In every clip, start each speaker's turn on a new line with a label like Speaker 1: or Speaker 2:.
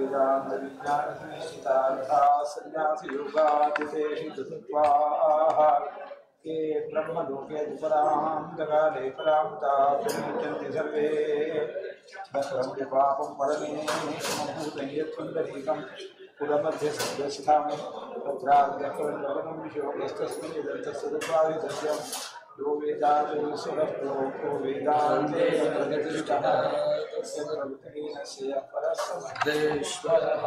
Speaker 1: वेदांत विज्ञान निश्चितार्था संन्यास योगादितेषु तत्त्वाः के ब्रह्मलोके परां जगाले परां तामुच्यन्ति सर्वे भद्रं पापं परमेशमभूतं यत्पुण्डरीकं कुलमध्ये सद्यस्थां तत्राद्यकरं विशोकस्तस्मिन् दत्तसदुपाधिसत्यं यो वेदान्तस्वरप्रोक्तो वेदान्ते प्रतिष्ठितः तस्य प्रवृत्तिहीनस्य परस्मद्देश्वरः।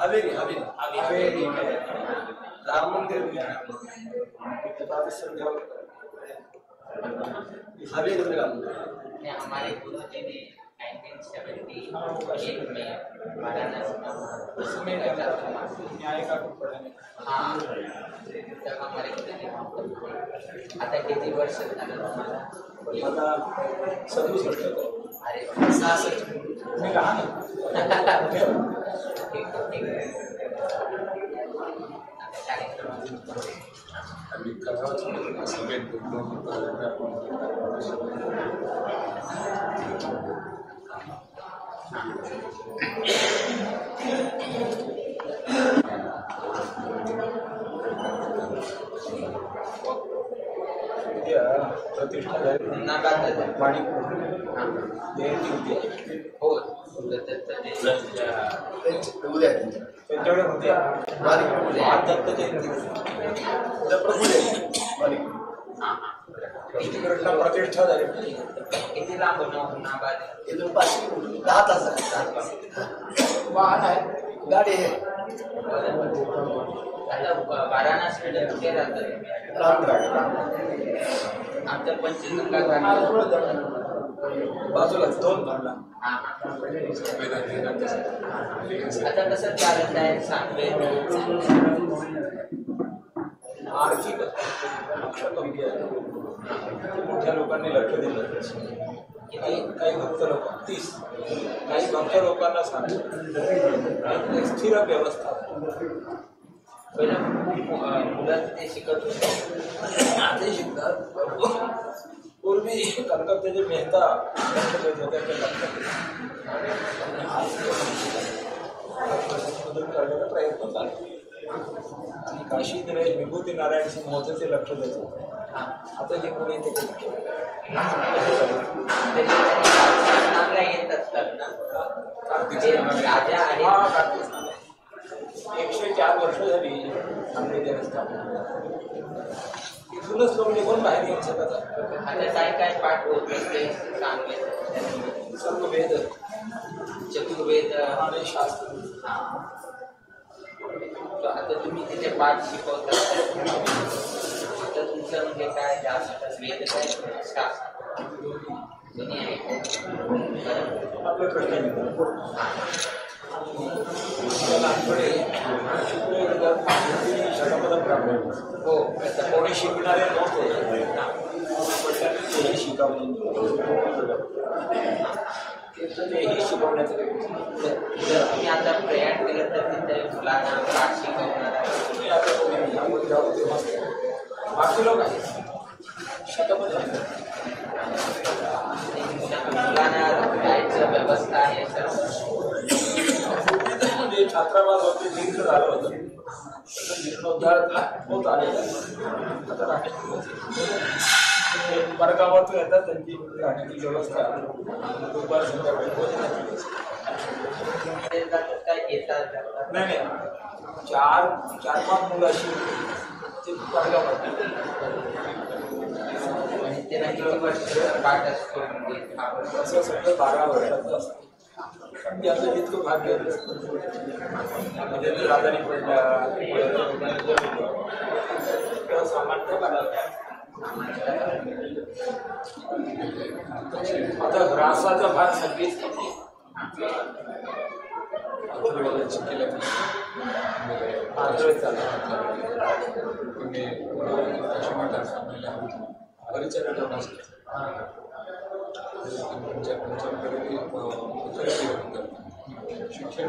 Speaker 2: हवेली हवेली हवेली में राम मंदिर में हवेली में राम मंदिर।
Speaker 3: हमारे गुरु जी ने 1978 में वाराणसी में
Speaker 1: उसमें न्याय का पढ़ाने।
Speaker 3: हाँ, तब हमारे गुरु जी वहाँ पर। आता किती वर्ष झालं तुम्हाला?
Speaker 1: मला 67.
Speaker 3: अरे
Speaker 2: 66.
Speaker 1: मी लहान.
Speaker 3: ठीक ठीक.
Speaker 1: प्रतिष्ठा झाली माणिकपूर जयंती होती.
Speaker 3: हो,
Speaker 1: त्यांच्याकडे होते दत्त जयंती होती. तिकडला प्रतिष्ठा झाली.
Speaker 3: किती लांब हुमनाबाद?
Speaker 2: इथून 5 10 तास. वाहन आहे, गाडी आहे.
Speaker 3: आता वाराणसीला कुठे राहतात?
Speaker 2: रामघाट.
Speaker 3: आमच्या पंचगंगा
Speaker 1: बाजूला 2 घाटला.
Speaker 3: आता कसं चालत आहे सांगवे?
Speaker 1: आर्थिक लक्ष कमी आहे. मोठ्या लोकांनी लक्ष दिलं. काही भक्त लोक 30 काही भक्त लोकांना सांगतो स्थिर व्यवस्था.
Speaker 3: पहिलं मुलं ते शिकत होते,
Speaker 1: आजही शिकतात. पूर्वी कलकत्त्याचे मेहता लक्ष देत होते, ते लक्ष बदल करण्याचा प्रयत्न चालू. आणि काशी विभूती नारायण सिंह होते, ते लक्ष देत होते. आता जे कोणी ते लक्ष
Speaker 3: येत असतात ना राजा. आणि
Speaker 1: 104 वर्ष झाली आमची देवस्थापना. इथूनच लोक निघून बाहेर येऊ शकत.
Speaker 3: आता काय काय पाठ होत असते सांगले?
Speaker 1: सर्व वेद,
Speaker 3: चतुर्वेद
Speaker 1: आणि शास्त्र.
Speaker 3: आता तुम्ही तिथे पाठ शिकवता, आता तुमचं म्हणजे काय जास्त वेद काय शास्त्र दोन्ही आहे?
Speaker 1: आपलं प्रश्न लहानपणी शतपथ ब्राह्मण.
Speaker 3: हो,
Speaker 1: कोणी शिकणारे नव्हते, वडिलांनी तेही शिकवले, तेही शिकवण्याचं.
Speaker 3: जर तुम्ही आता प्रयाण केलं तर तिथे मुलांना पाठ शिकवणार
Speaker 1: तुम्ही आता कोणी जाऊ तेव्हा बाकी लोक आहेत शतपथ.
Speaker 3: मुलांना राहायचं व्यवस्था आहे सर्व.
Speaker 1: म्हणजे छात्रावास होते, जीर्ण झालं होतं, जीर्णोद्धार होत आलेला. आता राहण्याची परगावातून येतात, त्यांची राहण्याची व्यवस्था, दुपार संध्याकाळी भोजनाची व्यवस्था.
Speaker 3: येतात
Speaker 1: नाही नाही, 4-5 मुलं अशी ते परगावात.
Speaker 3: आणि त्यांना किती वर्ष पाठ असतो? म्हणजे
Speaker 1: असं सगळं 12 वर्षाचं असतं. पण त्याचं जितकं भाग्य म्हणजे राजाने पडल्या. गोष्ट सामर्थ्य बनवतात. आता ऱ्हासाचा भाग सगळीच कमी.
Speaker 4: शिक्षण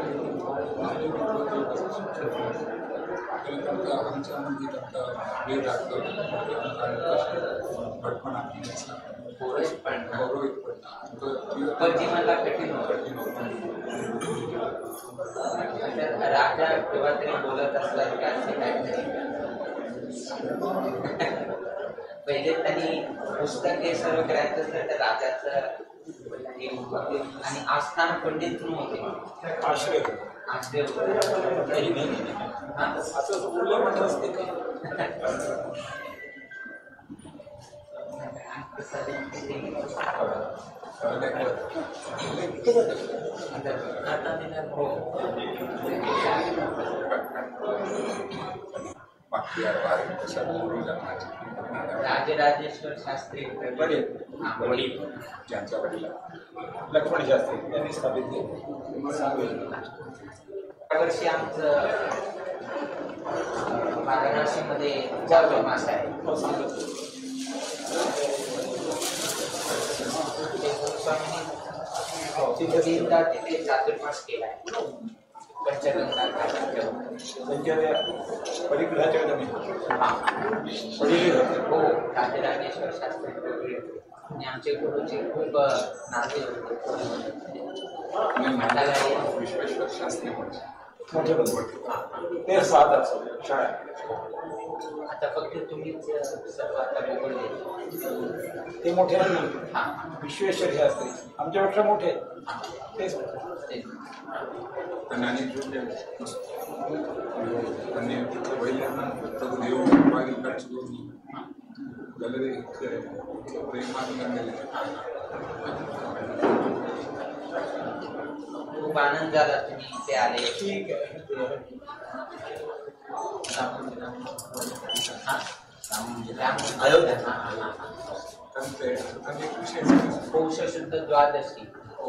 Speaker 3: जीवनाला कठीण होतं. राजा केव्हा तरी बोलत असतात का असे काहीतरी. पहिले त्यांनी पुस्तक हे सर्व करायचं असलं तर राजाचं आणि आस्थान पंडित होते,
Speaker 1: आश्रय
Speaker 3: आश्रय होते.
Speaker 1: असं बोललं म्हणत असते का?
Speaker 3: राजराजेश्वर शास्त्री
Speaker 1: वडील
Speaker 3: वडील
Speaker 1: ज्यांच्या वडील लक्ष्मण शास्त्री यांनी स्थापित केले.
Speaker 3: यावर्षी आमचं वाराणसीमध्ये चातुर्मास आहे. स्वामींनी तीनदा तिथे चातुर्मास केला आहे. पंचगंगा
Speaker 1: त्यांच्या परिग्रहाच्या वडील होते.
Speaker 3: हो, राजराजेश्वर शास्त्री आणि आमचे गुरुचे खूप नाते होते.
Speaker 4: विश्वेश्वर शास्त्री
Speaker 1: मोठे ते सात असो शाळा.
Speaker 3: आता फक्त तुम्हीच सर्व आता बोलले
Speaker 1: ते मोठे नाही. विश्वेश्वर शास्त्री आमच्यापेक्षा मोठे तेच.
Speaker 4: त्यांनी वडिलांना प्रभुदेव
Speaker 3: खूप आनंद झाला तुम्ही इथे आले.
Speaker 1: ठीक आहे.
Speaker 2: अयोध्या
Speaker 3: पौष शुद्ध द्वादशी, हो,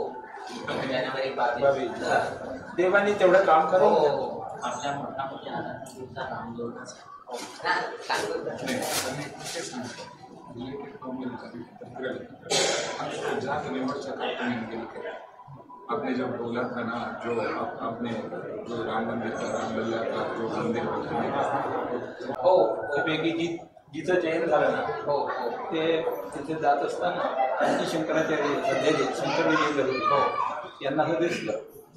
Speaker 3: जानेवारी 22.
Speaker 1: देवानी तेवढं काम करून
Speaker 3: आपल्या मोठा मोठ्या
Speaker 4: आपने जब बोला था ना, जो आपने जो राम मंदिर का रामलल्ला का जो मंदिर
Speaker 3: हो
Speaker 1: त्यापैकी जी जिचं चयन झालं ना,
Speaker 3: हो हो,
Speaker 1: ते तिथे जात असताना आणखी शंकराचार्य सध्या जे शंकर विजय गरुड
Speaker 3: हो
Speaker 1: यांना असं दिसलं,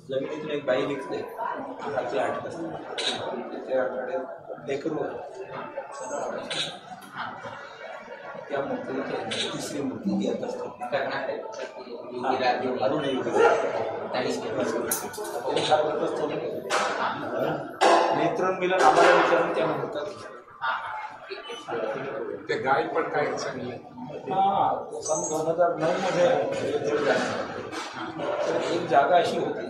Speaker 1: जमिनीतून एक बाई निघते रात्री 8 वाजता, त्याच्याकडे लेकरू होतं, त्या मूर्तीला तिसरी मूर्ती ती आता असते
Speaker 3: कर्नाटक
Speaker 1: अरुण नेत्रोन्मिलन आम्हाला विचारून त्या मुहूर्तात
Speaker 4: ते गाय पण काय सांगले.
Speaker 1: हां, सन 2009 मध्ये अयोध्येला जाणार तर एक जागा अशी होती,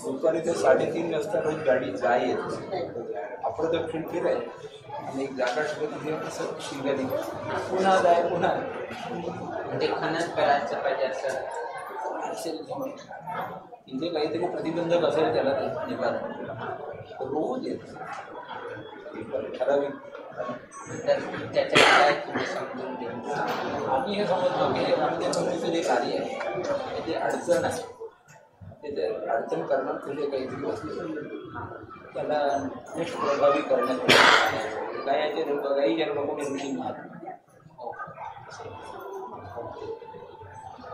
Speaker 1: दुपारी ते 3:30 वाजता रोज गाडी जाय येत अप्रदक्षिण फिराय आणि एक जागा ठेवत तिथे असं शिंगारी पुन्हा जाय पुन्हा
Speaker 3: म्हणजे खनन करायचं पाहिजे असं
Speaker 1: असेल, तिथे काहीतरी प्रतिबंधक असेल त्याला ते निवारण रोज येत ठराविक.
Speaker 3: तर त्याच्यात काय तुम्ही समजून घेऊन
Speaker 1: आम्ही हे समजलो की हे रामदेव जे कार्य आहे ते अडचण आहे, ते अडचण करणार तुझे काहीतरी असले त्याला निष्प्रभावी करण्यात गायाचे रूप गाई जन्म कोणी ऋषी महात्मा.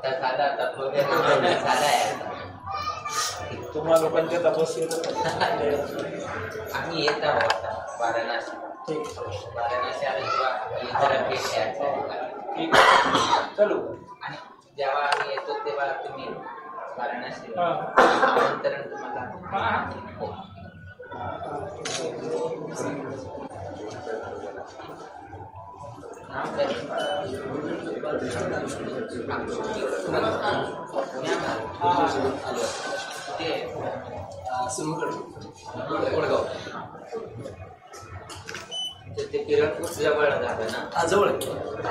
Speaker 3: झाला आता झाला आहे
Speaker 1: तुम्हाला लोकांच्या तपस्येत
Speaker 3: आम्ही येत आहोत आता वाराणसी.
Speaker 1: ठीक,
Speaker 3: वाराणसी आलो तेव्हा जरा भेट द्यायचं.
Speaker 1: ठीक आहे, चलो.
Speaker 3: आणि जेव्हा आम्ही येतो तेव्हा तुम्ही वाराणसी आमंत्रण तुम्हाला. हो.
Speaker 2: सिंहगड, वडगाव.
Speaker 3: तर ते किरणपूर जवळ झालं ना?
Speaker 2: हा, जवळ आहे.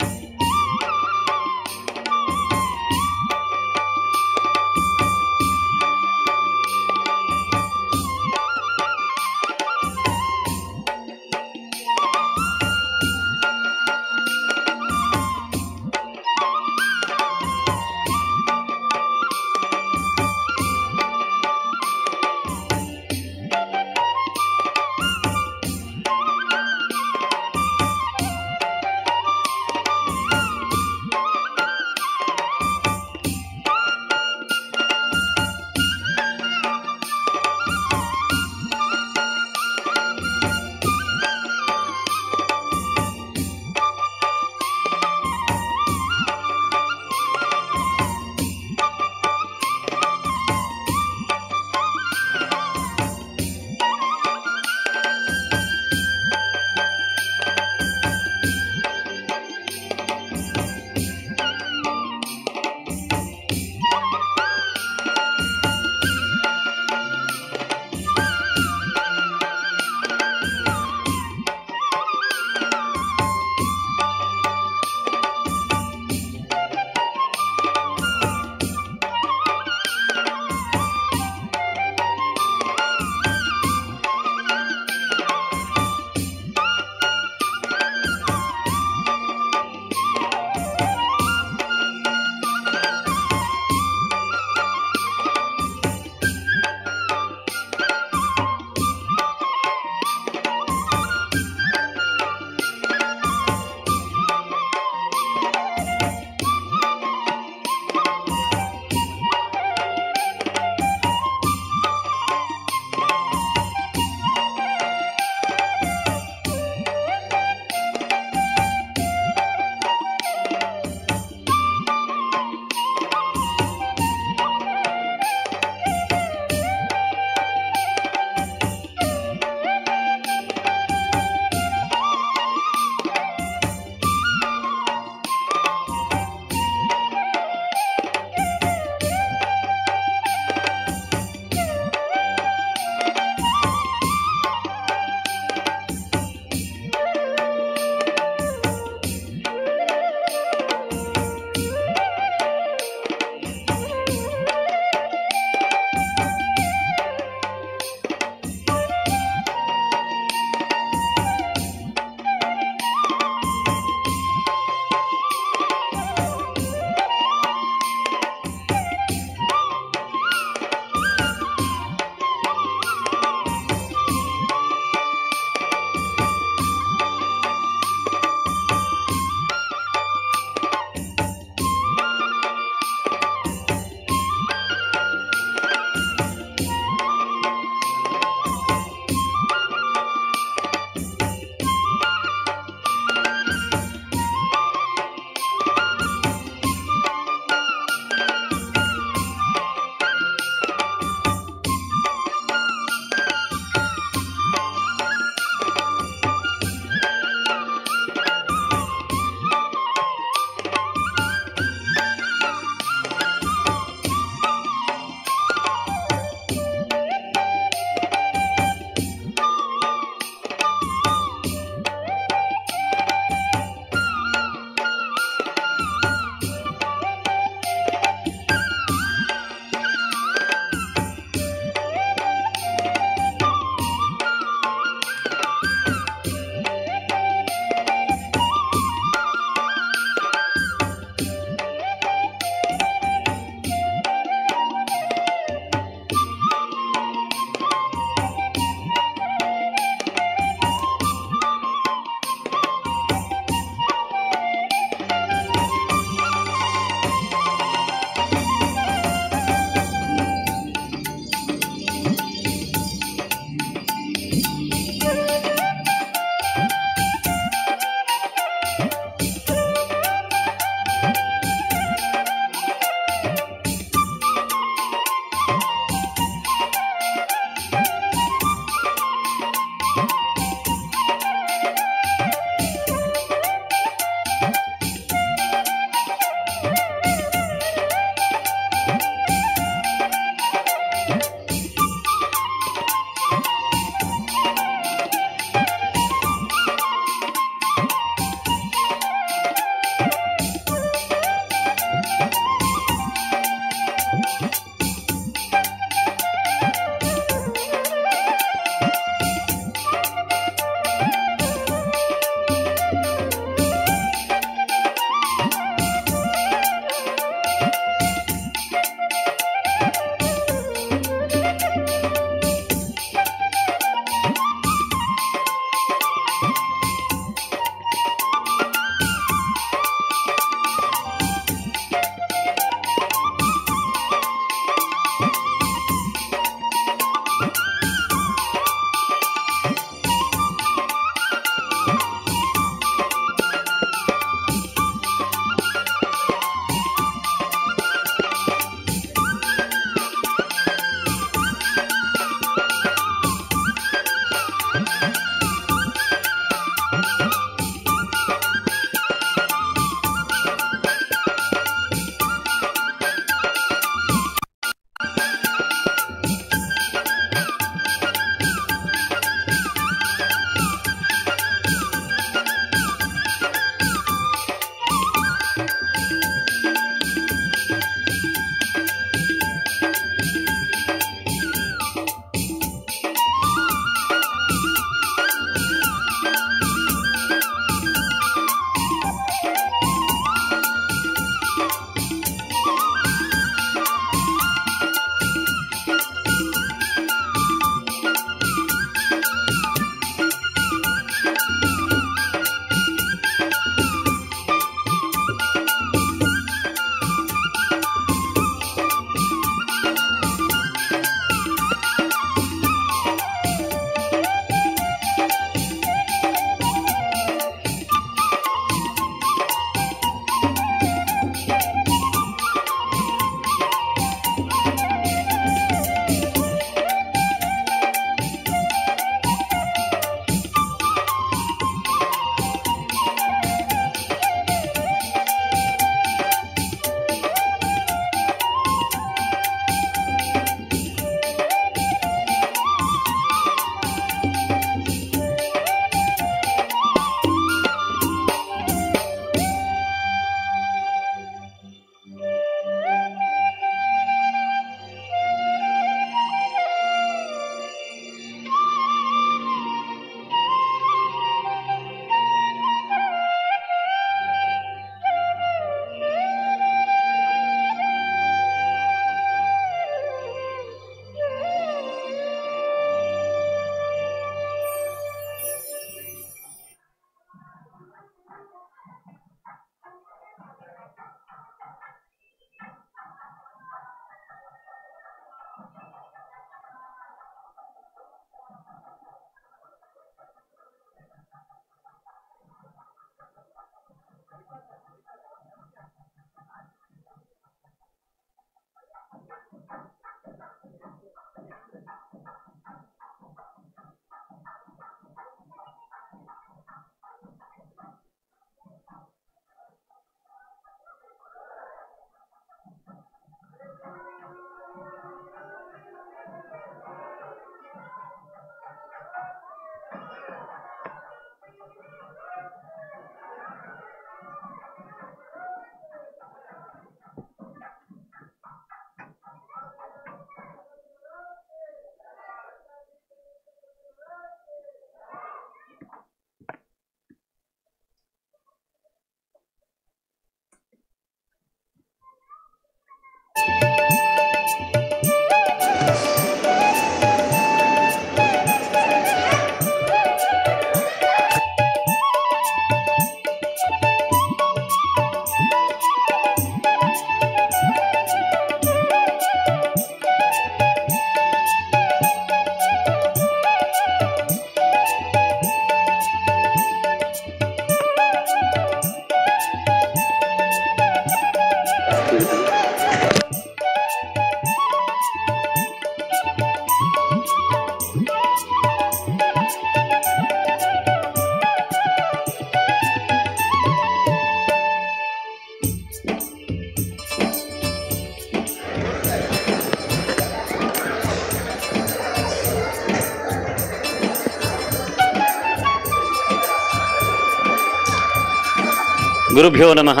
Speaker 5: गुरुभ्यो नमः.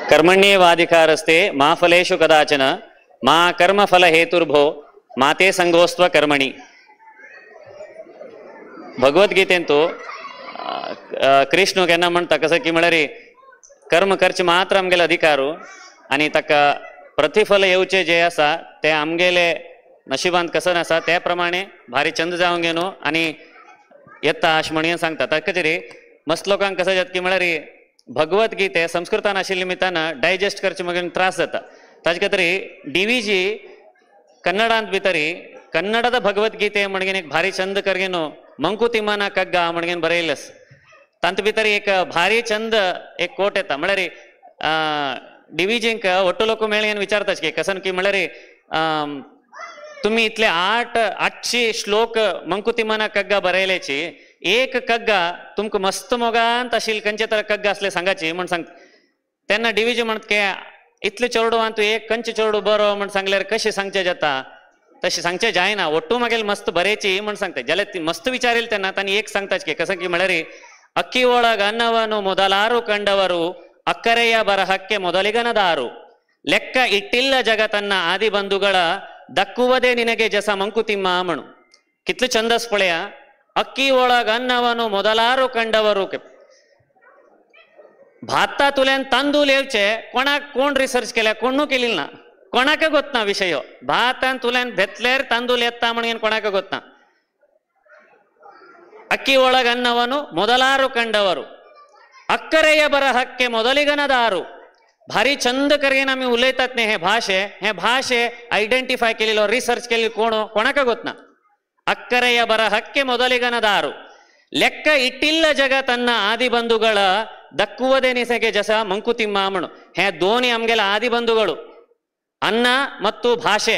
Speaker 5: कर्मण्येवाधिकारस्ते मा फलेषु कदाचन मा कर्मफल हेतुर्भो माते संगोस्त्व कर्मणि. भगवद्गीतेंतु कृष्ण केन्ना म्हणटा कसं की म्हळ्यार कर्म करचे मात्र आमगेले अधिकारू आनी ताका प्रतिफल येवचे जे आसा ते आमगेले नशिबांत कसं आसा त्या प्रमाणे भारी चंद जावन घेनो आनी येता अशें म्हणून सांगता. ताका तरी मस्त लोकांक कसं जाता की म्हळ्यार भगवद्गीते संस्कृतान आशिल्ले निमित्तान डायजेस्ट करचे मगेर त्रास जाता. ताजे खातीर डी व्ही जी कन्नडांत भितरी कन्नडದ भगवद्गीते म्हणगेन एक भारी चंद करगेनो मंकुतिम्मನ कग्ग म्हणगेन बरयलेस. तांत भितर एक भारी चंद एक कोट येता म्हळ्यार डी व्ही जींक ಒಟ್ಟು लोक मेळगेन विचारता की कसन की म्हळ्यार तुम्ही इतले 800 श्लोक मंकुतिम्मನ कग्ग बरयल्याची एक कग्ग तुमकां मस्त मोगांत आशिल्ले खंयचे तर कग्ग आसले सांगाची म्हण सांग. तेन्ना डी व्ही जी म्हणत की इतले चेडवान तूं एक खंयचे चेडू बरो म्हण सांगल्यार कशें सांगचें जाता, तशें सांगचें जायना, ಒಟ್ಟು मागीर मस्त बरेची म्हण सांगता. जाल्यार ती मस्त विचारील तेन्ना तांणी एक सांगताच की कसं की म्हळ्यार ಅಕ್ಕಿ ಒಳಗ ಅನ್ನವನು ಮೊದಲಾರು ಕಂಡವರು ಅಕ್ಕರೆಯ ಬರಹಕ್ಕೆ ಮೊದಲಿಗನದಾರು ಲೆಕ್ಕ ಇಟ್ಟಿಲ್ಲ ಜಗತನ್ನ ಆದಿ ಬಂಧುಗಳ ದಕ್ಕುವುದೇ ನಿನಗೆ ಜಸ ಮಂಕುತಿಮ್ಮ ಮಣು. ಕಿತ್ಲು ಛಂದಸ್ ಪಳೆಯ ಅಕ್ಕಿ ಒಳಗ ಅನ್ನವನು ಮೊದಲಾರು ಕಂಡವರು. भाता तुल्यान तांदूळ येवचे कोणाक कोण रिसर्च केल्या कोणू केली ना, कोणाक गोतना विषय. भातान तुल्यान भेतल्यार तांदूळ येता म्हणून कोणाक गोतना. ಅಕ್ಕಿ ಒಳಗನ್ನವನು ಮೊದಲಾರು ಕಂಡವರು ಅಕ್ಕರೆಯ ಬರಹಕ್ಕೆ ಮೊದಲಿಗನದಾರು. भारी चंद करेन आमी उलयतात न्ही हे भाशे, हे भाशे आयडेंटिफाय केलेलो रिसर्च केल्लो कोण कोणाक गोतना. ಅಕ್ಕರೆಯ ಬರಹಕ್ಕೆ ಮೊದಲಿಗನದಾರು ಲೆಕ್ಕ ಇಟ್ಟಿಲ್ಲ ಜಗ ತನ್ನ ಆದಿ ಬಂಧುಗಳ ದಕ್ಕುವುದೇ ನಿಸೆಗೆ ಜಸ ಮಂಕುತಿಮ್ಮ ಮಣು. ಹೇ ದೋನಿ ಆಮಗೆಲ್ಲ ಆದಿ ಬಂಧುಗಳು, ಅನ್ನ ಮತ್ತು ಭಾಷೆ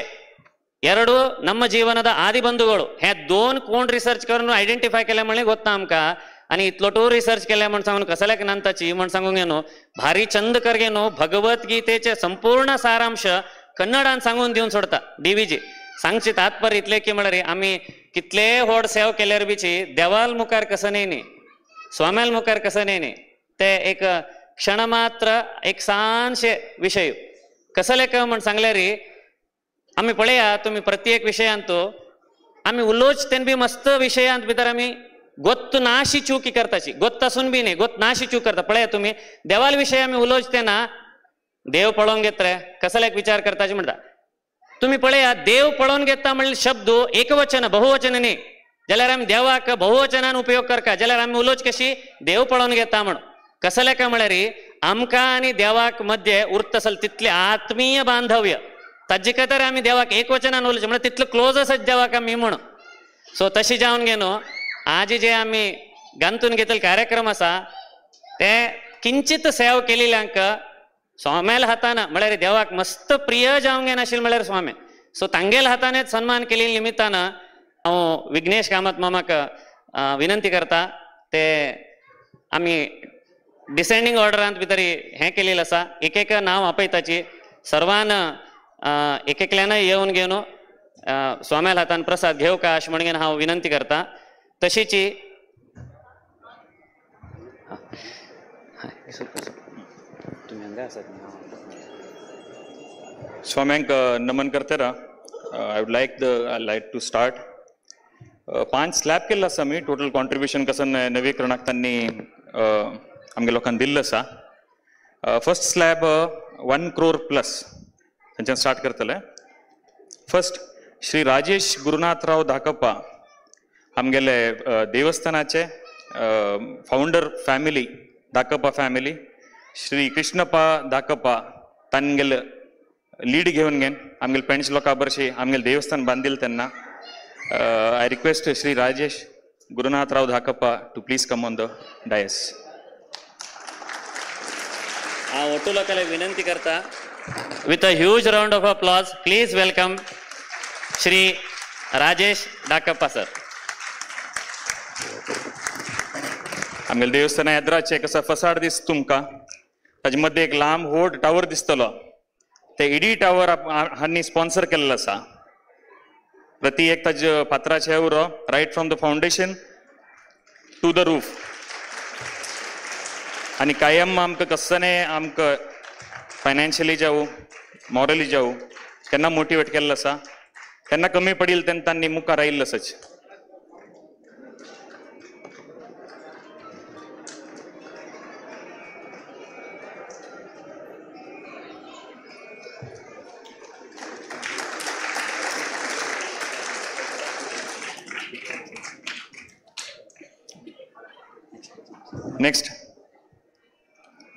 Speaker 5: ಎರಡು ನಮ್ಮ ಜೀವನದ ಆದಿ ಬಂಧುಗಳು. हे दोन कोण रिसर्च करून आयडेंटिफाय केले म्हणले गोतना आमकां आनी इतलो टू रिसर्च केले म्हण सांगून कसल्याक नांताची म्हण सांगूंक न्हू. भारी चंद करगे न्हू भगवद्गीतेचे संपूर्ण सारांश कन्नडान सांगून दिवन सोडता डी व्ही जी. सांगचे तात्पर्य इतले की म्हळ्यार आमी कितले व्हड सेव केल्यार बीची देवाल मुखार कसं न्ही न्ही, स्वाम्याल मुखार कसं न्ही न्ही, ते एक क्षण मात्र एक ल्हानशे विशय कसले काय म्हण सांगल्यार आमी पळया तुमी प्रत्येक विशयांत आमी उलोवच तेन बी मस्त विशयांत भितर आमी गोत्त नाशी चूकी करताची, गोत्त आसून बी न्ही, गोत्त नाशी चूक करता. पळया तुमी देवाल विशय आमी उलोवच तेन्ना देव पळोवंक घेत रे कसल्याक विचार करताची म्हणटा. तुमी पळया देव पळोवन घेता म्हणल्यार शब्द एकवचन बहुवचन न्ही, जाल्यार आमी देवाक बहुवचनान उपयोग करता. जाल्यार आमी उलोवच कशी देव पळोवन घेता म्हण कसले काय म्हळ्यार आमकां आनी देवाक मध्य उरता आसल तितलें आत्मीय बांधव्य ताजे खातीर आमी देवाक एकवचनान उलोवचें म्हळ्यार तितलो क्लोज आसत देवाक आमी म्हण. सो तशें जावन घेनो आज जे आमी गांतून घेतले कार्यक्रम आसा ते किंचित सेव केलेल्यांक स्वाम्याल हातान म्हळ्यार देवाक मस्त प्रिय जावंक घेनाशिल्लें म्हळ्यार स्वामी. सो तांगेल हातानेच सन्मान केल्ले निमित्तान हांव विघ्नेश कामत मामाक विनंती करता ते आमी डिसेंडींग ऑर्डरांत भितर हें केलेलें आसा. एक एक नांव आपयताची सर्वान एक एकल्यान येवन घेवन स्वाम्याल हातान प्रसाद घेवं का अशें म्हणून हांव विनंती करता. तशीची
Speaker 6: स्वाम्यांक नमन करतना I would like to start. 5 slab केल्लो आसा आमी टोटल कॉन्ट्रिब्युशन कसं नवीकरणाक तांणी आमगे लोकांक दिल्लो आसा. फर्स्ट स्लॅब 1 crore plus तांच्यान स्टार्ट करतले. फर्स्ट श्री राजेश गुरुनाथराव धाकप्पा आमगेले देवस्थानाचे founder family Dhakappa family, Shri Krishnappa Dhakappa तांगेले लीड घेवन घेवन आमगेले पेंच लोकां बरशी आमगेले देवस्थान बांदिल तेन्ना. I request Shri Rajesh Gurunathrao Dhakappa to please come on the dais.
Speaker 5: हांव ಒಟ್ಟು लोकांक विनंती करता with a huge round of applause please welcome Shri Rajesh Dhakappa sir.
Speaker 6: आमगेले देवस्थाना एद्राचे कसो फसाड दिसता तुमकां, ताजे मदें एक लांब व्हड टावर दिसतलो, ते इडी टावर हांणी स्पॉन्सर केल्लो आसा. प्रति एक ताजे पात्राचे उरो right from the foundation to the roof. आनी कायम आमकां कसने आमकां फायनान्शियली जावं मॉरली जावं केन्ना मोटिवेट केल्लो आसा, केन्ना कमी पडिल्लें तेन्ना तांणी मुखार आयिल्लो आसाच. Next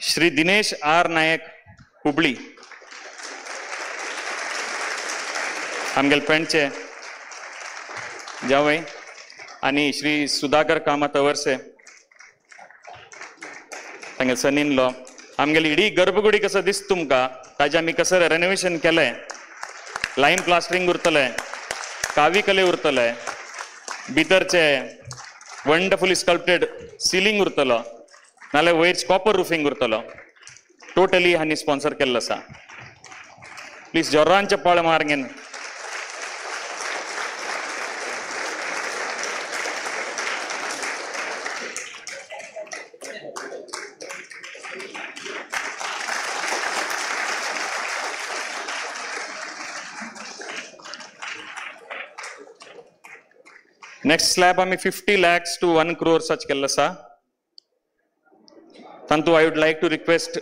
Speaker 6: Shri Dinesh R Naik Hubli, आमगेले पेंडचे जावय, आनी श्री सुधाकर कामत अवर्से तांगेले सन इन लॉ. आमगेली इडी गर्भगुडी कसो दिसता तुमकां, ताजें आमी कसं रेनोवेशन केलें, लायम प्लास्टरींग उरतलें, कावी कले उरतलें, भितरचे वंडरफुली स्कल्प्टेड सिलींग उरतलो, नाल्यार वयर कॉपर रुफींग उरतलो. टोटली हांणी स्पॉन्सर केल्लो आसा. प्लीज जोरांचे पाळ मारगेन. नेक्स्ट स्लॅब आमी 50 lakhs to 1 crore such केल्लो आसा. तांतू I would like to request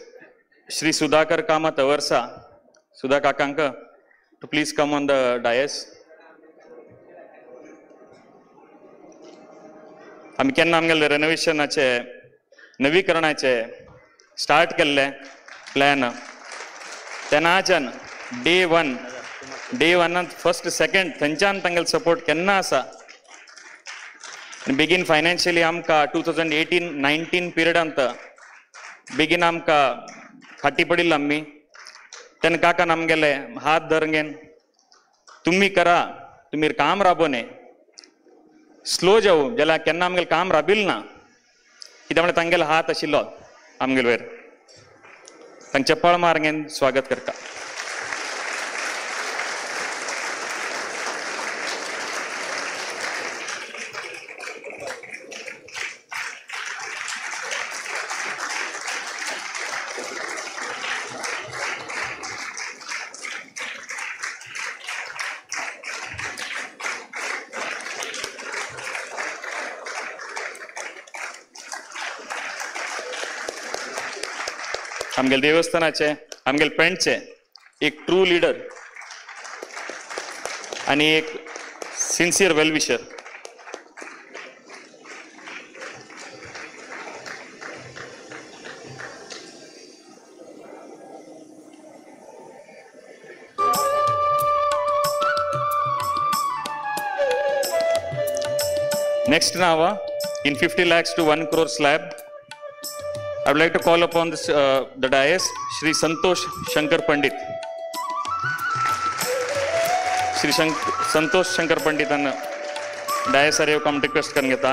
Speaker 6: Shri Sudhakar Kamat Avarsa, Sudha काकांक to please come on the dais. आमी केन्ना आमगेले रेनोवेशनाचे नवीकरणाचे स्टार्ट केल्ले प्लॅन तेन्नाच्यान डे वनांत फर्स्ट सेकंड थंयच्यान तांगेलो सपोर्ट केन्ना आसा. बेगीन फायनान्शियली आमकां 2018-19 पिरियडांत बेगीन आमकां फाटी पडिल्लो आमी. तेन्ना काकान आमगेले हात धरून तुमी करा, तुमी काम राबोने, स्लो जावं जाल्यार केन्ना आमगेलें काम राबिल ना, कित्याक म्हळ्यार तांगेलो हात आशिल्लो आमगेले वयर. तांचे चप्पळ मारगेन स्वागत करता. आमगेले देवस्थानाचे आमगेले पेंडचे एक ट्रू लिडर आनी एक sincere well-wisher. Next now in 50 lakhs to 1 crore slab, I would like to call upon this, the dais, Shri Santosh Shankar Pandit. Shri Santosh Shankar Pandit and dais are come request karenge ta.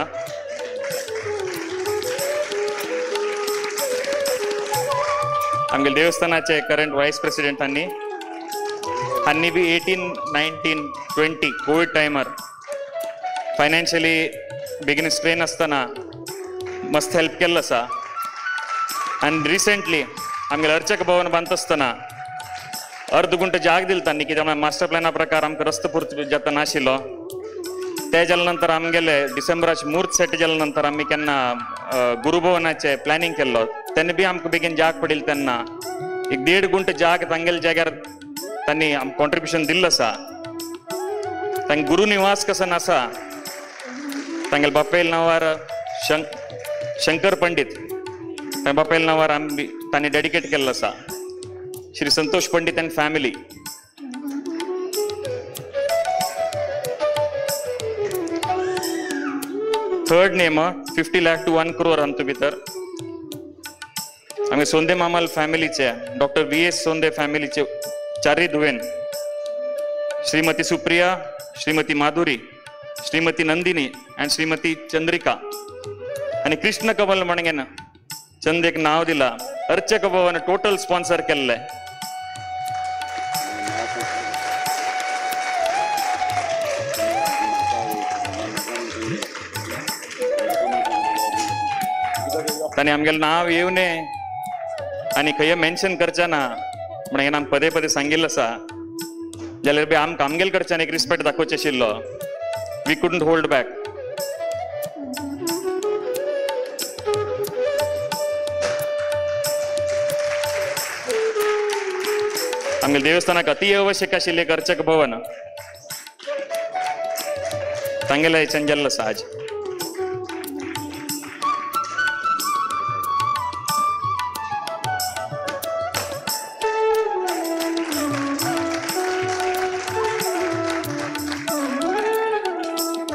Speaker 6: आमगेले देवस्थानाचे current voice president हांणी हांणी बी 18, 19, 20 Covid टायमार financially बेगीन strain आसतना मस्त help केल्लो आसा. आनी रिसेंटली आमगेले अर्चक भवन बांदता आसतना अर्द गुंट जाग दिल तांणी, कित्याक म्हळ्यार मास्टर प्लॅना प्रकार आमकां रस्तो पुरतो जाता नाशिल्लो. ते जाल्या नंतर आमगेले डिसेंबराचे म्हूर्त सेट जाल्या नंतर आमी केन्ना गुरुभवनाचें प्लॅनिंग केल्लो तेन्ना बी आमकां बेगीन जाग पडिल्ली तेन्ना एक 1.5 गुंट जाग तांगेले जाग्यार तांणी आमकां कॉन्ट्रिब्युशन दिल्लो आसा. तांगे गुरुनिवास कसन आसा, तांगेले बापायल नांवार शंकर पंडीत, तांगे बापायल नांवार आमी तांणी डेडिकेट केल्लो आसा. Shri Santosh Pandit and family. Third name 50 lakh to 1 crore हातूंत भितर आमी सोंदे मामाल फॅमिलीचे डॉक्टर V.S. सोंदे फॅमिलीचे चारय धुवेन श्रीमती सुप्रिया, श्रीमती माधुरी, श्रीमती नंदिनी आनी श्रीमती चंद्रिका. आनी कृष्ण कमल म्हणगेन चंद एक नांव दिला. अर्चक भवन टोटल स्पॉन्सर केल्लें. तांणी आमगेलें नांव येवने आनी खंय मेन्शन करचें ना म्हण हें आमकां पदे पदे सांगिल्लें आसा. जाल्यार बी आमकां आमगेले कडच्यान एक रिस्पेक्ट दाखोवचें आशिल्लो. We couldn't hold back. आमगेले देवस्थानाक अति आवश्यक आशिल्लें एक अर्चक भवन तांगेल्या हेच्यान जाल्लो आसा आज.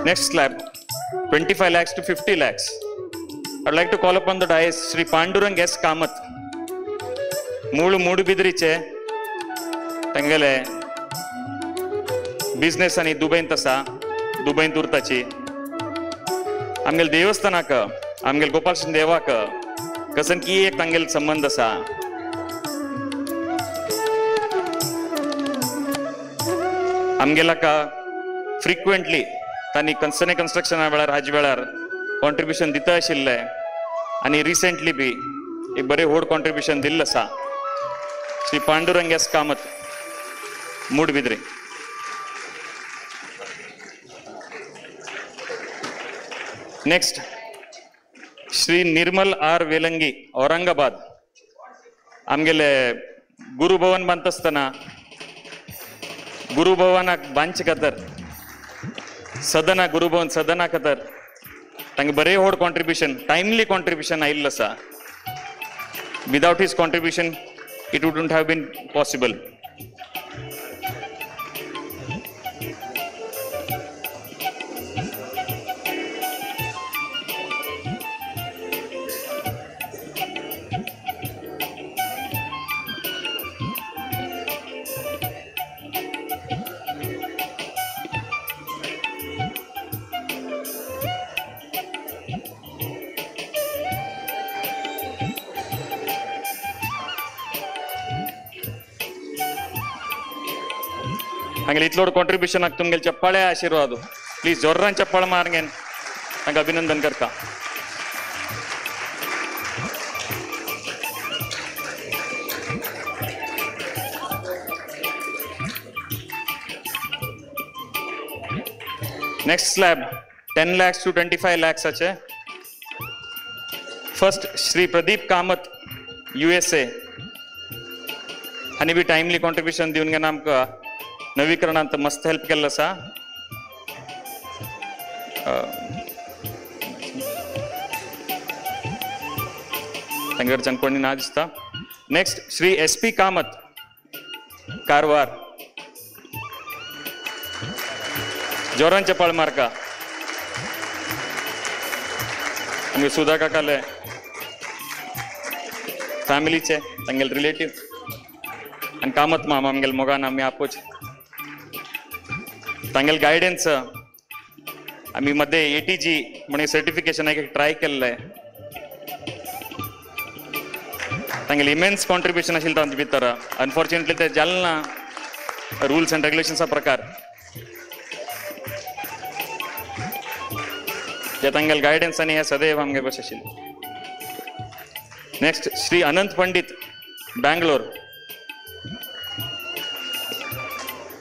Speaker 6: Next slab, 25 lakhs to 50 lakhs. I would like to call upon the dais Shri Pandurang S. Kamath. मूळ मूडबिद्रीचे तांगेले बिझनेस आनी दुबयंत आसा, दुबयंत उरताची. आमगेले देवस्थानाक, आमगेले गोपालकृष्ण देवाक कसन की एक तांगेले संबंद आसा. आमगेलाका फ्रिक्वेंटली तांणी सने कन्स्ट्रक्शना वेळार हाजे वेळार कॉन्ट्रिब्युशन दिता आशिल्लें आनी रिसेंटली बी एक बरें व्हड कॉन्ट्रिब्युशन दिल्लें आसा. Shri Pandurang S Kamath, Moodbidri. Next Shri Nirmal R Velangi, Aurangabad. आमगेले गुरुभवन बांदता आसतना गुरुभवनाक बांदचे खातीर सदना गुरुभवन सदना खातीर तांकां बरें व्हड कॉन्ट्रिब्युशन, टायमली कॉन्ट्रिब्युशन आयिल्लें आसा. Without his contribution it wouldn't have been possible. हांगेले इतलो कॉन्ट्रिब्युशनाक तुमगेले चप्पाळे आशिर्वाद. प्लीज जोरान चप्पाळ मारगेन तांकां अभिनंदन करता. Next slab 10 lakhs to 25 lakhs आचे. First Shri Pradeep Kamath, USA. आनी बी टायमली कॉन्ट्रिब्युशन दिवन गेना आमकां नवीकरणांत मस्त हेल्प केल्लो आसा. तांगे कडच्यान कोणी ना दिसता. Next Shri S P Kamath, Karwar. जोरान चपाळ मारका. आमगे सुधा काकाले फॅमिलीचे तांगेले रिलेटीव आनी कामत मामा आमगेले मोगान आमी आपोवचे. तांगेले गायडन्स आमी मध्ये ATG म्हण सर्टिफिकेशन एक ट्राय केल्लें. तांगेले इमेन्स कॉन्ट्रिब्युशन आशिल्लें तांचे भितर. अनफॉर्च्युनेटली तें जालें ना रुल्स अँड रेग्युलेशन्सा प्रकार. जे तांगेले गायडन्स आनी हें सदैव आमगे बस आशिल्लें. Next Shri Anant Pandit, Bangalore.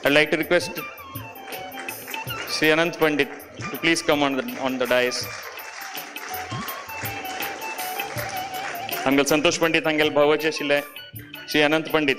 Speaker 6: I like to request Shri Anant Pandit to please come on the dais. आमगेले संतोष पंडित हांगेले भावाचे आशिल्ले श्री अनंत पंडित.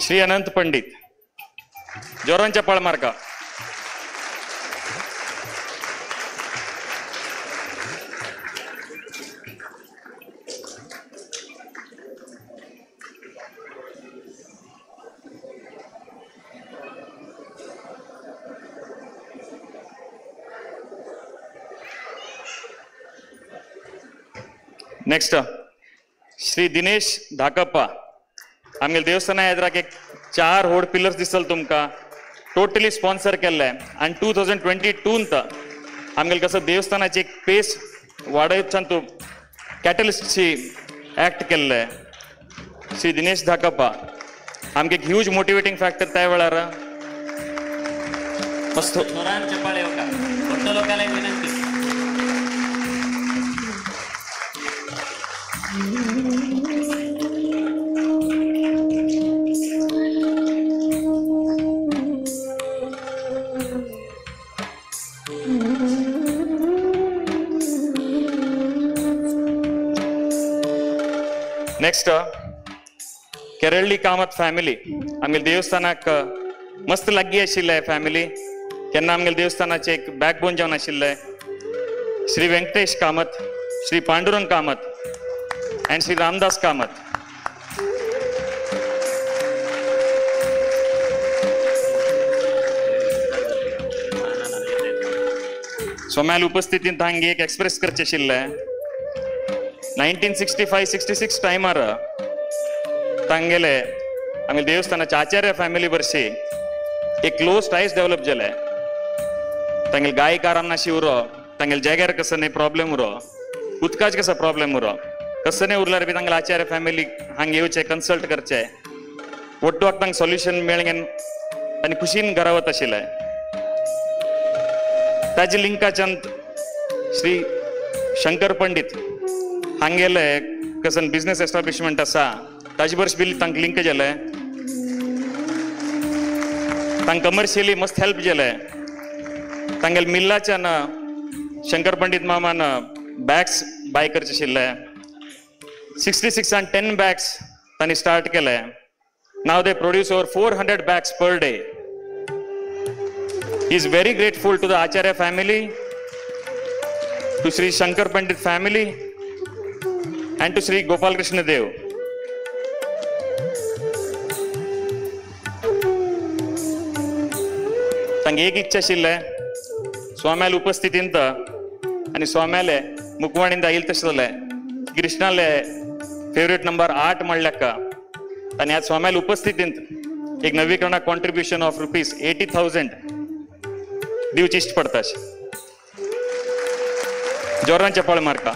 Speaker 6: श्री अनंत पंडित, जोरान चपाळ मारका. नेक्स्ट श्री दिनेश धाकप्पा आमगेले देवस्थाना एदराक एक 4 होड पिलर्स दिसतले तुमकां, टोटली स्पॉन्सर केल्ले आनी 2022 आमगेले कसो देवस्थानाचे एक पेस वाडयत तूं कॅटलिस्टची एक्ट केल्ले श्री दिनेश धाकप्पा आमगे एक ह्यूज मोटिवेटिंग फॅक्टर त्या वेळार. मस्त
Speaker 5: विनंती.
Speaker 6: नेक्स्ट केरळी कामत फॅमिली आमगेले देवस्थानाक मस्त लागीं आशिल्ले फॅमिली, केन्ना आमगेले देवस्थानाचे एक बॅकबोन जावन आशिल्ले श्री वेंकटेश कामत, श्री पांडुरंग कामत आनी श्री रामदास कामत. सोम्याल उपस्थितींत हांगे एक एक्सप्रेस करचें आशिल्लें 1965-66 टायमार तांगेले आमगे देवस्थानाचे आचार्य फॅमिली बरशी एक क्लोज टायज डेव्हलप जाले. तांगेले गायकार नाशी उरो, तांगेले जाग्यार कसो न्ही प्रॉब्लेम उरो, उदकाच कसो प्रॉब्लेम उरो, कसो न्ही उरल्यार बी तांगेले आचार्य फॅमिली हांगा येवचे, कन्सल्ट करचे, ಒಟ್ಟುವಾಗ तांकां सोल्युशन मेळगेन आनी खुशीन घरा वता आशिल्लें. ताजे लिंकाच्यान श्री शंकर पंडित हांगेले कसन बिजनेस एस्टाब्लिशमेंट आसा ताजे बरस बिल तांकां लिंक जालें, तांकां कमर्शियली मस्त हेल्प जालें. तांगेले मिल्लाच्यान शंकर पंडित मामान बॅग्स बाय करचे आशिल्ले, 66 आनी 10 बॅग्स तांणी स्टार्ट केले. Now they produce over 400 bags per day. He is very grateful to the Acharya family, to Shri Shankar Pandit family and to Shri Gopal Krishna Dev. तांगे एक इच्छा आशिल्लें स्वाम्याले उपस्थितींत आनी स्वाम्याले मुखवाणींत आयिल्लें तशें जालें. कृष्णाले फेवरेट नंबर 8 म्हणल्यार आनी आज स्वाम्याले उपस्थितींत एक नवीकरणा कॉन्ट्रिब्युशन ऑफ ₹80,000 दिवची इश्ट पडटा. जोरान चपळ मारका.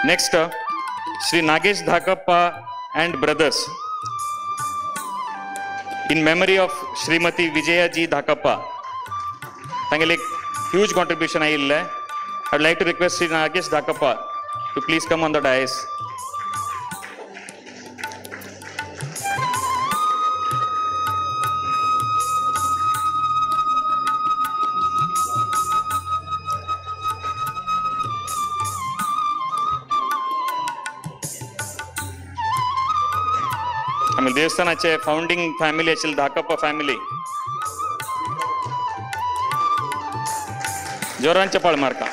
Speaker 6: Next, Shri Nagesh Dhakappa and brothers, in memory of Shrimati Vijaya G Dhakappa. तांगेले एक ह्यूज कॉन्ट्रिब्युशन आयिल्लें. I would like to request Shri Nagesh Dhakappa to please come on the dais. आमी देवस्थानाचे founding family आशिल्ली Dhakappa family. जोरान चपाळ मारका.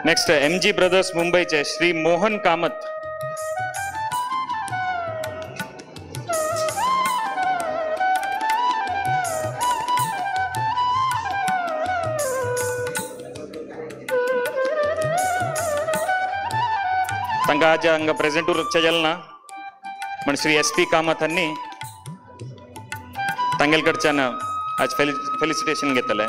Speaker 6: Next MG brothers मुंबईचे श्री मोहन कामत. तांकां आज हांगा प्रेजेंट उरचें जालें ना म्हण श्री एस पी कामत हांणी तांगेले कडच्यान आज फेलिसिटेशन घेतलें.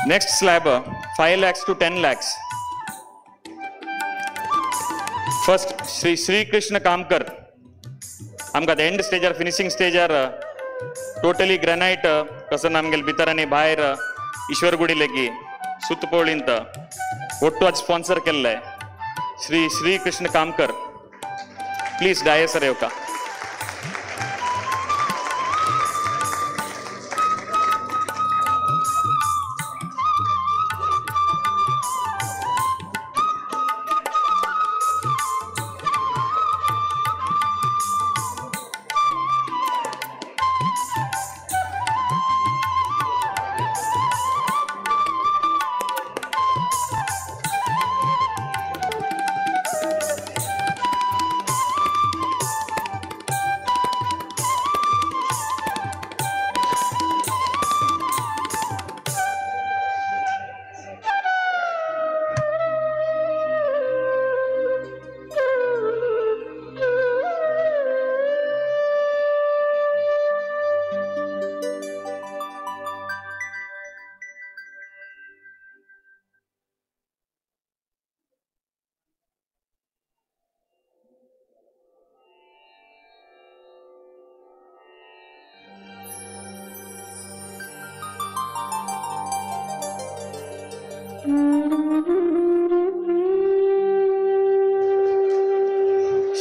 Speaker 6: Next slab 5 lakhs to 10 lakhs. First Shri Shrikrishna Kamkar आमकां एंड स्टेजार फिनिशिंग स्टेजार टोटली ग्रॅनायट कसन आमगेले भितर आनी भायर ईश्वरगुडी लेगी सुतपोळींत ಒಟ್ಟು ಅದು ಸ್ಪಾನ್ಸರ್ केल्ले श्री श्रीकृष्ण कामकर. प्लीज डायसर येवका.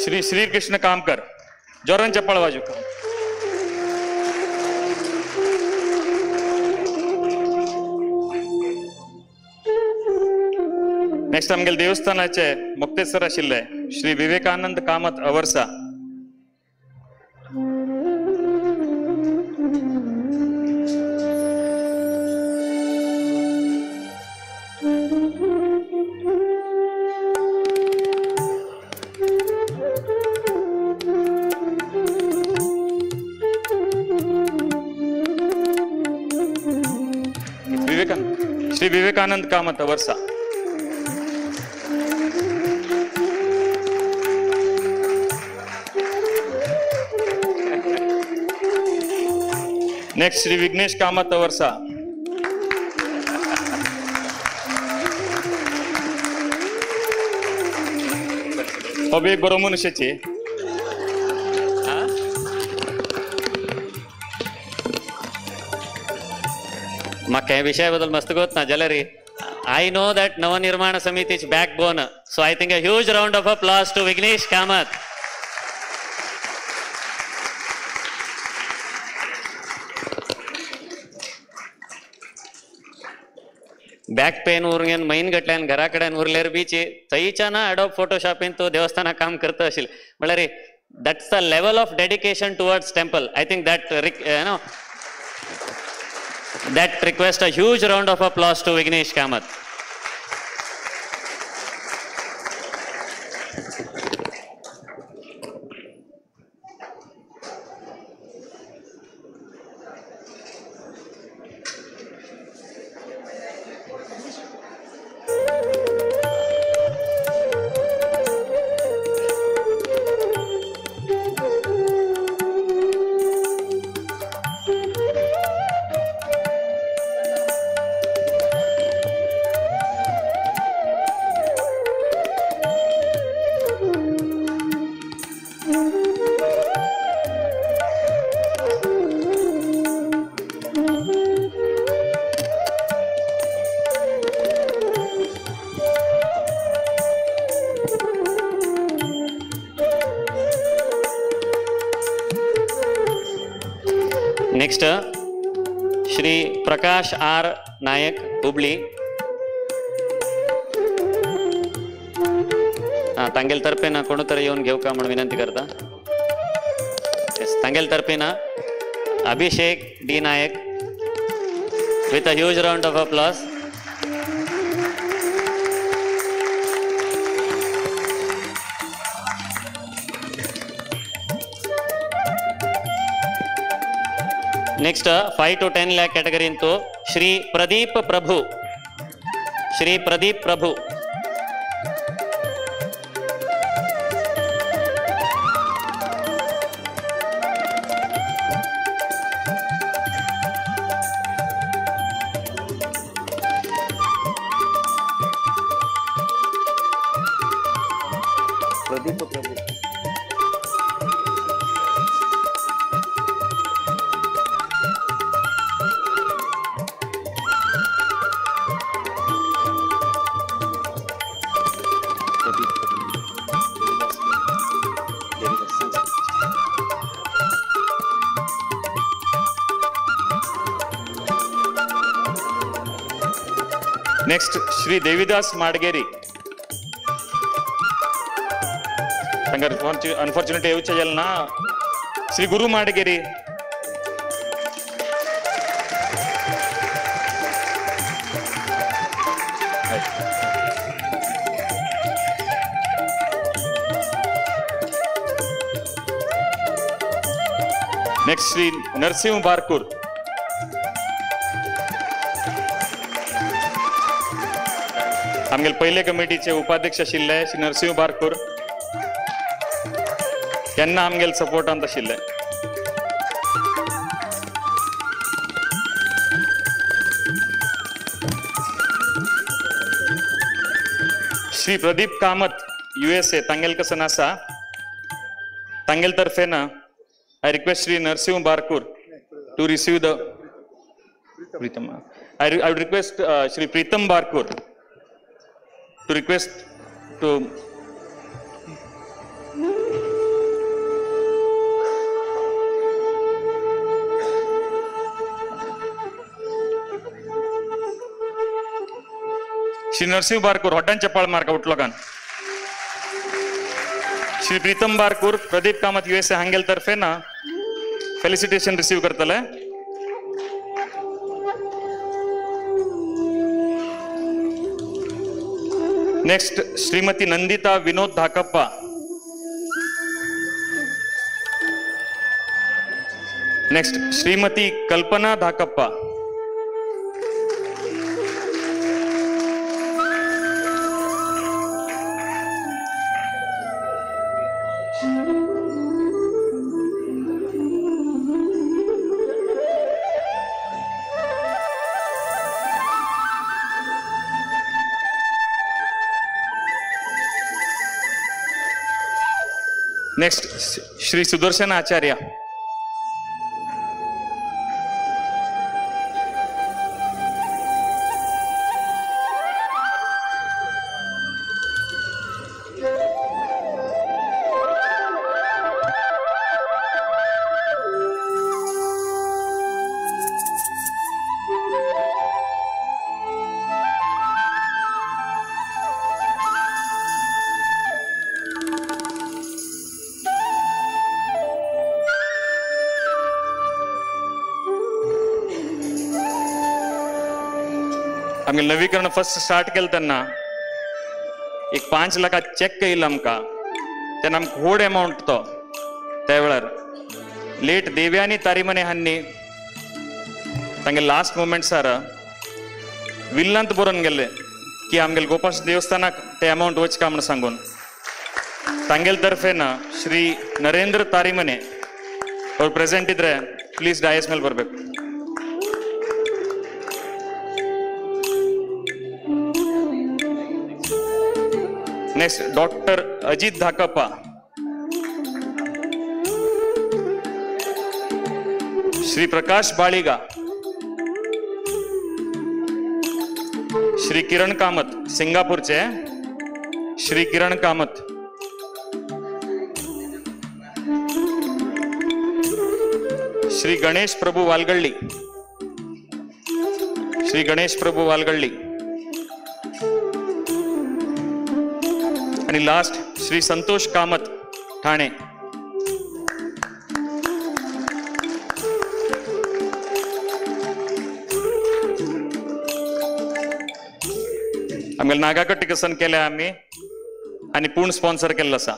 Speaker 6: श्री श्रीकृष्ण कामकर जोरान चप्पल वाजू. नेक्स्ट आमगेले देवस्थानाचे मुक्तेसर आशिल्ले श्री विवेकानंद कामत अवर्सा. श्री विवेकानंद कामत अवर्सा. नेक्स्ट श्री विघ्नेश कामत अवर्सा. हो बी एक बरो मनुष्याची.
Speaker 5: म्हाका ह्या विशया बद्दल मस्त गोत ना जाल्यार I know that Navnirman समिती's backbone, so I think a huge round of applause to Vighnesh Kamath. Back pain उरून मैन गटल्यान घरा कडेन उरल्यार बीची थंयच्यान अडोब फोटोशॉपीन तो देवस्थाना काम करता आशिल्लें. म्हळ्यार that's the level of dedication towards temple. I think that you know that request a huge round of applause to Vignesh Kamath. Next Shri Prakash R Nayak Hubli. हा तांगेल तर्फेन कोण तरी येवन घेवका म्हणून विनंती करता. तांगेल तर्फेन Abhishek D Nayak with a huge round of applause. Next 5 to 10 lakh category into Shri Pradeep Prabhu. Shri Pradeep Prabhu.
Speaker 7: Pradeep Prabhu. Pradeep Prabhu, Devidas Devidas Sanskrit.
Speaker 6: Next Shri Devidas Madgeri. तांकां unfortunately येवचें जालें ना. Shri Guru माडगेरी. Next Shri Narasimha Barkur. आमगेले पयले कमिटीचे उपाध्यक्ष आशिल्ले श्री नरसिंह बारकूर, त्यांना आमगेले सपोर्टांत आशिल्ले. श्री प्रदीप कामत USA तांगेल कसन आसा, तांगेल तर्फे ना I request Shri Narasimha Barkur to receive the Pritam. I would request Shri Pritam Barkur to request to Shri Narasimha Barkur होड्डान चप्पाळ मार्का उठलोकान. Shri Pritam Barkur Pradeep Kamat USA हांगेल तर्फे ना फेलिसिटेशन रिसीव करतले. नेक्स्ट श्रीमती नंदिता विनोद धाकप्पा. नेक्स्ट श्रीमती कल्पना धाकप्पा. नेक्स्ट श्री सुदर्शन आचार्य. आमगे नवीकरण फर्स्ट स्टार्ट केलें तेन्ना एक 5 लाखां चॅक येयलो आमकां, तेन्ना आमकां व्हड एमावंट तो त्या वेळार. लेट देव्यानी तारीमने हांणी तांगे लास्ट मुमेंट्सार विल्लांत बरोवन गेल्ले की आमगेले गोपाळ देवस्थानाक ते एमावंट वचका म्हूण सांगून. तांगेले तर्फे ना श्री नरेंद्र तारीमने ಅವ್ರು ಪ್ರೆಸೆಂಟ್ ಇದ್ರೆ ಪ್ಲೀಸ್ ಡಯಸ್ ಮೇಲೆ ಬರಬೇಕು. Next doctor Ajit Dhakappa. Shri Prakash Baliga. Shri Kiran Kamat सिंगापूरचे Shri Kiran Kamat. Shri Ganesh Prabhu वालगल्ली. Shri Ganesh Prabhu वालगल्ली. आणि लास्ट श्री संतोष कामत ठाणे. आमगेले नागाकट्टी कसन केल्या आमी आनी पूर्ण स्पॉन्सर केल्लो आसा.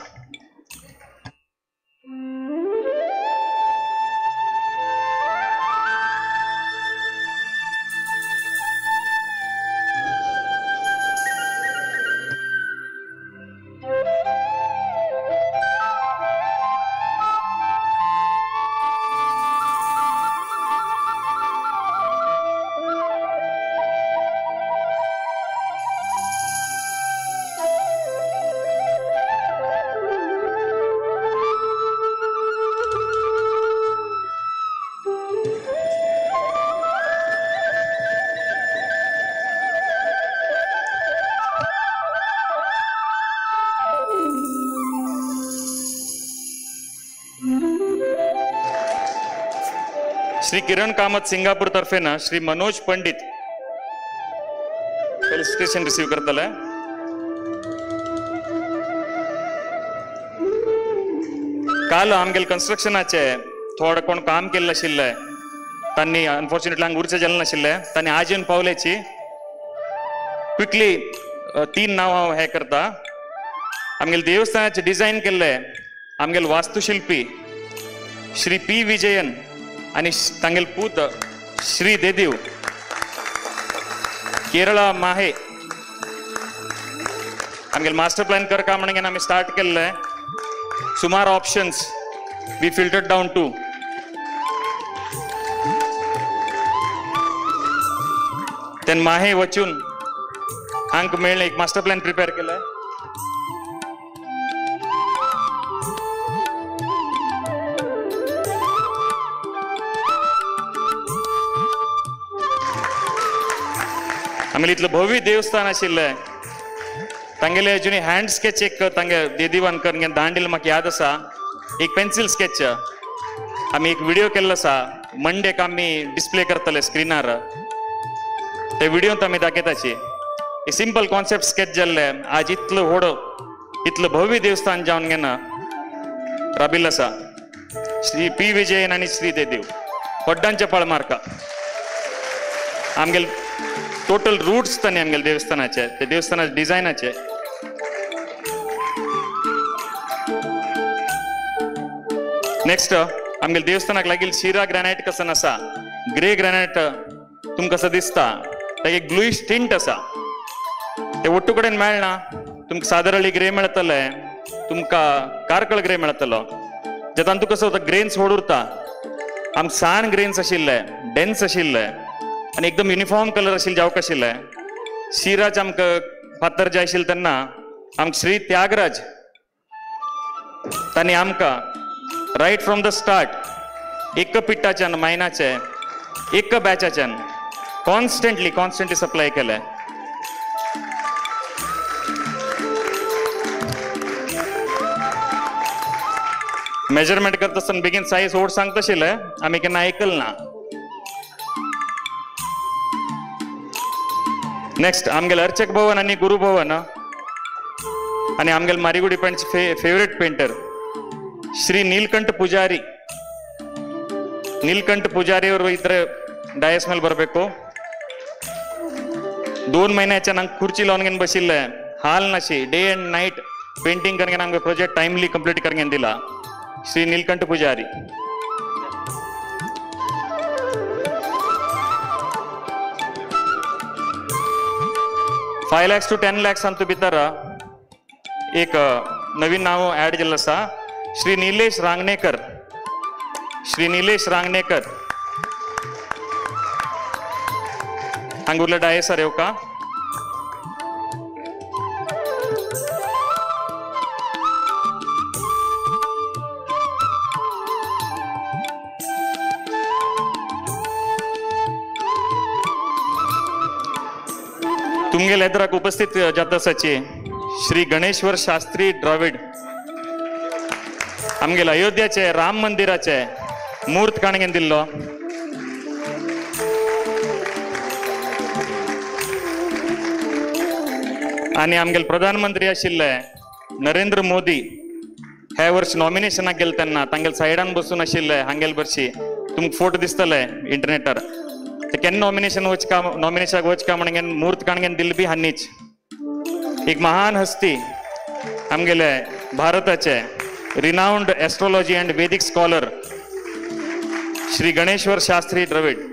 Speaker 6: श्री किरण कामत सिंगापूर तर्फे ना श्री मनोज पंडित फेलिसिटेशन रिसीव करतले. काल आमगेले कन्स्ट्रक्शनाचे थोडे कोण काम केल्लें आशिल्लें तांणी अनफॉर्च्युनेटली हांगा उरचें जालें नाशिल्लें, तांणी आज येवन पावल्याची क्विकली 3 नांव हांव हें करता. आमगेले देवस्थानाचें डिझायन केल्लें आमगेले वास्तुशिल्पी श्री पी विजयन आनी तांगेले पूत श्री देदेव केरळा माहे. आमगेले मास्टर प्लॅन करका म्हणून आमी स्टार्ट केल्लें. सुमार options we filtered down to तेन्ना माहे वचून हांक मेळ्ळें एक मास्टर प्लॅन प्रिपेर केलें. आमगेलें इतलें भव्य देवस्थान आशिल्लें तांगेले अजुनूय हँड स्केच एक तांगे देदिवान करून दांडील म्हाका याद आसा, एक पेन्सील स्केच आमी एक व्हिडिओ केल्लो आसा. मंडेक आमी डिस्प्ले करतले स्क्रिनार, ते व्हिडियोंत आमी दाखयताची. एक सिंपल कॉन्सेप्ट स्केच जाल्ले आज इतलो व्हड इतलो भव्य देवस्थान जावन गेना राबिल्लो आसा. श्री पी विजयन आनी श्री देदेव होड्डांचे पाळ मार्का. आमगेले टोटल रूट्स तांणी आमगेले देवस्थानाचे, ते देवस्थानाचे डिझायनाचे. नेक्स्ट आमगेले देवस्थानाक लागीं शिरा ग्रॅनायट कसन आसा, ग्रे ग्रॅनायट तुमकां कसो दिसता, ताका एक ब्लुइश टिंट आसा. ते ಒಟ್ಟು कडेन मेळना, तुमकां सादरळी ग्रे मेळटले, तुमकां कारकळ ग्रे मेळटलो. जे तातूंत कसो वता ग्रेन्स व्हड उरता. आमकां सान ग्रेन्स आशिल्ले, डेन्स आशिल्ले आनी एकदम युनिफॉर्म कलर आशिल्ले जावंक आशिल्ले. शिराज आमकां फातर जाय आशिल्ले तेन्ना आमकां श्री त्यागराज तांणी आमकां रायट फ्रॉम the start एक पिट्टाच्यान मायनाचे एक बॅचाच्यान कॉन्स्टंटली कॉन्स्टंटली सप्लाय केलें. मेजरमेंट करता आसतना बेगीन सायज व्हड सांगता आशिल्लें, आमी केन्ना आयकल ना. नेक्स्ट आमगेले अर्चक भवन आनी गुरु भवन आनी आमगेले मारीगुडी पेंटचे फेवरेट पेंटर श्री नीलकंठ ಪೂಜಾರಿ. ನೀಲ್ಕಂಠ ಪೂಜಾರಿ ಅವರು ಇತರ ಡಯಸ್ ಮೇಲೆ ಬರಬೇಕು. 2 महिन्याच्या हांगा खुर्ची लावन घेवन बशिल्ले, हाल नाशी, डे अँड नायट पेंटिंग करून आमकां प्रोजेक्ट टायमली कंप्लीट करून दिला श्री नीलकंठ पुजारी. $5 lakhs to 10 lakhs अंतु भितर एक नवीन नाव ऍड केल्लें आसा, श्री निलेश रांगणेकर. श्री निलेश रांगणेकर हांगुर्ले डायसर येवका. तुमगेले एदराक उपस्थित जाता आसाची श्री गणेश्वर शास्त्री द्राविड आमगेले अयोध्याचे राम मंदिराचे मूर्त काणगेन दिल्लो. आनी आमगेले प्रधानमंत्री आशिल्ले नरेंद्र मोदी हे वर्स नॉमिनेशनाक गेले तेन्ना तांगेले सायडान बसून आशिल्ले हांगेले बरशी तुमकां फोटो दिसतले इंटरनेटार. ते केन्ना नॉमिनेशन वचका नॉमिनेशनाक वचका म्हणून मूर्त काणगेन दिल्ली बी हांणीच. एक महान हस्ती आमगेले भारताचे renowned astrology and Vedic scholar Shri Ganeshwar Shastri Dravid.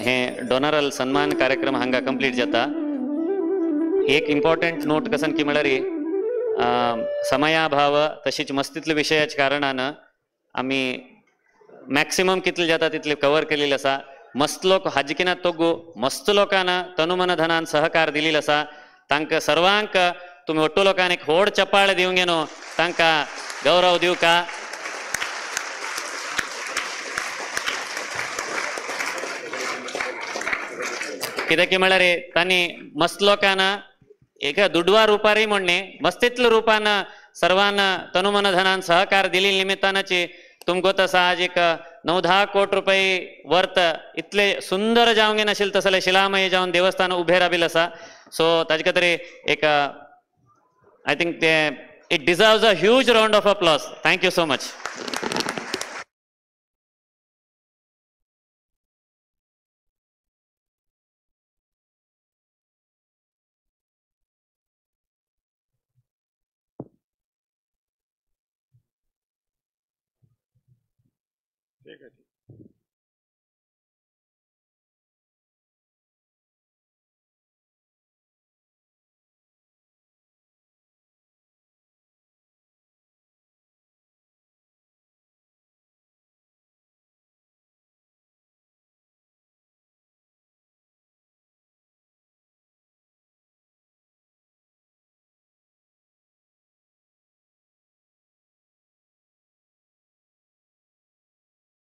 Speaker 5: हे डोनरल सन्मान कार्यक्रम हांगा कंप्लीट जाता. एक इम्पॉर्टंट नोट कसन की म्हळ्यार समयाभाव तशीच मस्तीतल्या विशयाच्या कारणान आमी मॅक्सिमम कितले जाता तितले कवर केलेले आसा. मस्त लोक हाजिकिना तोगू मस्त लोकांना तनुमन धनान सहकार दिलेलो आसा. तांकां सर्वांक तुमी ಒಟ್ಟು लोकांनी एक व्हड चपाळ दिवंक न्हू, तांकां गौरव दिवका. कित्याक म्हळ्यार तांणी मस्त लोकांना एका दुडवा रुपारय म्हणणे मस्तीतल्या रुपान सर्वांना तनुमन धनान सहकार दिली निमित्तानाची तुमकां तसो आज एक 9-10 कोटी रुपये वर्त इतले सुंदर जावंक नाशिल्लें तसलें शिलामय जावन देवस्थान उबें राबिल्लें आसा. सो ताजे खातीर एक I think it deserves a huge round of applause. Thank you so much.
Speaker 4: ठीक है.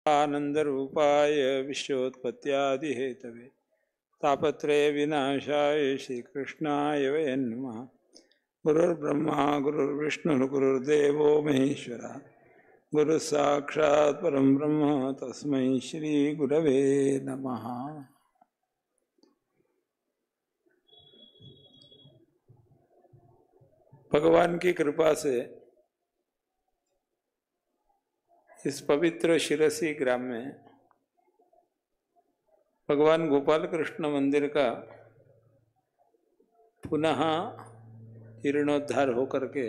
Speaker 4: आनंद रूपाय विश्वोत्पत्त्यादि हेतवे तापत्रय विनाशाय श्री कृष्णाय वयं नमः. गुरुर्ब्रह्मा गुरुर्विष्णु गुरुर्देवो महेश्वरः गुरु साक्षात् परम ब्रह्म तस्मै श्री गुरवे नमः. भगवान की कृपा से इस पवित्र शिरसी ग्राम में भगवान गोपाल कृष्ण मंदिर का पुनः जीर्णोद्धार होकर के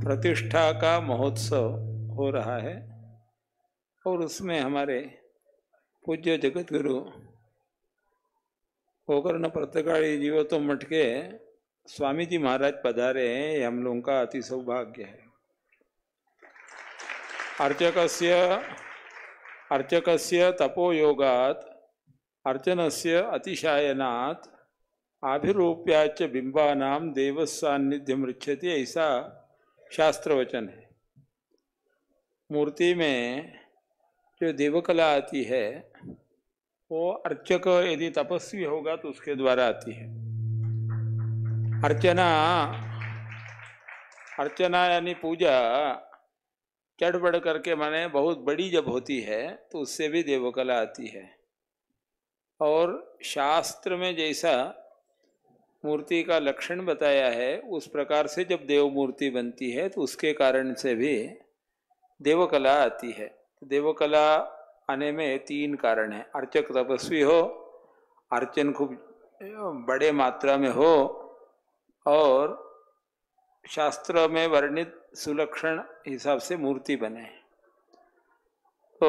Speaker 4: प्रतिष्ठा का महोत्सव हो रहा है और उसमें हमारे पूज्य जगतगुरु गोकर्ण प्रतकाली जीवोत्तम मठ के स्वामी जी महाराज पधारे हैं। ये हम लोगों का अति सौभाग्य है। अर्चकस्य तपोयोगात् अर्चनस्य अतिशायनात् आभिरूप्याच बिंबानां देवसान्निध्यम ऋच्छति, ऐसा शास्त्रवचन है। मूर्ति में जो देवकला आती है वो अर्चक यदि तपस्वी होगा तो उसके द्वारा आती है। अर्चना अर्चना यानी पूजा चढ़ बढ़ करके माने बहुत बड़ी जब होती है तो उससे भी देवकला आती है। और शास्त्र में जैसा मूर्ति का लक्षण बताया है उस प्रकार से जब देव मूर्ति बनती है तो उसके कारण से भी देवकला आती है। देवकला आने में 3 कारण हैं। अर्चक तपस्वी हो, अर्चन खूब बड़े मात्रा में हो और शास्त्र में वर्णित सुलक्षण हिसाब से मूर्ति बने। तो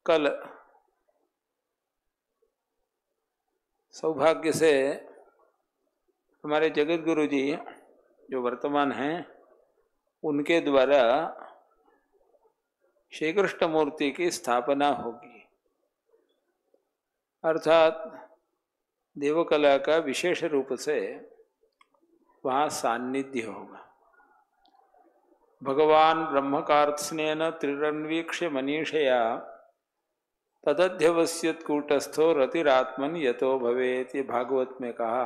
Speaker 4: कल सौभाग्य से हमारे जगत गुरु जी जो वर्तमान हैं उनके द्वारा श्री कृष्ण मूर्ति की स्थापना होगी, अर्थात देवकला का विशेष रूप से वहाँ सान्निध्य होगा। भगवान ब्रह्मकार्त्स्नेन त्रिरन्वीक्ष्य मनीषया तदध्यवस्यत कूटस्थो रतिरात्मन यतो भवेत, ये भागवत में कहा।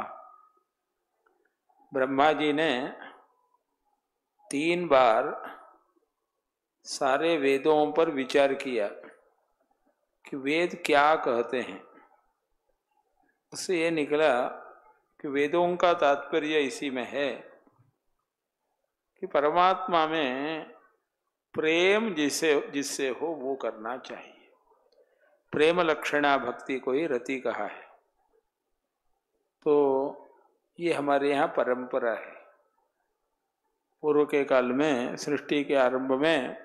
Speaker 4: ब्रह्मा जी ने 3 बार सारे वेदों पर विचार किया कि वेद क्या कहते हैं। उससे ये निकला कि वेदों का तात्पर्य इसी में है कि परमात्मा में प्रेम जिसे जिससे हो वो करना चाहिए। प्रेम लक्षणा भक्ति को ही रति कहा है। तो ये हमारे यहाँ परंपरा है। पूर्व के काल में सृष्टि के आरंभ में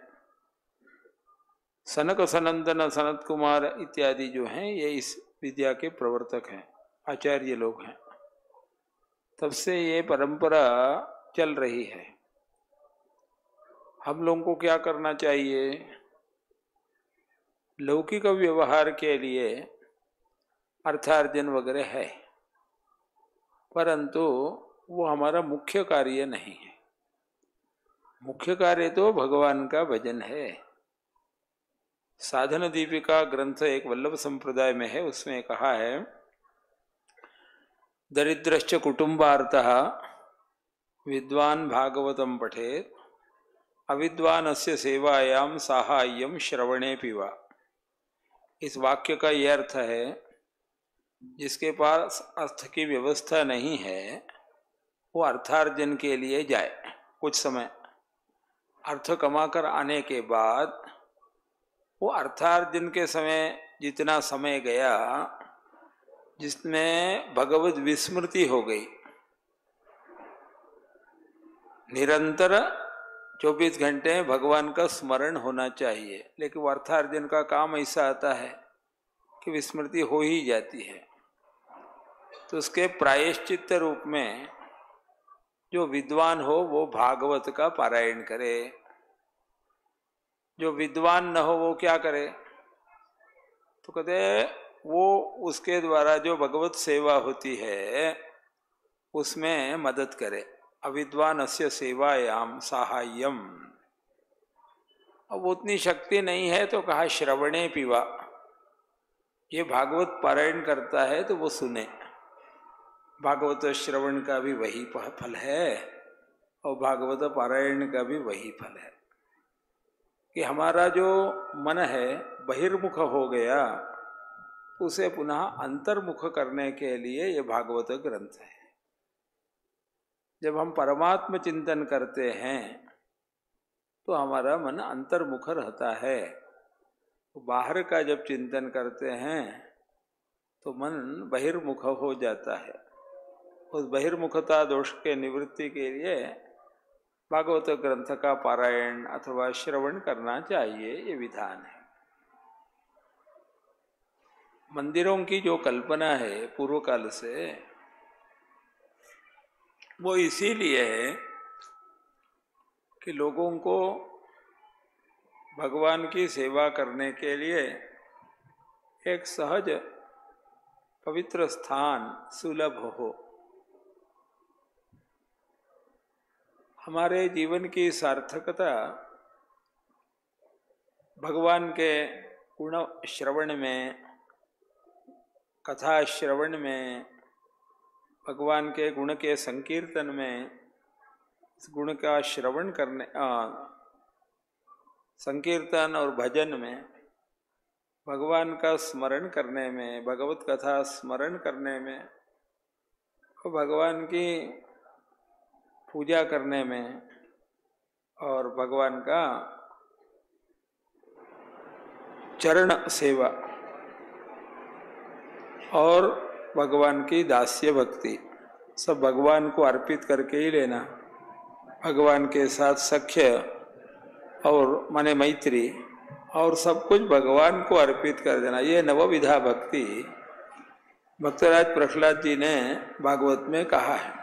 Speaker 4: सनक सनंदन सनत कुमार इत्यादि जो हैं ये इस विद्या के प्रवर्तक हैं, आचार्य लोग हैं। तब से ये परंपरा चल रही है। हम लोगों को क्या करना चाहिए? लौकिक व्यवहार के लिए अर्थार्जन वगैरह है, परंतु वो हमारा मुख्य कार्य नहीं है। मुख्य कार्य तो भगवान का भजन है। साधन दीपिका ग्रंथ एक वल्लभ संप्रदाय में है, उसमें कहा है, दरिद्रश्च कुटुंबार्तः विद्वान भागवतम पठेत अविद्वानस्य सेवायाम साहाय्यम श्रवणे पिवा। इस वाक्य का यह अर्थ है, जिसके पास अर्थ की व्यवस्था नहीं है वो अर्थार्जन के लिए जाए, कुछ समय अर्थ कमाकर आने के बाद वो अर्थार्जन के समय जितना समय गया जिसमें भगवत विस्मृति हो गई, निरंतर 24 घंटे भगवान का स्मरण होना चाहिए, लेकिन वो अर्थार्जन का काम ऐसा आता है कि विस्मृति हो ही जाती है। तो उसके प्रायश्चित रूप में जो विद्वान हो वो भागवत का पारायण करे, जो विद्वान न हो वो क्या करे? तो कहते वो उसके द्वारा जो भगवत सेवा होती है उसमें मदद करे। अविद्वान अस्य सेवायाम साहाय्यम। अब उतनी शक्ति नहीं है तो कहा श्रवणे पिवा, ये भागवत पारायण करता है तो वो सुने। भागवत श्रवण का भी वही फल है और भागवत पारायण का भी वही फल है कि हमारा जो मन है बहिर्मुख हो गया, उसे पुनः अंतर्मुख करने के लिए ये भागवत ग्रंथ है। जब हम परमात्म चिंतन करते हैं तो हमारा मन अंतर्मुख रहता है, बाहर का जब चिंतन करते हैं तो मन बहिर्मुख हो जाता है। उस बहिर्मुखता दोष के निवृत्ति के लिए भागवत ग्रंथ का पारायण अथवा श्रवण करना चाहिए, ये विधान है। मंदिरों की जो कल्पना है पूर्व काल से, वो इसीलिए है कि लोगों को भगवान की सेवा करने के लिए एक सहज पवित्र स्थान सुलभ हो। हमारे जीवन की सार्थकता भगवान के गुण श्रवण में, कथा श्रवण में, भगवान के गुण के संकीर्तन में, इस गुण का श्रवण करने, संकीर्तन और भजन में, भगवान का स्मरण करने में, भगवत कथा स्मरण करने में और भगवान की पूजा करने में और भगवान का चरण सेवा और भगवान की दास्य भक्ति, सब भगवान को अर्पित करके ही लेना। भगवान के साथ सख्य और माने मैत्री और सब कुछ भगवान को अर्पित कर देना, ये नवविधा भक्ति भक्तराज प्रहलाद जी ने भागवत में कहा है।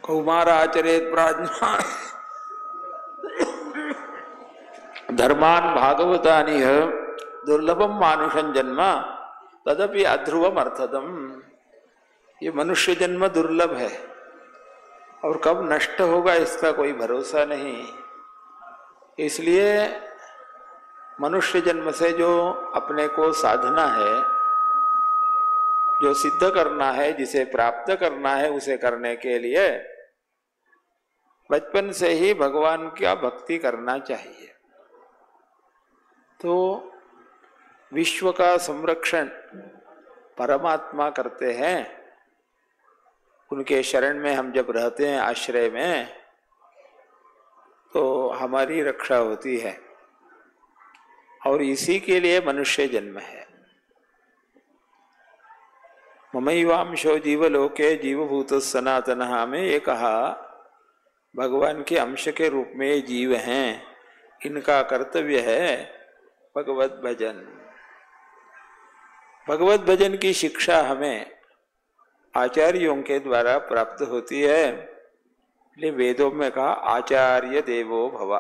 Speaker 4: कौमाराचरेत प्राज्ञा धर्मान भागवतानि दुर्लभम मानुषं जन्म तदपि अध्रुवम अर्थदम। ये मनुष्य जन्म दुर्लभ है और कब नष्ट होगा इसका कोई भरोसा नहीं, इसलिए मनुष्य जन्म से जो अपने को साधना है, जो सिद्ध करना है, जिसे प्राप्त करना है, उसे करने के लिए बचपन से ही भगवान का भक्ति करना चाहिए। तो विश्व का संरक्षण परमात्मा करते हैं, उनके शरण में हम जब रहते हैं, आश्रय में, तो हमारी रक्षा होती है और इसी के लिए मनुष्य जन्म है। ममैवांशो जीवलोके जीवभूत सनातनः में ये कहा, भगवान के अंश के रूप में ये जीव हैं, इनका कर्तव्य है भगवत भजन। भगवत भजन की शिक्षा हमें आचार्यों के द्वारा प्राप्त होती है। इसलिए वेदों में कहा आचार्य देवो भव।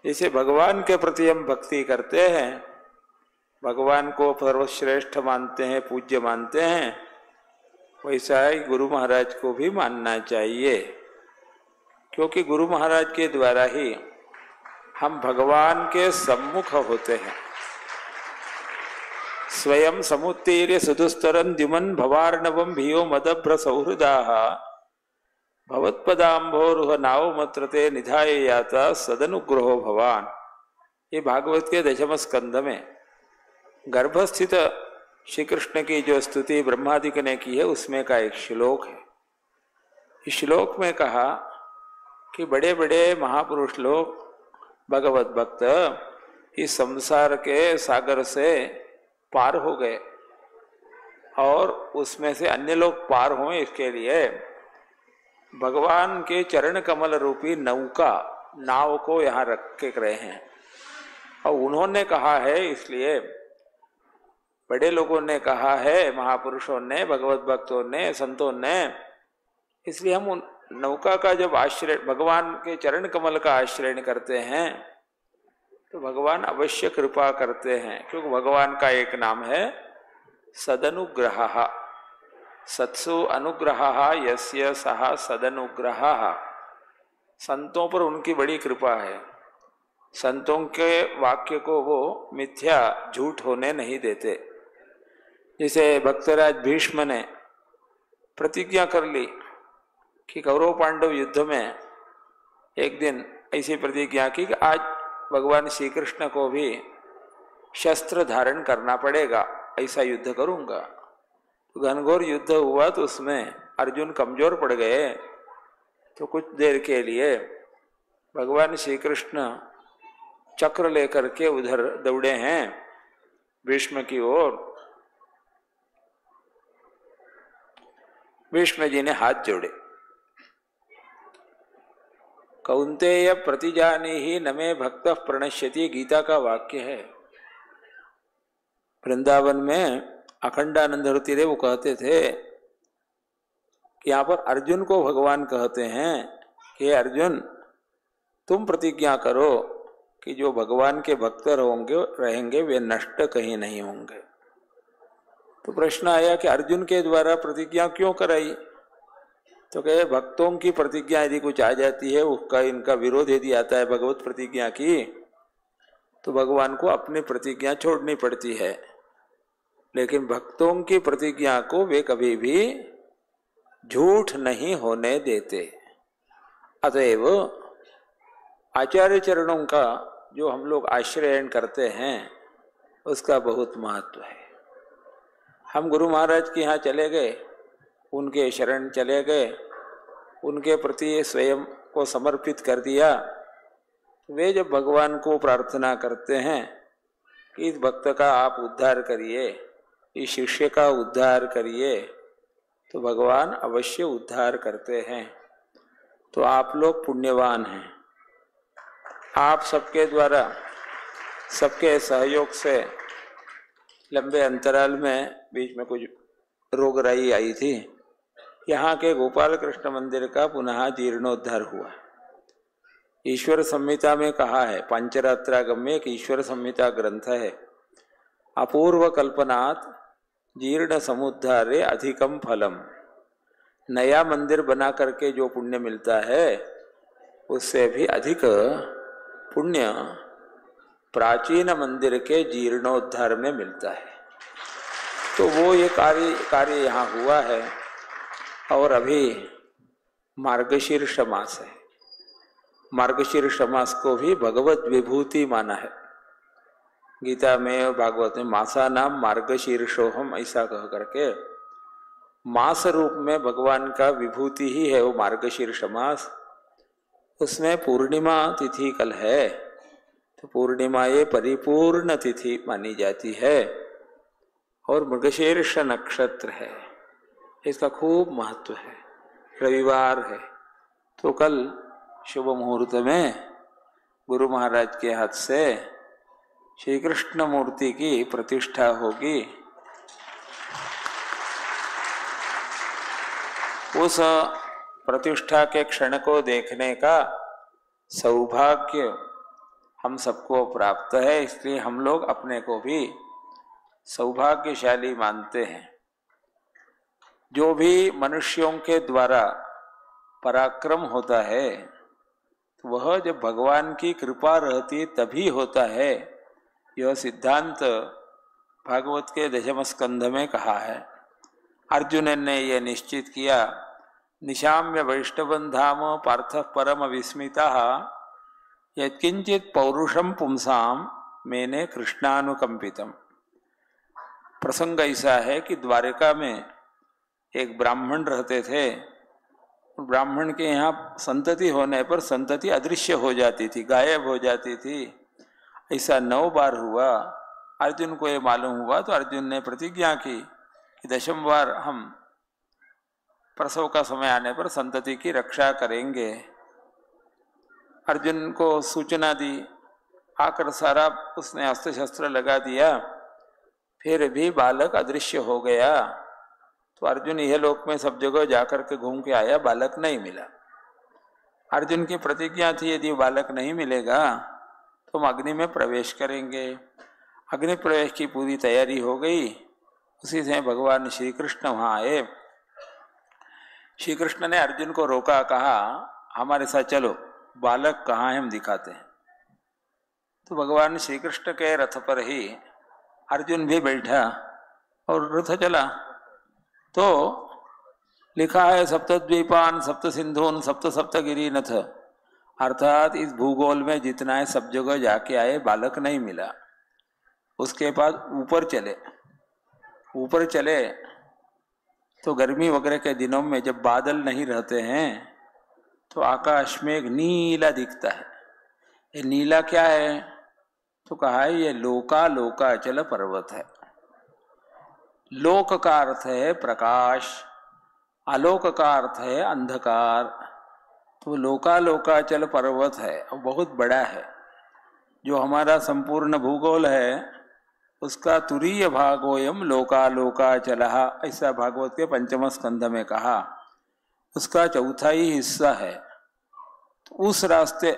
Speaker 4: जैसे भगवान के प्रति हम भक्ति करते हैं, भगवान को सर्वश्रेष्ठ मानते हैं, पूज्य मानते हैं, वैसा ही गुरु महाराज को भी मानना चाहिए, क्योंकि गुरु महाराज के द्वारा ही हम भगवान के सम्मुख होते हैं। स्वयं समुत्तीर्य सुदुस्तरं द्युमन भवार्णवं भियो मदभ्र सौहृदाः भवत्पदाम्भोरुह नावमत्रते निधाय याता सदनुग्रहो भवान। ये भागवत के दशम स्कंध में गर्भस्थित श्री कृष्ण की जो स्तुति ब्रह्मादिक ने की है उसमें का एक श्लोक है। इस श्लोक में कहा कि बड़े बड़े महापुरुष लोग, भगवत भक्त, इस संसार के सागर से पार हो गए और उसमें से अन्य लोग पार हों इसके लिए भगवान के चरण कमल रूपी नौका, नाव को यहाँ रख के रहे हैं। और उन्होंने कहा है, इसलिए बड़े लोगों ने कहा है, महापुरुषों ने, भगवत भक्तों ने, संतों ने, इसलिए हम उन नौका का जब आश्रय, भगवान के चरण कमल का आश्रय करते हैं तो भगवान अवश्य कृपा करते हैं, क्योंकि भगवान का एक नाम है सदनुग्रह। सत्सु अनुग्रह यस्य सह सदनुग्रह। संतों पर उनकी बड़ी कृपा है, संतों के वाक्य को वो मिथ्या झूठ होने नहीं देते। जैसे भक्तराज भीष्म ने प्रतिज्ञा कर ली कि कौरव पांडव युद्ध में एक दिन ऐसी प्रतिज्ञा की कि आज भगवान श्री कृष्ण को भी शस्त्र धारण करना पड़ेगा, ऐसा युद्ध करूंगा। तो घनघोर युद्ध हुआ तो उसमें अर्जुन कमजोर पड़ गए, तो कुछ देर के लिए भगवान श्री कृष्ण चक्र लेकर के उधर दौड़े हैं भीष्म की ओर। भीष्म जी ने हाथ जोड़े, कौन्तेय प्रतिजानी ही न मे भक्त प्रणश्यति, गीता का वाक्य है। वृंदावन में अखंडानंद रे वो कहते थे कि यहाँ पर अर्जुन को भगवान कहते हैं कि अर्जुन तुम प्रतिज्ञा करो कि जो भगवान के भक्त रहेंगे वे नष्ट कहीं नहीं होंगे। तो प्रश्न आया कि अर्जुन के द्वारा प्रतिज्ञा क्यों कराई? तो कहे भक्तों की प्रतिज्ञा यदि कुछ आ जाती है, उसका इनका विरोध यदि आता है भगवत प्रतिज्ञा की, तो भगवान को अपनी प्रतिज्ञा छोड़नी पड़ती है, लेकिन भक्तों की प्रतिज्ञा को वे कभी भी झूठ नहीं होने देते। अतएव आचार्य चरणों का जो हम लोग आश्रयण करते हैं उसका बहुत महत्व है। हम गुरु महाराज के यहाँ चले गए, उनके शरण चले गए, उनके प्रति स्वयं को समर्पित कर दिया। वे जब भगवान को प्रार्थना करते हैं कि इस भक्त का आप उद्धार करिए, इस शिष्य का उद्धार करिए, तो भगवान अवश्य उद्धार करते हैं। तो आप लोग पुण्यवान हैं। आप सबके द्वारा, सबके सहयोग से लंबे अंतराल में बीच में कुछ रोगराई आई थी, यहाँ के गोपाल कृष्ण मंदिर का पुनः जीर्णोद्धार हुआ। ईश्वर संहिता में कहा है, पांचरात्रागम में एक ईश्वर संहिता ग्रंथ है, अपूर्व कल्पनात् जीर्ण समुद्धारे अधिकम फलम। नया मंदिर बना करके जो पुण्य मिलता है उससे भी अधिक पुण्य प्राचीन मंदिर के जीर्णोद्धार में मिलता है। तो वो ये कार्य कार्य यहाँ हुआ है। और अभी मार्गशीर्ष मास है, मार्गशीर्ष मास को भी भगवत विभूति माना है गीता में और भागवत में। मासा नाम मार्गशीर्षोहम ऐसा कह करके मास रूप में भगवान का विभूति ही है वो मार्गशीर्ष मास। उसमें पूर्णिमा तिथि कल है, तो पूर्णिमा ये परिपूर्ण तिथि मानी जाती है और मृगशीर्ष नक्षत्र है, इसका खूब महत्व है। रविवार है, तो कल शुभ मुहूर्त में गुरु महाराज के हाथ से श्री कृष्ण मूर्ति की प्रतिष्ठा होगी। उस प्रतिष्ठा के क्षण को देखने का सौभाग्य हम सबको प्राप्त है, इसलिए हम लोग अपने को भी सौभाग्यशाली मानते हैं। जो भी मनुष्यों के द्वारा पराक्रम होता है तो वह जब भगवान की कृपा रहती तभी होता है। यह सिद्धांत भागवत के दशम स्कंध में कहा है। अर्जुन ने यह निश्चित किया, निशाम्य वैष्णवं धाम पार्थ परम विस्मितः यत्किंचित पौरुषम पुंसाम मैंने कृष्णानुकंपितम। प्रसंग ऐसा है कि द्वारका में एक ब्राह्मण रहते थे। ब्राह्मण के यहाँ संतति होने पर संतति अदृश्य हो जाती थी, गायब हो जाती थी। ऐसा 9 बार हुआ। अर्जुन को ये मालूम हुआ तो अर्जुन ने प्रतिज्ञा की कि 10म बार हम प्रसव का समय आने पर संतति की रक्षा करेंगे। अर्जुन को सूचना दी, आकर सारा उसने अस्त्र शस्त्र लगा दिया, फिर भी बालक अदृश्य हो गया। तो अर्जुन यह लोक में सब जगह जाकर के घूम के आया, बालक नहीं मिला। अर्जुन की प्रतिज्ञा थी यदि बालक नहीं मिलेगा तो हम अग्नि में प्रवेश करेंगे। अग्नि प्रवेश की पूरी तैयारी हो गई। उसी से भगवान श्री कृष्ण वहाँ आए। श्री कृष्ण ने अर्जुन को रोका, कहा हमारे साथ चलो, बालक कहाँ है हम दिखाते हैं। तो भगवान श्री कृष्ण के रथ पर ही अर्जुन भी बैठा और रथ चला। तो लिखा है सप्तद्वीपान सप्त सिंधुन सप्त सप्तगिरीनथ, अर्थात इस भूगोल में जितना है सब जगह जाके आए, बालक नहीं मिला। उसके बाद ऊपर चले, ऊपर चले तो गर्मी वगैरह के दिनों में जब बादल नहीं रहते हैं तो आकाश में एक नीला दिखता है। ये नीला क्या है? तो कहा है ये लोका लोकाचल पर्वत है। लोक का अर्थ है प्रकाश, आलोक का अर्थ है अंधकार। तो लोका लोकाचल पर्वत है और बहुत बड़ा है। जो हमारा संपूर्ण भूगोल है उसका तुरीय भागोयम लोका लोकाचलः, ऐसा भागवत के पंचम स्कंध में कहा। उसका चौथा ही हिस्सा है। तो उस रास्ते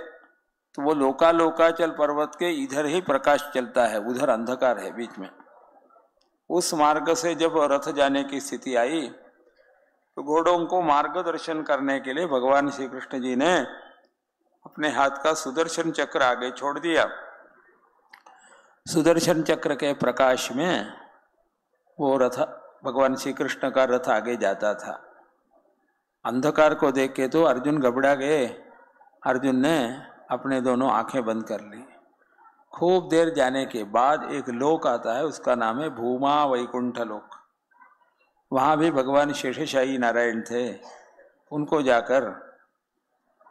Speaker 4: तो वो लोका लोकाचल पर्वत के इधर ही प्रकाश चलता है, उधर अंधकार है बीच में। उस मार्ग से जब रथ जाने की स्थिति आई तो घोड़ों को मार्गदर्शन करने के लिए भगवान श्री कृष्ण जी ने अपने हाथ का सुदर्शन चक्र आगे छोड़ दिया। सुदर्शन चक्र के प्रकाश में वो रथ, भगवान श्री कृष्ण का रथ आगे जाता था। अंधकार को देख के तो अर्जुन घबरा गए। अर्जुन ने अपने दोनों आंखें बंद कर ली। खूब देर जाने के बाद एक लोक आता है, उसका नाम है भूमा वैकुंठ लोक। वहाँ भी भगवान शेषशाही नारायण थे। उनको जाकर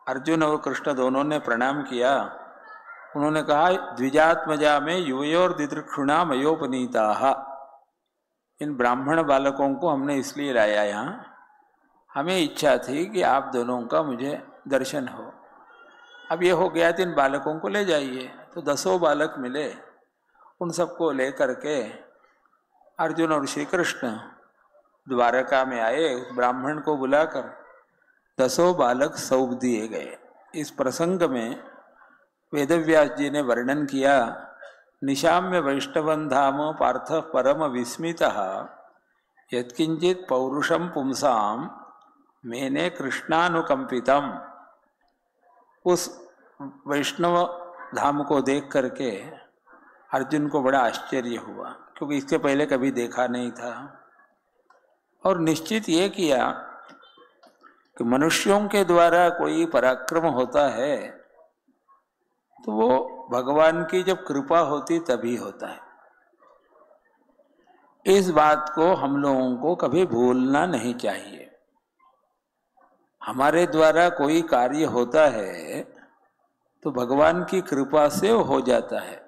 Speaker 4: अर्जुन और कृष्ण दोनों ने प्रणाम किया। उन्होंने कहा द्विजात्मजा में युवयोर दिदृक्षुणा मयोपनीताः, इन ब्राह्मण बालकों को हमने इसलिए लाया यहाँ, हमें इच्छा थी कि आप दोनों का मुझे दर्शन हो। अब ये हो गया तो इन बालकों को ले जाइए। तो 10 बालक मिले। उन सबको ले करके अर्जुन और श्री कृष्ण द्वारका में आए। उस ब्राह्मण को बुलाकर 10 बालक सौंप दिए गए। इस प्रसंग में वेदव्यास जी ने वर्णन किया, निशाम्य वैष्णवं धाम पार्थ परम विस्मितः यत्किंचित पौरुषम पुंसाम मैंने कृष्णानुकंपितम। उस वैष्णव धाम को देख करके अर्जुन को बड़ा आश्चर्य हुआ, क्योंकि इसके पहले कभी देखा नहीं था। और निश्चित ये किया कि मनुष्यों के द्वारा कोई पराक्रम होता है तो वो भगवान की जब कृपा होती तभी होता है। इस बात को हम लोगों को कभी भूलना नहीं चाहिए। हमारे द्वारा कोई कार्य होता है तो भगवान की कृपा से हो जाता है।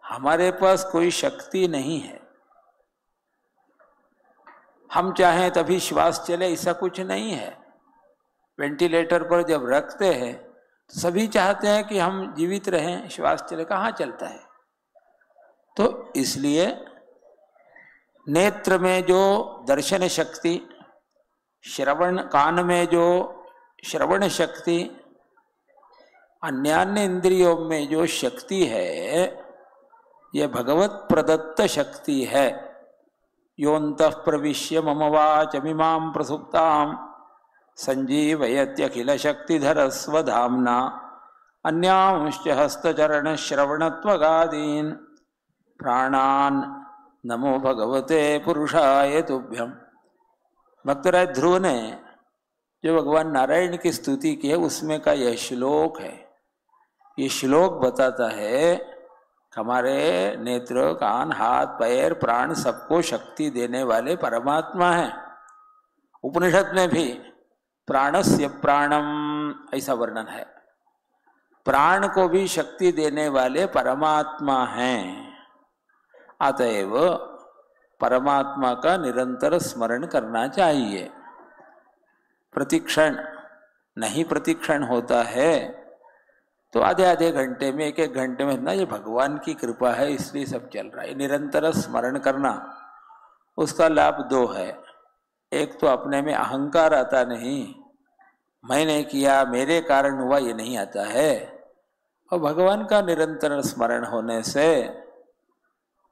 Speaker 4: हमारे पास कोई शक्ति नहीं है, हम चाहें तभी श्वास चले ऐसा कुछ नहीं है। वेंटिलेटर पर जब रखते हैं तो सभी चाहते हैं कि हम जीवित रहें, श्वास चले, कहाँ चलता है। तो इसलिए नेत्र में जो दर्शन शक्ति, श्रवण कान में जो श्रवण शक्ति, अन्यान्य इंद्रियों में जो शक्ति है यह भगवत प्रदत्त शक्ति है। योऽन्तः प्रविश्य मम वाचमिमां प्रसुप्तां संजीवयत्यखिल शक्तिधरस्वधाम्ना अन्यांश्च हस्तचरणश्रवणत्वगादीन् प्राणान् नमो भगवते पुरुषाय तुभ्यम। भक्तराज ध्रुव ने जो भगवान नारायण की स्तुति की है उसमें का यह श्लोक है। ये श्लोक बताता है हमारे नेत्र, कान, हाथ, पैर, प्राण सबको शक्ति देने वाले परमात्मा हैं। उपनिषद में भी प्राणस्य प्राणम ऐसा वर्णन है। प्राण को भी शक्ति देने वाले परमात्मा हैं। अतएव परमात्मा का निरंतर स्मरण करना चाहिए। प्रतिक्षण नहीं, प्रतिक्षण होता है तो आधे आधे घंटे में, एक एक घंटे में, ना ये भगवान की कृपा है इसलिए सब चल रहा है। निरंतर स्मरण करना, उसका लाभ दो है। एक तो अपने में अहंकार आता नहीं, मैंने किया, मेरे कारण हुआ, ये नहीं आता है। और भगवान का निरंतर स्मरण होने से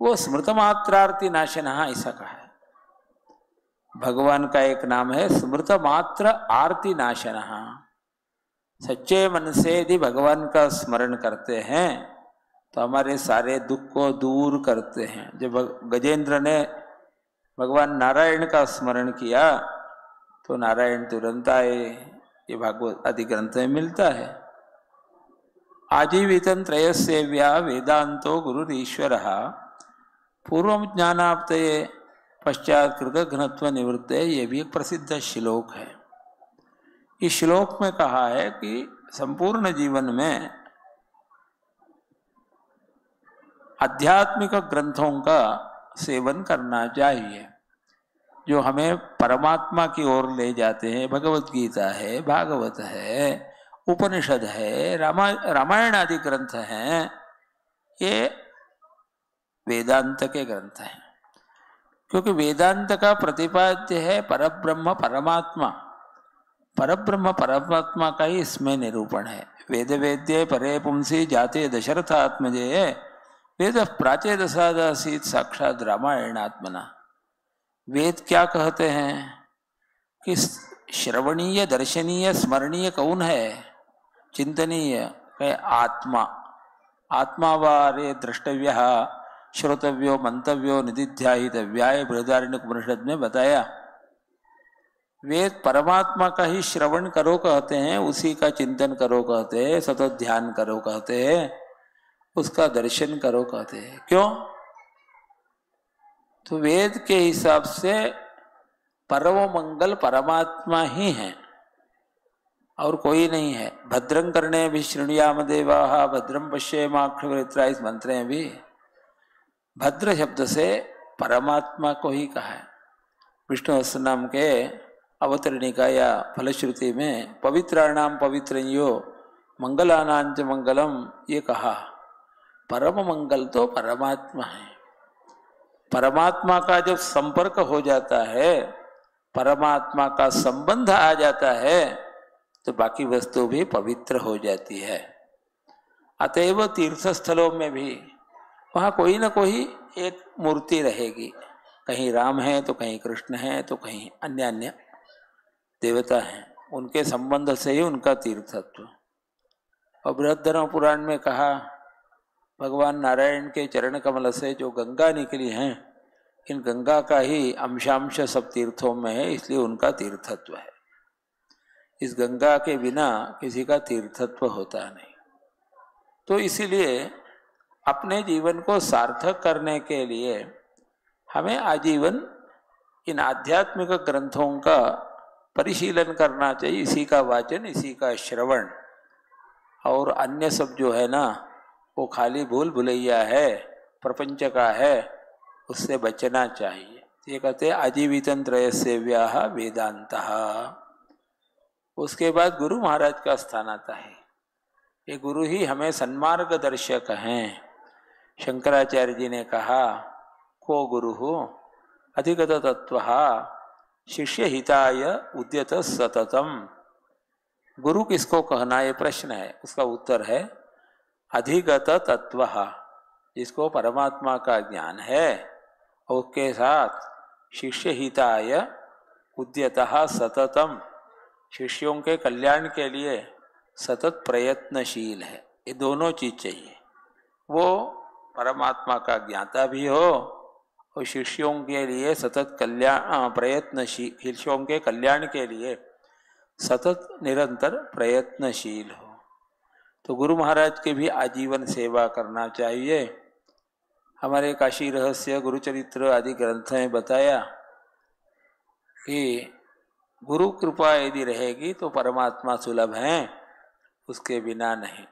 Speaker 4: वो स्मृत मात्रार्ति नाशन, ऐसा कहा है। भगवान का एक नाम है स्मृत मात्र आरती नाशन। सच्चे मन से यदि भगवान का स्मरण करते हैं तो हमारे सारे दुख को दूर करते हैं। जब गजेंद्र ने भगवान नारायण का स्मरण किया तो नारायण तुरंत आए। ये भागवत आदि ग्रंथ में मिलता है। आजीवितन त्रयसेव्या वेदांतो गुरुरीश्वरः पूर्वं ज्ञानाप्तये पश्चात कृतघ्नत्व निवृत्ते, ये भी एक प्रसिद्ध श्लोक है। इस श्लोक में कहा है कि संपूर्ण जीवन में आध्यात्मिक ग्रंथों का सेवन करना चाहिए जो हमें परमात्मा की ओर ले जाते हैं। भगवत गीता है, भागवत है, उपनिषद है, रामायण आदि ग्रंथ हैं। ये वेदांत के ग्रंथ हैं, क्योंकि वेदांत का प्रतिपाद्य है परब्रह्म परमात्मा। परब्रह्म परमात्मा का ही इसमें निरूपण है। वेद वेद्ये परे पुंसी जाते दशरथात्मजे वेद प्राचेदसादासीत साक्षात रामायणात्मना। वेद क्या कहते हैं कि श्रवणीय, दर्शनीय, स्मरणीय कौन है? चिंतनीय कहे आत्मा। आत्मा वारे द्रष्टव्य श्रोतव्यो मंतव्यो निधिध्यायितव्याय, बृहदारण्यक उपनिषद में बताया। वेद परमात्मा का ही श्रवण करो कहते हैं, उसी का चिंतन करो कहते हैं, सतत ध्यान करो कहते हैं, उसका दर्शन करो कहते हैं। क्यों? तो वेद के हिसाब से परम मंगल परमात्मा ही है और कोई नहीं है। भद्रं कर्णे भी शृणुयाम देवाः भद्रं पश्येमाक्षभिर्यजत्राः, इस मंत्र में भी भद्र शब्द से परमात्मा को ही कहा है। विष्णु सहस्रनाम के अवतरणिका या फलश्रुति में पवित्राणाम पवित्रयो मंगलानांच मंगलम ये कहा। परम मंगल तो परमात्मा है। परमात्मा का जब संपर्क हो जाता है, परमात्मा का संबंध आ जाता है, तो बाकी वस्तु भी पवित्र हो जाती है। अतएव तीर्थस्थलों में भी वहाँ कोई ना कोई एक मूर्ति रहेगी। कहीं राम है तो कहीं कृष्ण है तो कहीं अन्य अन्य देवता हैं। उनके संबंध से ही उनका तीर्थत्व। और बृहद पुराण में कहा भगवान नारायण के चरण कमल से जो गंगा निकली हैं, इन गंगा का ही अंशांश सब तीर्थों में है, इसलिए उनका तीर्थत्व है। इस गंगा के बिना किसी का तीर्थत्व होता नहीं। तो इसीलिए अपने जीवन को सार्थक करने के लिए हमें आजीवन इन आध्यात्मिक ग्रंथों का परिशीलन करना चाहिए, इसी का वाचन, इसी का श्रवण। और अन्य सब जो है ना, वो खाली भूल भुलैया है, प्रपंच का है, उससे बचना चाहिए। ये कहते हैं आजीवितन त्रयसेव्याः वेदांतः। उसके बाद गुरु महाराज का स्थान आता है। ये गुरु ही हमें सन्मार्ग दर्शक हैं। शंकराचार्य जी ने कहा, को गुरु अधिगत तत्व शिष्य हिताय उद्यत सततम गुरु किसको कहना, ये प्रश्न है। उसका उत्तर है अधिगत तत्व, जिसको परमात्मा का ज्ञान है और उसके साथ शिष्य हिताय उद्यतः सततम, शिष्यों के कल्याण के लिए सतत प्रयत्नशील है। ये दोनों चीज चाहिए। वो परमात्मा का ज्ञाता भी हो और शिष्यों के लिए सतत कल्याण प्रयत्नशील, शिष्यों के कल्याण के लिए सतत निरंतर प्रयत्नशील हो। तो गुरु महाराज के भी आजीवन सेवा करना चाहिए। हमारे काशी रहस्य, गुरुचरित्र आदि ग्रंथ में बताया कि गुरु कृपा यदि रहेगी तो परमात्मा सुलभ हैं, उसके बिना नहीं।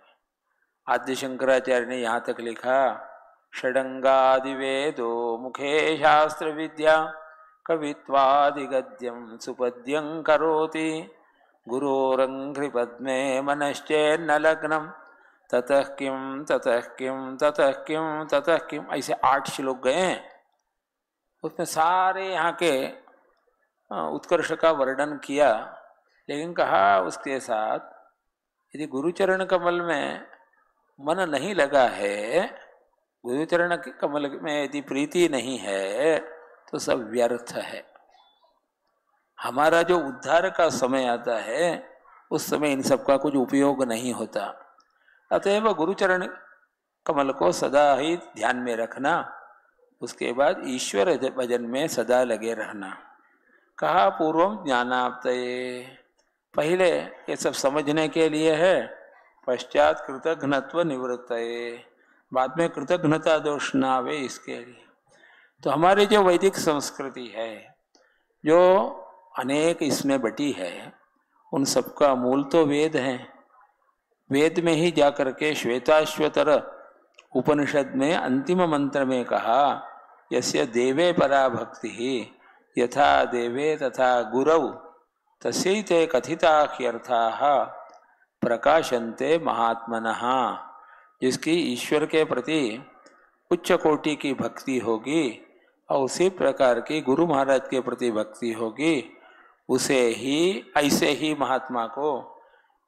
Speaker 4: आद्य शंकराचार्य ने यहाँ तक लिखा, षडंगादिवेदो मुखे शास्त्र विद्या कवित्वादिगद्यं सुपद्यं करोति गुरोरंघ्रिपद्मे मनश्चेन्न लग्नं ततः किम ततः किम ततः किम ततः किम। ऐसे 8 श्लोक गए हैं, उसमें सारे यहाँ के उत्कर्ष का वर्णन किया, लेकिन कहा उसके साथ यदि गुरुचरण कमल में मन नहीं लगा है, गुरुचरण कमल में यदि प्रीति नहीं है तो सब व्यर्थ है। हमारा जो उद्धार का समय आता है उस समय इन सब का कुछ उपयोग नहीं होता। अतएव गुरुचरण कमल को सदा ही ध्यान में रखना, उसके बाद ईश्वर भजन में सदा लगे रहना। कहा पूर्वम ज्ञानाप्तये, पहले ये सब समझने के लिए है, पश्चात कृतघ्नत्व निवृत्तये, बाद में कृतघ्नता दोष ना आवे इसके लिए। तो हमारी जो वैदिक संस्कृति है, जो अनेक इसमें बटी है, उन सबका मूल तो वेद है। वेद में ही जाकर के श्वेताश्वतर उपनिषद में अंतिम मंत्र में कहा, यस्य देवे पराभक्ति यथा देवे तथा गुरौ तस्यैते कथिता ह्यर्थाः प्रकाशन्ते महात्मनः। जिसकी ईश्वर के प्रति उच्च कोटि की भक्ति होगी और उसी प्रकार की गुरु महाराज के प्रति भक्ति होगी, उसे ही, ऐसे ही महात्मा को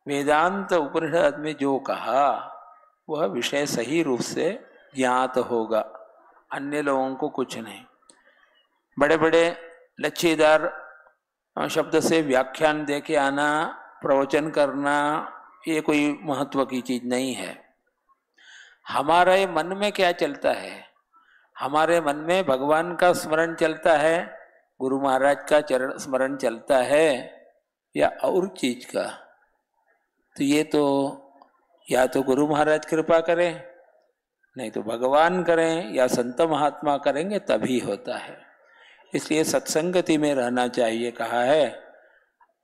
Speaker 4: वेदांत उपनिषद में जो कहा वह विषय सही रूप से ज्ञात होगा, अन्य लोगों को कुछ नहीं। बड़े बड़े लच्छीदार शब्द से व्याख्यान दे के आना, प्रवचन करना, ये कोई महत्व की चीज़ नहीं है। हमारे मन में क्या चलता है? हमारे मन में भगवान का स्मरण चलता है, गुरु महाराज का चरण स्मरण चलता है, या और चीज का? तो ये तो या तो गुरु महाराज कृपा करें, नहीं तो भगवान करें, या संत महात्मा करेंगे तभी होता है। इसलिए सत्संगति में रहना चाहिए कहा है।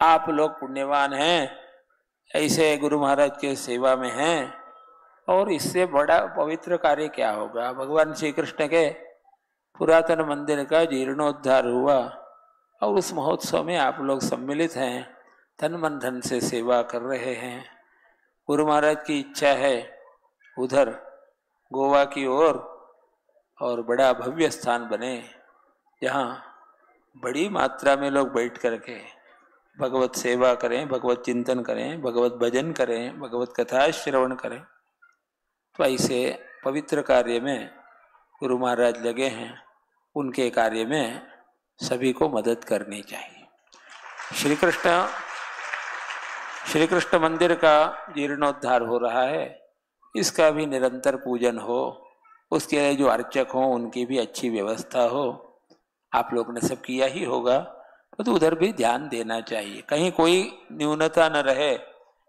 Speaker 4: आप लोग पुण्यवान हैं, ऐसे गुरु महाराज के सेवा में हैं, और इससे बड़ा पवित्र कार्य क्या होगा। भगवान श्री कृष्ण के पुरातन मंदिर का जीर्णोद्धार हुआ और उस महोत्सव में आप लोग सम्मिलित हैं, तन मन धन से सेवा कर रहे हैं। गुरु महाराज की इच्छा है उधर गोवा की ओर और बड़ा भव्य स्थान बने, जहाँ बड़ी मात्रा में लोग बैठ करके भगवत सेवा करें, भगवत चिंतन करें, भगवत भजन करें, भगवत कथा श्रवण करें। तो ऐसे पवित्र कार्य में गुरु महाराज लगे हैं, उनके कार्य में सभी को मदद करनी चाहिए। श्री कृष्ण मंदिर का जीर्णोद्धार हो रहा है, इसका भी निरंतर पूजन हो, उसके लिए जो अर्चक हों उनकी भी अच्छी व्यवस्था हो। आप लोग ने सब किया ही होगा, तो उधर भी ध्यान देना चाहिए, कहीं कोई न्यूनता न रहे,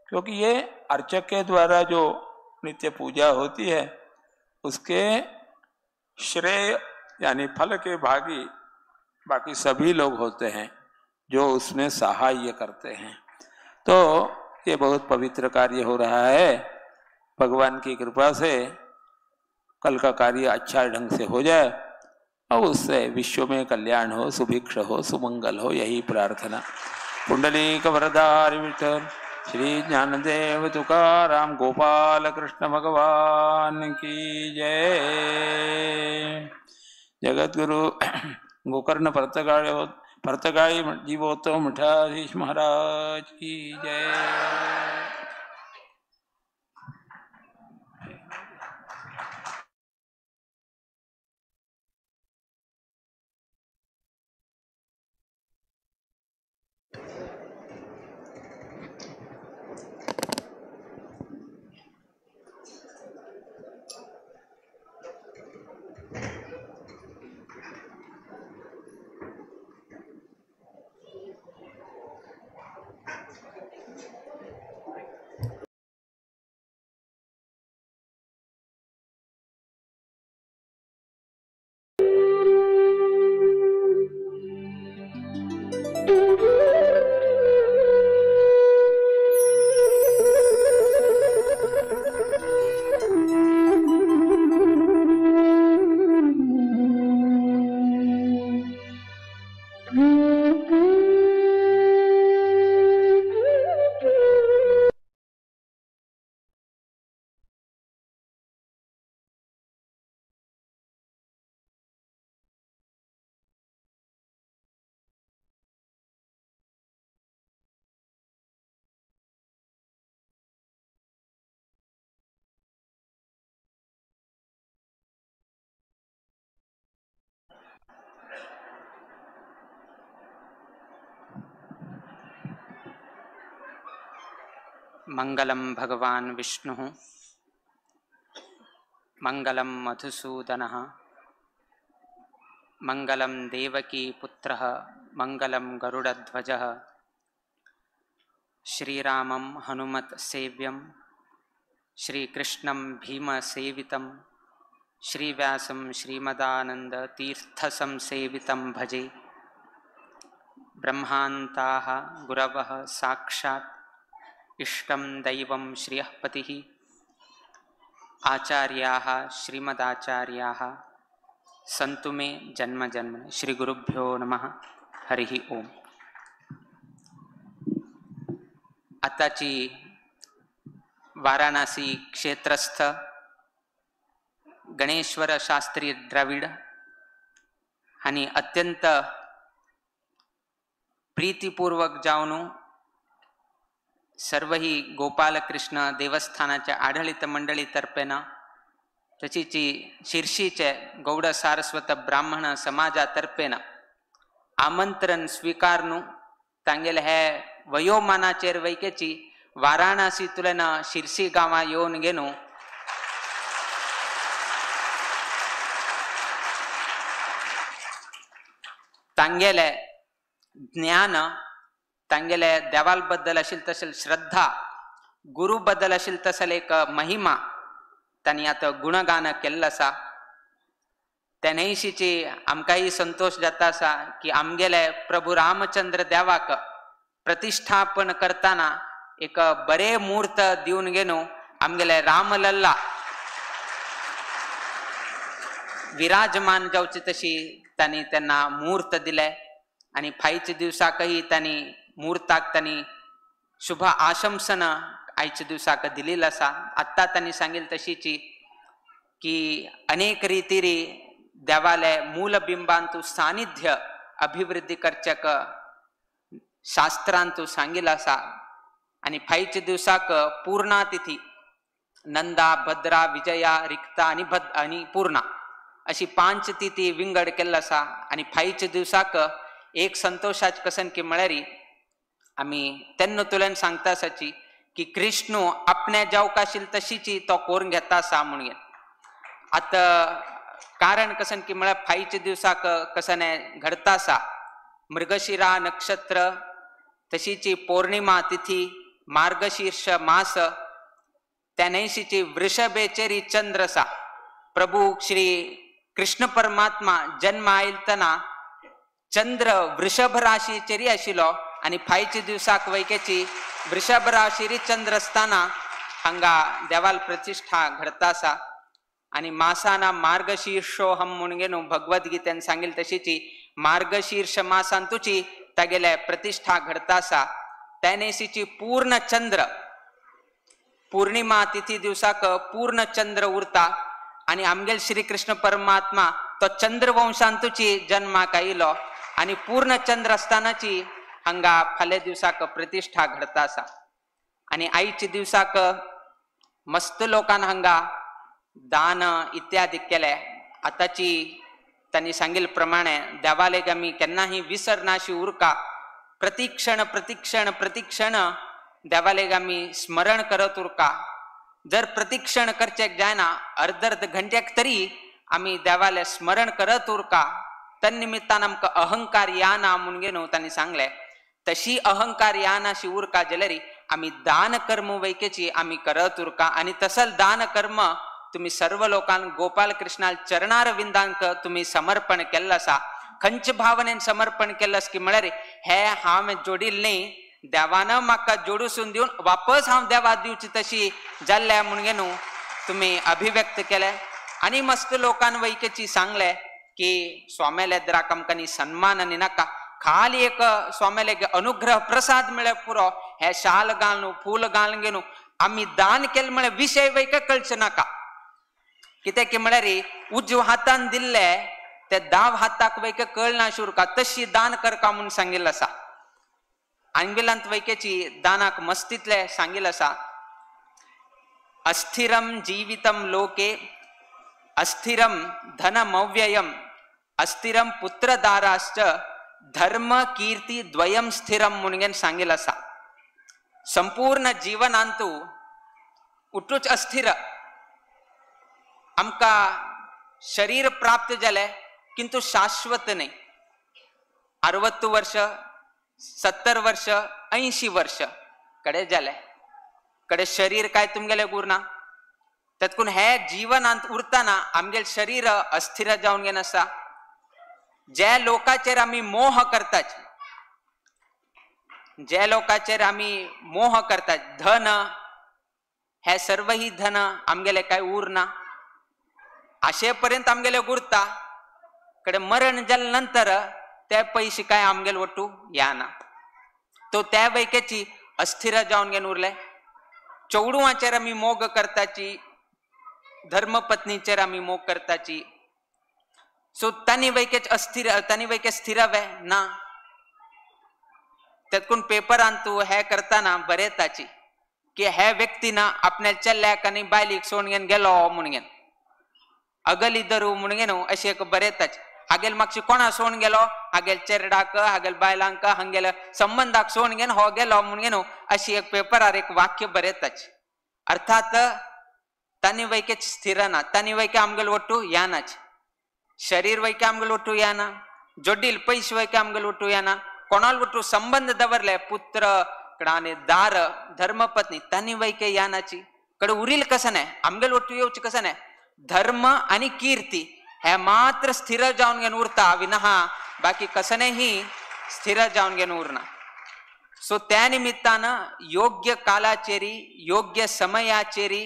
Speaker 4: क्योंकि ये अर्चक के द्वारा जो नित्य पूजा होती है उसके श्रेय यानी फल के भागी बाकी सभी लोग होते हैं जो उसमें सहाय्य करते हैं। तो ये बहुत पवित्र कार्य हो रहा है, भगवान की कृपा से कल का कार्य अच्छा ढंग से हो जाए और उससे विश्व में कल्याण हो, सुभिक्ष हो, सुमंगल हो, यही प्रार्थना। पुंडलीक वरदारि विठ्ठल श्री ज्ञानदेव तुकाराम गोपाल कृष्ण भगवान की जय। जगद्गुरु गोकर्ण पर्तगाळी जीवोत्तम मठाधीश महाराज की जय।
Speaker 8: मंगलम भगवान विष्णुः, मंगलम मधुसूदनः, मंगलम देवकी पुत्रः, मंगलम गरुड़ध्वजः। श्रीरामं हनुमत् सेव्यं, श्रीकृष्णं भीमसेवितं, श्रीव्यासं श्रीमदानंद तीर्थसंसेवितं भजे। ब्रह्मान्ताः गुरवः साक्षात् इष्टं दैवं श्रियः पतिः, आचार्याः श्रीमदाचार्याः सन्तु मे जन्म जन्म। श्री गुरुभ्यो नमः। हरिः ओम। आताची वाराणसी क्षेत्रस्थ गणेश्वर शास्त्री द्रविड आणि अत्यंत प्रीतिपूर्वक जाऊन सर्वही गोपालकृष्ण देवस्थानाच्या आढळित मंडळीतर्फेनं तशीची शिर्षीचे गौड सारस्वत ब्राह्मण समाजातर्फेनं आमंत्रण स्वीकारून तांगेले हे वयोमानाचेर वैकेची वाराणसींतल्यान शिर्सी गांवां येवन घेवन तांगेले ज्ञान, तांगेले देवाल बद्दल आशिल्ली तशें श्रद्धा, गुरु बद्दल आशिल्ली तसले एक महिमा तांणी आतां गुणगान केल्लो आसा। त्या न्हयशीची आमकांय संतोष जाता आसा की आमगेले प्रभू रामचंद्र देवाक प्रतिष्ठापन करतना एक बरे मूर्त दिवन घेवन आमगेले रामलल्ला विराजमान जावची तशी तांणी त्यांना मूर्त दिले आनी फायच्या दिवसाकही तांणी मुहूर्ताक तांणी शुभ आशंसन आयच्या दिवसाक दिलेलं आसा। आत्ता तांणी सांगितलं तशीची की अनेक रीतिरी देवाले मूलबिंबांतु सानिध्य अभिवृद्धी करचेक शास्त्रांतु सांगितलं आसा। आनी फायच्या दिवसाक पूर्णातिथी नंदा, भद्रा, विजया, रिक्ता आनी आणि पूर्णा अशी 5 तिथी विंगड केल्लो आसा। आनी फायच्या दिवसाक एक संतोषाच कसन की म्हळ्यार आमी तेन्ना तुल्यान सांगता आसाची की कृष्णू आपणे जावंक आशिल्ली तशीची तो करून घेता आसा म्हणून। आतां कारण कसन की म्हळ्यार फायच्या दिवसाक कसन घडता आसा, मृगशिरा नक्षत्र तशीची पौर्णिमा तिथी, मार्गशीर्ष मास, त्या न्हयशीची वृषभेचेरी चंद्र आसा। प्रभू श्री कृष्ण परमात्मा जन्म आयतना चंद्र वृषभ राशीचेरी आशिल्लो आनी फायच्या दिवसाक वैकेची वृषभ राशीरी चंद्र आसतना हांगा देवाल प्रतिष्ठा घडता आसा। आनी मासाना मार्गशीर्षोहम म्हणून घेवन भगवद्गीतेन सांगिल्लें तशीची मार्गशीर्ष मासांतुची तागेले प्रतिष्ठा घडता आसा। त्यानेसीची पूर्ण चंद्र पूर्णिमा तिथी दिवसाक पूर्ण चंद्र उरता आनी आमगेल श्री कृष्ण परमात्मा तो चंद्रवंशांतुची जन्माक आयलो। आनी पूर्ण चंद्र आसतानाची हांगा फाल्यां दिवसाक प्रतिश्ठा घडता आसा. आनी आयच्या दिवसाक मस्त लोकान हांगा दान इत्यादी केले. आतांची तांणी सांगिल्ले प्रमाणे देवालेक आमी केन्नाही विसरनाशी उरका, प्रतिक्षण प्रतिक्षण प्रतिक्षण देवालेक आमी स्मरण करत उरका. जर प्रतिक्षण करचेक जायना अर्द अर्द घंट्याक तरी आमी देवाले स्मरण करत उरका. तन्निमित्तान आमकां अहंकार याना म्हणून न्हू तांणी सांगलें. तशी अहंकार यानाशी उरका जाल्यार आमी दान कर्म वैकेची आमी करत उरका. आनी तसल दान कर्म तुम्ही सर्व लोकांक गोपाल कृष्णाल चरणार विंदांक तुम्ही समर्पण केल्लें आसा. खंयचे भावनेन समर्पण केल्लें की म्हळ्यार हे हांवें जोडिल्लें न्ही, देवान म्हाका जोडूसून दिवन वापस हांव देवा दिवची तशी जाल्ल्या म्हणून न्हू तुम्ही अभिव्यक्त केले. आनी मस्त लोकान वैकेची सांगले की स्वाम्याल्या द्राक आमकां सन्मान आनी नाका, खाली एक स्वाम्याले अनुग्रह प्रसाद मेळ्ळे पुरो. हे शाल घालून फूल घालून घेवन आमी दान केलें म्हळ्यार विशय वैके कळचें नाका. कित्याक की म्हळ्यार उजव हातान दिल्ले ते दाव हाताक वैके कळना उरका, तशी दान करका म्हूण सांगिल्लें आसा. आंगिलांत वैकेची दानाक मस्तीतले सांगिल्लें आसा. अस्थिरम जीवितम लोके अस्थिरम धनमव्ययम अस्थिरम पुत्रदाराश्च धर्म कीर्ती द्वयम स्थिरम म्हणून सांगिल्लें आसा. संपूर्ण जीवनांतु उठूच अस्थिर. आमकां शरीर प्राप्त जालें किंतु शाश्वत न्हय. 60 वर्ष 70 वर्ष 80 वर्ष कडे जालें कडे शरीर काय तुमगेलें उरना. तेतकून हे जीवनांत उरतना आमगेलें शरीर अस्थिर जावन घेन आसा. ज्या लोकाचेर आमी मोह करतात, ज्या लोकाचेर आमी मोह करतात, धन हे सर्वही धन आमगेलें काय उरना. आशे पर्यंत आमगेलें उरता, कडे मरण जाले नंतर ते पैसे काय आमगेले वट्टू येना. तो त्या वैकेची अस्थिर जावन घेवन उरले. चेडवांचेर आमी मोग करताची, धर्मपत्नीचेर आमी मोग करताची. सो तांणी वैकेच अस्थिर, तांणी वैके स्थिरवे ना. तेतकून पेपरान तूं हे करतना बरयताची की हे व्यक्तीन आपल्या चल्याक आनी बायलीक सोडून घेवन गेलो म्हणून घेवन अगली दरू म्हणून न्हू अशें एक बरयताची. हागेल मागशी कोणा सोडून गेलो, हागेल चेरडाक, हागेल बायलांक, हांगेल संबंदाक सोडून घेवन हो गेलो म्हणून न्हू अशी एक पेपरार एक वाक्य बरयताची. अर्थात तांणी वैकेच स्थिर ना, तांणी वैके आमगेल वट्टू यानाच. शरीर वैके आमगेल वट्टू याना, जोडील पैसे वैके आमगेल वट्टू याना, कोणाल वट्टू संबंध दवरले पुत्र आनी दार धर्मपत्नी तांणी वैके यानाची. कडे उरील कसं नाही आमगेल वट्टू येवचे कसं नाही. धर्म आनी कीर्ती हे मात्र स्थिर जावन घेवन उरता विनहा बाकी कसनेही स्थिर जावन घेवन उरना. सो त्या निमित्तान योग्य कालाचेरी योग्य समयाचेरी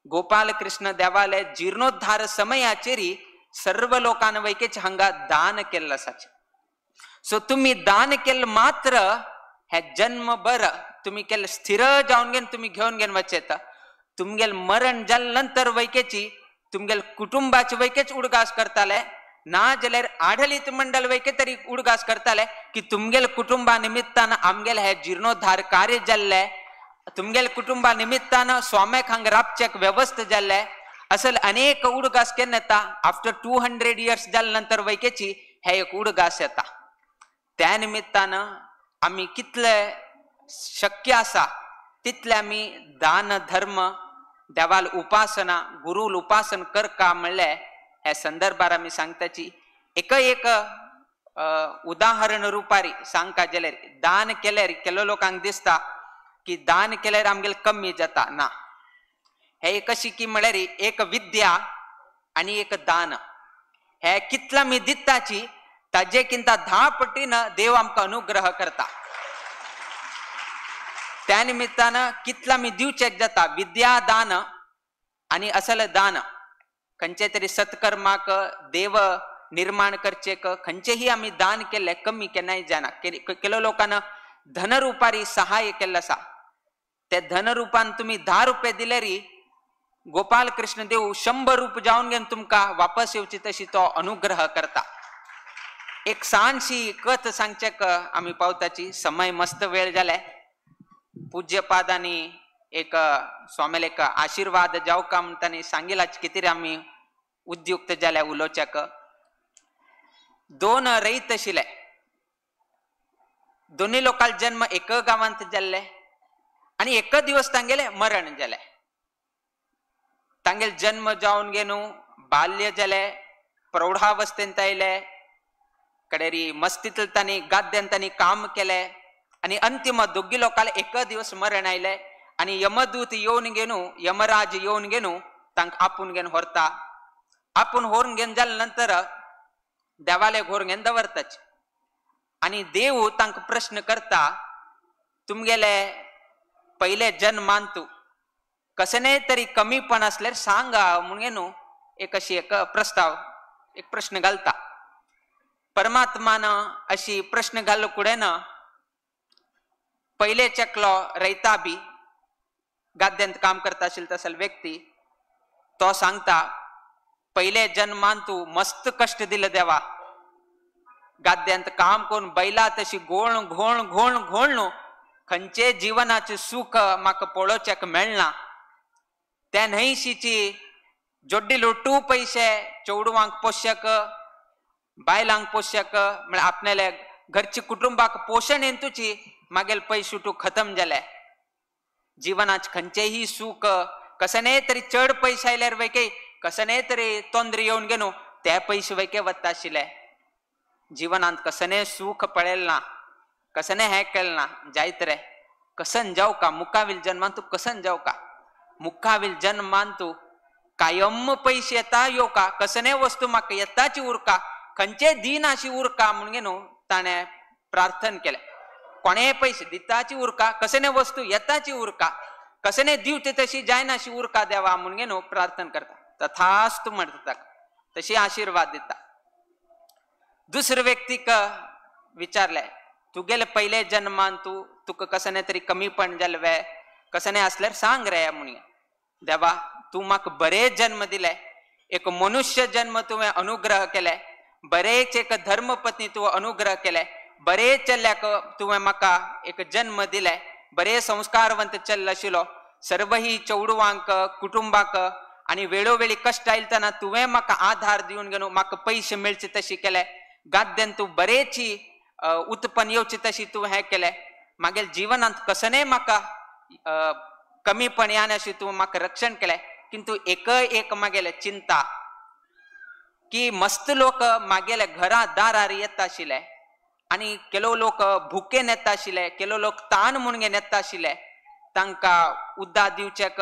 Speaker 8: गोपाल कृष्ण देवालय जीर्णोद्धार समयाचेरी सर्व लोकान वैकेच हांगा दान केल्लें आसाचें. सो तुमी दान केल्लें मात्र हे जन्मभर तुमी केल्लें स्थिर जावन घेवन तुमी घेवन घेवन वचेता. तुमगेल मरण जाले नंतर वैकेची तुमगेल कुटुंबाचे वैकेच उडगास करताले, ना जाल्यार आडळीत मंडळ वैके तरी उडगास करताले की तुमगेल कुटुंबा निमित्तान आमगेल हे जीर्णोद्धार कार्य जाल्ले, तुमगेल कुटुंबा निमित्तान स्वाम्याक हांगा राबचेक व्यवस्था जाल्ले. असल अनेक उडगास केन्ना येता आफ्टर 200 इयर्स जाले नंतर वैकेची हे एक उडगास येता. त्या निमित्तान आमी कितले शक्य आसा तितले आमी दान धर्म देवाल उपासना गुरुल उपासन करका म्हणलें हे संदर्भार आमी सांगताची. एक एक उदाहरण रुपारी सांगका जाल्यार दान केल्यार केलो लोकांक दिसता की दान केल्यार आमगेले कमी जाता ना. हे एक अशी की म्हळ्यार एक विद्या आनी एक दान हे कितला आमी दिताची ताजे किंता 10 पटीन देव आमकां अनुग्रह करता. त्या निमित्तान कितला आमी दिवचेक जाता विद्या दान आनी असल दान खंयचे तरी सत्कर्माक देव निर्माण करचेक खंयचेही आमी दान केल्ले कमी केन्नाय जायना. केलो लोकांना धनरुपारी सहाय्य केल्लें आसा. ते धनरुपान तुमी 10 रुपये दिल्यार गोपाल कृष्ण देव 100 रूप जावन घेवन तुमकां वापस येवची तशी तो अनुग्रह करता. एक सानशी कथ सांगचेक आमी पावताची समय मस्त वेळ जाले. पूज्यपादांनी एक स्वामीले एक आशीर्वाद जावका म्हण तांणी सांगिलाच कितें आमी उद्युक्त जाल्या उलोवच्याक. दोन रयत आशिल्ले, दोनूय लोकांक जन्म एक गांवांत जाल्ले आनी एक दिवस तांगेले मरण जालें. तांगेले जन्म जावन घेवन बाल्य जालें, प्रौढावस्थेंत आयले, कडेरी मस्तींतले तांणी गाद्यान तांणी काम केलें आनी अंतिम दोगी लोकांक एक दिवस मरण आयलें आनी यमदूत येवन घेवन यमराज येवन घेवन तांकां आपूण घेवन व्हरता. आपूण व्हरून घेवन जाले नंतर देवालय व्हरून घेवन दवरताच आनी देव तांकां प्रश्न करता, तुमगेले पयले जन्मान तूं कसने तरी कमीपण आसल्यार सांगा म्हणून न्हू एक अशी एक प्रस्ताव एक प्रश्न घालता. परमात्मान अशी प्रश्न घालो कुडें ना पयले चकलो रयता बी गाद्यांत काम करता आशिल्लो तसल व्यक्ती तो सांगता, पयले जन्मान तूं मस्त कश्ट दिले देवा, गाद्यांत काम करून बैला तशी घोळ घोळ घोळ घोळ न्हू खंयचे जिवनाचें सूख म्हाका पळोवच्याक मेळना. त्या न्हंयशीची जोड्डी लोटू पयशे चेडवांक पोशक बायलांक पोशक म्हळ्यार आपणाले घरच्या कुटुंबाक पोशण हेतूची मागेल पयशे तूं खतम जाले. जिवनाच खंयचेही सूख कसने तरी चड पयशे आयल्यार वैके कसने तरी तोंद्र येवन घेवन ते पयशे वैके वता आशिल्ले. जिवनांत कसने सूख पळयलें ना, कसने हें केलें ना, जायत रे कसन जावं का मुखावेल जन्मान तूं कसन जावं का मुखावेल जन्मान तूं कायम पयशे येता येवका कसने वस्तू म्हाका येताची उरका खंयचे दिन अशी उरका म्हणून न्हू ताणें प्रार्थन केलें. कोणेय पयशे दिताची उरका कसने वस्तू येताची उरका कसने दिवचे तशी जायना अशी उरका देवा म्हणून न्हू प्रार्थन करता. तथास्तु म्हणटा ताका, तशी आशिर्वाद दिता. दुसरे व्यक्तीक विचारलें, तुगेले पयले जन्मान तूं तुका कसने तरी कमीपण जालें वे कसने आसल्यार सांग रे म्हणून. देवा तूं म्हाका बरे जन्म दिले, एक मनुष्य जन्म तुवें अनुग्रह केले, बरेच एक धर्मपत्नी तुवें अनुग्रह केले, बरे चल्याक तुवें म्हाका एक जन्म दिले, बरे संस्कारवंत चल्ल आशिल्लो, सर्वही चेडवांक कुटुंबाक आनी वेळोवेळी कश्ट आयतना तुवें म्हाका आधार दिवन घेवन म्हाका पयशे मेळचे तशें केले, गाद्यान तूं बरेची उत्पन्न येवचे तशी तूं हें केलें, मागीर जिवनांत कसने म्हाका कमीपण येना अशी तूं म्हाका रक्षण केलें. किंतु एक एक मागेले चिंता की मस्त लोक मागेले घरा दारार येता आशिल्ले आनी केलो लोक भुकेन येता आशिल्ले, केलो लोक ताण म्हणून येता आशिल्ले, तांकां उदक दिवच्याक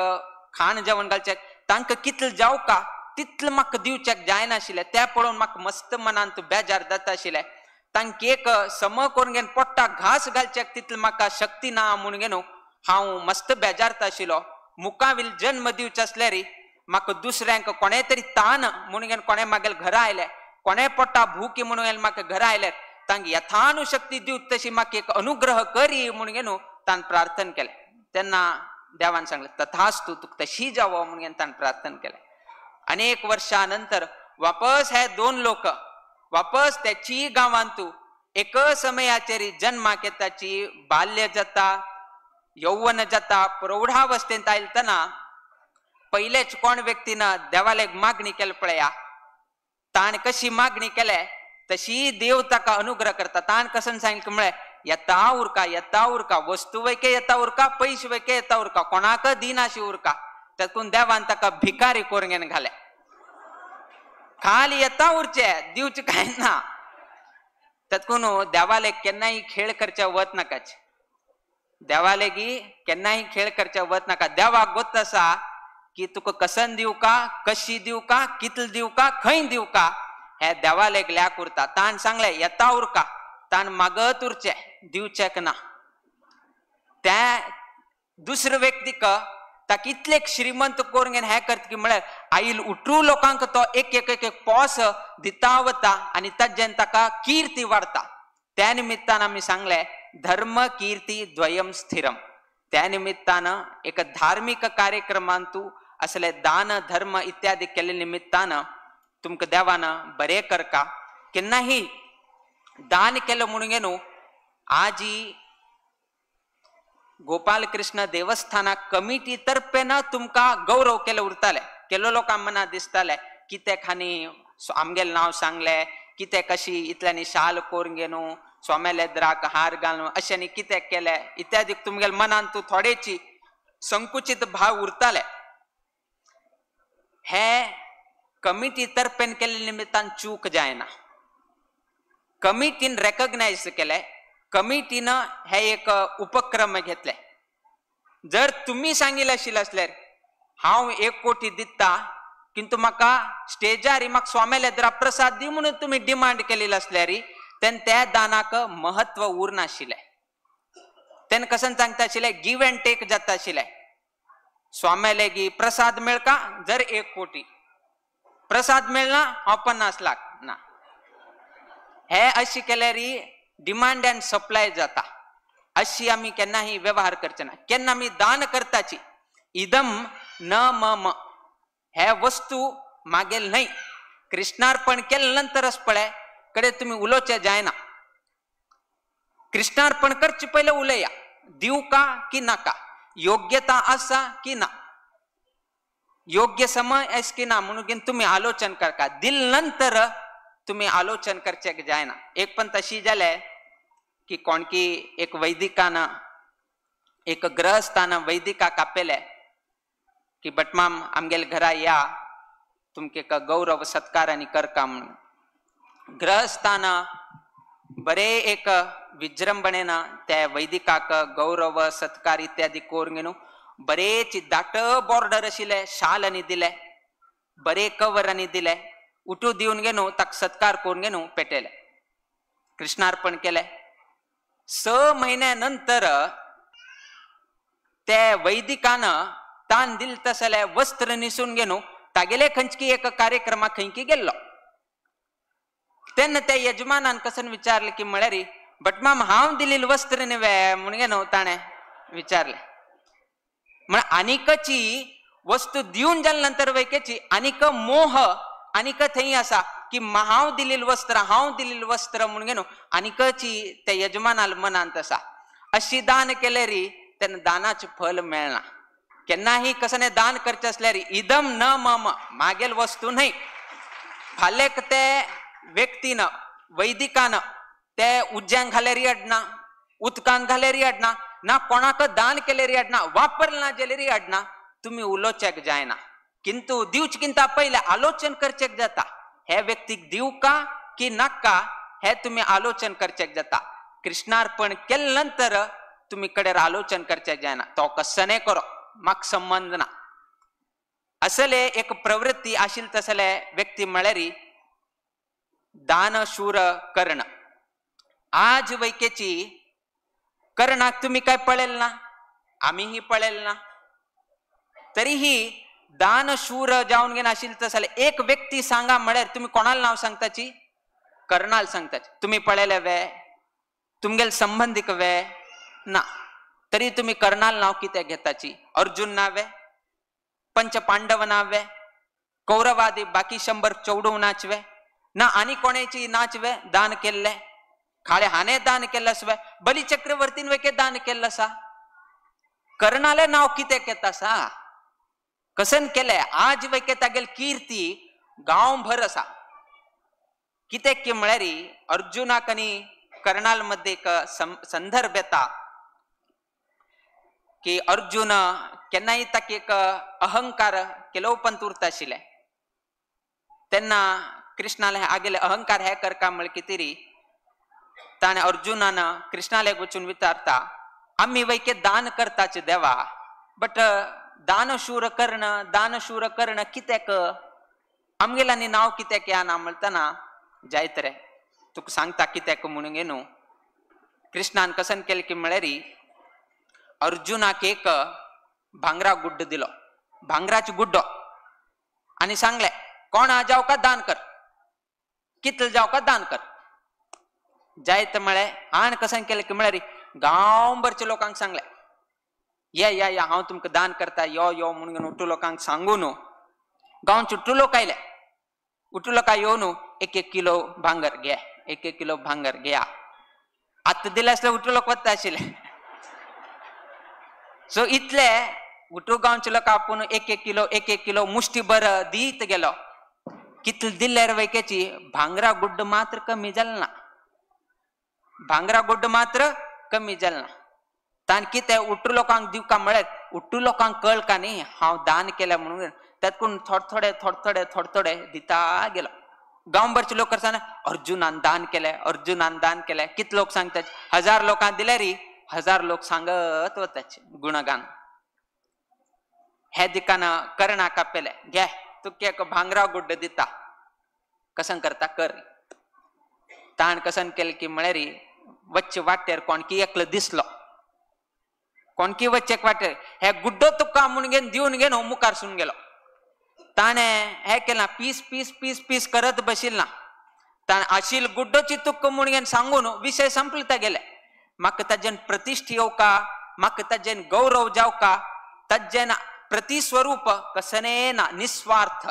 Speaker 8: खाण जेवण घालच्याक तांकां कितलें जावका तितलें म्हाका दिवच्याक जायनाशिल्लें. तें पळोवन म्हाका मस्त मनांत बेजार जाता आशिल्लें. तांकां एक सम करून घेवन पोट्टाक घास घालच्याक तितलें म्हाका शक्ती ना म्हणून घेवन हांव मस्त बेजारता आशिल्लो. मुखावेल जन्म दिवचें आसल्यार म्हाका दुसऱ्यांक कोणें तरी ताण म्हणून घेवन कोणें मागेल घरा आयलें, कोणें पोट्टा भूक म्हणून घेवन म्हाका घरा आयलें, तांकां यथानुशक्ती दिवच तशी म्हाका एक अनुग्रह करी म्हणून घेवन ताणें प्रार्थन केलें. तेन्ना देवान सांगलें तथास्तु तुका तशी जावो म्हणून घेवन ताणें प्रार्थन केलें. अनेक वर्षां नंतर वापस हे दोन लोक वापस त्याची गांवांतू एक समयाचेर जन्माक येताची बाल्य जाता यौवन जाता प्रौढावस्थेंत आयतना पयलेच कोण व्यक्तीन देवालेक मागणी केली पळया, ताणें कशी मागणी केले तशी देव ताका अनुग्रह करता. ताणें कसन सांगलें म्हळें येता उरका येता उरका वस्तू वैके येता उरका पयशे वैके येता उरका कोणाक दिनाशी उरका. तातूंत देवान ताका भिकारी करून घेवन घाले, खाली येता उरचे दिवचे काय ना. तातूंत देवाले केन्नाय खेळ करचे वत नाकाच, देवालेगी केन्नाय खेळ करचे वत नाका. देवाक गोत आसा की तुका कसन दिवका कशी दिवका कितले दिवका खंय दिवका हे देवालेक ल्याक उरता. ताण सांगलें येता उरका, ताण मागत उरचे दिवचेक ना. त्या दुसरे व्यक्तीक ताका इतले श्रीमंत करून घेवन हें करता की म्हळ्यार आईल उठू लोकांक तो एक एक एक एक पोस दिता वता आनी ताज्यान ताका किर्ती वाडता. त्या निमित्तान आमी सांगलें धर्म कीर्ती द्वयम स्थिरम. त्या निमित्तान एक धार्मिक कार्यक्रमांत तूं असले दान धर्म इत्यादी केल्ले निमित्तान तुमकां देवान बरें करका. केन्नाही दान केलं म्हणून न्हू आजी गोपालकृष्ण देवस्थाना कमिटी तर्फे ना तुमकां गौरव केलो उरताले, केलो लोकांक मना दिसताले कितें खाणी आमगेलें नांव सांगलें, कितें कशी इतल्यांनी शाल कोरून घेवन स्वाम्याले द्राक हार घालून अशांनी कितें केलें इत्यादी तुमगेले मनान तूं थोडेची संकुचित भाव उरताले. हे कमिटी तर्फेन केल्ले निमित्तान चूक जायना. कमिटीन रेकग्नायज केले, कमिटीन हे एक उपक्रम घेतले. जर तुम्ही सांगिल्लें आशिल्लें आसल्यार हांव 1 कोटी दिता किंतु म्हाका स्टेजार म्हाका स्वाम्याले द्रा प्रसाद दी म्हणून तुमी डिमांड केलेली आसल्यार तेन्ना त्या दानाक महत्व उरनाशिल्लें. तेन्ना कशें सांगता आशिल्लें गिव एंड टेक जाता आशिल्लें. स्वाम्याले गी प्रसाद मेळका जर 1 कोटी प्रसाद मेळना हांव 50 लाख ना. हे अशी केल्यार डिमांड अँड सप्लाय जाता. अशी आमी केन्नाही व्यवहार करचे ना. केन्ना आमी दान करताची इदम न मम हे वस्तू मागेल न्हय. कृष्णार्पण केले नंतरच पळय कडे तुमी उलोवचें जायना. कृष्णार्पण करचे पयलें उलया, दिवं का की नाका, योग्यता आसा की ना, योग्य समय आस की ना म्हणून तुमी आलोचन करका. दिल नंतर तुमी आलोचन करचें जायना. एक पण तशी जालें की कोणकी एक वैदिकान एक गृहस्थान वैदिका कापेले की बटमाम आमगेले घरा या तुमके एक गौरव सत्कार आनी करका म्हणून. गृहस्थान बरे एक विजृंभणेन त्या वैदिकाक गौरव सत्कार इत्यादी करून घेवन बरेच दाट बॉर्डर आशिल्ले शाल आनी दिले, बरे कवर आनी दिले, उठू दिवन घेवन ताका सत्कार करून घेवन पेटयले, कृष्णार्पण केले. 6 म्हयन्या नंतर ते वैदिकान तान दिल तसले वस्त्र निसून घेवन तागेले खंयची एक कार्यक्रमाक खंयकी गेल्लो. तेन्ना त्या यजमानान कसन विचारलें की म्हळ्यार बटमाम हांव दिलेलं वस्त्र न्हय म्हणून न्हू ताणें विचारलें. म्हण आनीकची वस्तू दिवन जाले नंतर वैकेची आनीक मोह आनीक थंय आसा की हांव दिलेलं वस्त्र हांव दिलेलं वस्त्र म्हणून न्हू आनीकची त्या यजमानाल मनांत आसा. अशी दान केल्यार तेन्ना दानाचें फल मेळना. केन्नाही कसने दान करचें आसल्यार इदम न मम मागेल वस्तू न्हय. फाल्याक ते व्यक्तीन वैदिकान ते उज्ज्यांक घाल्यार अडना, उदकांत घाल्यार अडना, ना कोणाक दान केल्यार अडना, वापरले ना जाल्यार अडना. तुमी उलोवच्याक जायना. किंतु दिवचे किंता पयलें आलोचन करचेक जाता. हे व्यक्तीक दिवं का की नाका हे तुमी आलोचन करचेक जाता. कृष्णार्पण केले नंतर तुमी कडेर आलोचन करचेक जायना. तो कसने करो म्हाका संबंद ना. असले एक प्रवृत्ती आशिल्ले तसले व्यक्ती म्हळ्यार दानशूर कर्ण. आज वैकेची कर्णाक तुमी काय पळयल ना, आमीही पळयल ना, तरीही दानशूर जावन घेवन आशिल्ले तसले एक व्यक्ती सांगा म्हळ्यार तुमी कोणाला नांव सांगताची? कर्णाल सांगताची. तुमी पळयले वे, तुमगेले संबंदीक वे ना, तरी तुमी कर्णाल नांव कित्याक घेताची? अर्जुन नावे, पंच पांडव नावे, कौरवादी बाकी 100 चौडू नाचवे ना, आनी कोणाची नाचवे दान केल्ले खाळे हाणे दान केल्लें आसवे, बली चक्रवर्तीन वेके दान केल्लें आसा. कर्णाले नांव कित्याक येता आसा? कसन केलें? आज वेके तागेली कीर्ती गांवभर आसा. कित्याक की म्हळ्यार अर्जुनाक आनी कर्णाल मध्ये एक संदर्भ येता की अर्जुन केन्नाय ताका एक अहंकार केलोवपंत उरता आशिल्लें. तेन्ना कृष्णाले आगेले अहंकार हे करका म्हळ्यार कितें ताणें अर्जुनान कृष्णाले वचून विचारता आमी वैके दान करताचे देवा, बट दानशूर कर्ण दानशूर कर्ण कित्याक आमगेल्यांनी नांव कित्याक या ना म्हणटना जायत रे तुका सांगता कित्याक म्हणून न्हू. कृष्णान कसन केलें की म्हळ्यार अर्जुनाक एक भांगरा गुड्डो दिलो, भांगराचो गुड्डो, आनी सांगलें कोण आ जावका दान कर, कितले जावका दान कर. जायत म्हळें आण कसन केलें की म्हळ्यार गांवभरच्या लोकांक सांगलें या या या हांव तुमकां दान करता यो यो म्हणून उठू लोकांक सांगू न्हू. गांवचे उठू लोक आयले, उठू लोकां येवन 1-1 किलो भांगर घे, एक एक किलो भांगर घेया. आतां दिले आसल्यार उटू लोक वता आशिल्ले. सो इतले उटू गांवचे लोक आपूण एक एक किलो एक एक किलो मुष्टी बर दीत गेलो. कितले दिल्यार वैकेची भांगरा गुड्ड मात्र कमी जाल ना, भांगरा गुड्ड मात्र कमी जाल ना. तान कितें उटू लोकांक दिवका म्हळ्यार उटू लोकांक कळ का न्ही हांव दान केलें म्हणून, त्यातून थोडे थोडे थोडे थोडे थोडे थोडे दिता गेलो. गांवभरचे लोक करतना अर्जुनान दान केलें, अर्जुनान दान केलें. कितले लोक सांगतात, 1000 लोकांक दिल्यार 1000 लोक सांगत वताचे गुणगान. हे दिकान कर्णा कापेले घे तुका एक भांगरा गुड्ड दिता, कसन करता कर. ताण कसन केलें की म्हळ्यार वच्चे वाटेर कोणकी एकलो दिसलो, कोणकी वच्चे वाटेर हे गुड्डो तुका म्हूण घेवन दिवन घेवन हो मुखार सून गेलो. ताणें हें केलां पीस पीस पीस पीस करत बशिल्लें ना. ताणें आशिल गुड्डोची तुक्क म्हूण घेवन सांगून विशय संपलो तागेले. म्हाका ताजेन प्रतिश्ठ येवका, म्हाका ताजेन गौरव जावका, ताजेन प्रतिस्वरूप कसने ना, निस्वार्थ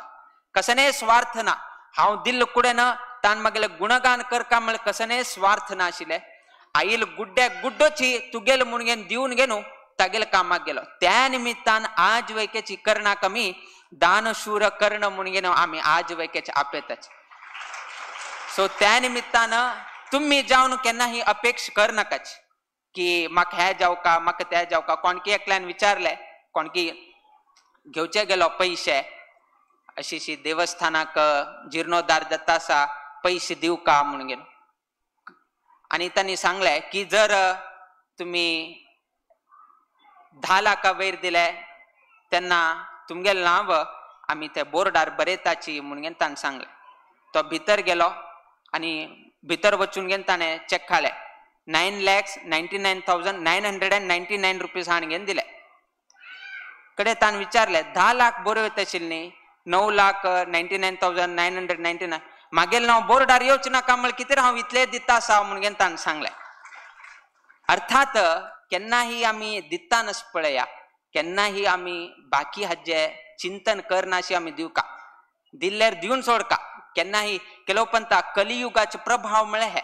Speaker 8: कसने स्वार्थ ना. हांव दिल्ल कुडें ना ताण मागेले गुणगान करका म्हळ्यार कसने स्वार्थ ना आशिल्लें. आईल गुड्ड्याक गुड्डोची तुगेल म्हूण घेवन दिवन घेवन तागेले कामाक गेलो. त्या निमित्तान आज वैकेची करणां कमी दानशूर कर्ण म्हूण घेवन आमी आज वैकेचे आपयताच. सो त्या निमित्तान तुमी जावन केन्नाही अपेक्षा कर नाकाच की म्हाका हें जावका म्हाका तें जावका. कोणकी एकल्यान विचारलें, कोणकी घेवचे गेलो पयशे अशी देवस्थानाक जिर्णोद्धार जाता आसा पयशे दिवका म्हूण घेवन, आनी तांणी सांगलें की जर तुमी 10 लाखा वयर दिले तेन्ना तुमगेलें नांव आमी ते बोर्डार बरयताची म्हूण घेवन ताणें सांगलें. तो भितर गेलो आनी भितर वचून घेवन ताणें चॅक काडले, 9,99,999 रुपीज हाण घेवन दिले. कडे ताणें विचारलें 10 लाख बरोवं आशिल्लें न्ही, 9,99,999 मागेलें नांव बोर्डार येवचें नाका म्हळ्यार कितें हांव इतलें दिता आसा म्हूण घेवन ताणें सांगलें. अर्थात केन्नाही आमी दितानच पळया, केन्नाही आमी बाकी हाजे चिंतन करनाशी आमी दिवका, दिल्यार दिवन सोडका. केन्नाही केलो पंता कलियुगाचे प्रभाव म्हळ्यार हे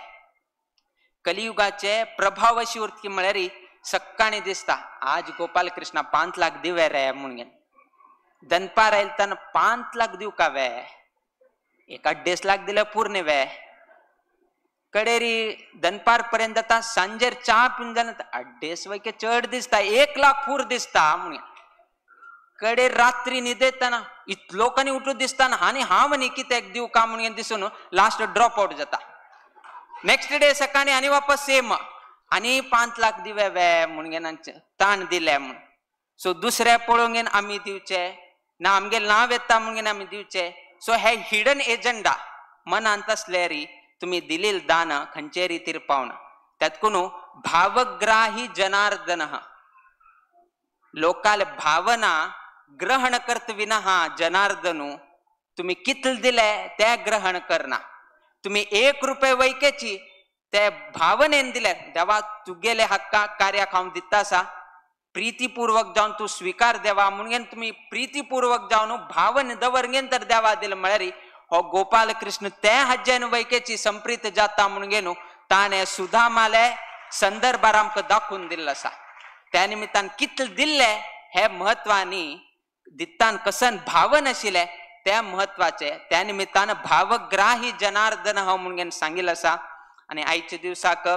Speaker 8: कलियुगाचे प्रभाव अशी उरती म्हळ्यार सक्काणी दिसता आज गोपाल कृष्णा 5 लाख दिवे रे म्हूण घेवन दनपार आयल ताणें 5 लाख दिवका वे, 1.5 लाख दिल्यार पूर्ण वे. कडेरी दनपार पर्यंत जाता, सांजेर च्या पिवन जाल्यार 2.5 वैके चड दिसता, 1 लाख पूर दिसता म्हणून. कडे रात्री न्हिदेतना इतलो लोकांनी उठून दिसता आनी हांव न्ही कित्याक दिवका म्हणून दिसून लास्ट ड्रॉप आवट जाता. नेक्स्ट डे सकाळी आनी वापस सेम आनी 5 लाख दिवे वे म्हणून ताण दिले म्हूण. सो दुसऱ्या पळोवंक घेवन आमी दिवचे ना, आमगेलें नांव येता म्हणून आमी दिवचे. सो हे हिडन एजंडा मनांत आसल्यार तुमी दिलेल दान खंयचे रितीर पावना. त्यातकून भावग्राही जनार्दन, लोकाल भावना ग्रहण करत विना हा जनार्दनू, तुम्ही कितले दिले ते ग्रहण करना. तुम्ही 1 रुपये वैकेची ते भावनेन दिले, देवा तुगेले हक्का कार्याक हांव दिता आसा, प्रीतीपूर्वक जावन तूं स्विकार देवा म्हणून तुमी प्रीतीपूर्वक जावन भावन दवर तर देवा दिले म्हळ्यार हो गोपाल कृष्ण ते हाज्यान वैकेची संप्रीत जाता म्हणून घेवन ताणें सुदामाले संदर्भार आमकां दाखोवन दिल्लो आसा. त्या निमित्तान कितले दिल्ले हे म्हत्वानी दित्तान कसन भावन आशिल्लें ते म्हत्वाचे. त्या निमित्तान भावग्राही जनार्दन हो म्हणून सांगिल्लें आसा. आनी आयच्या दिवसाक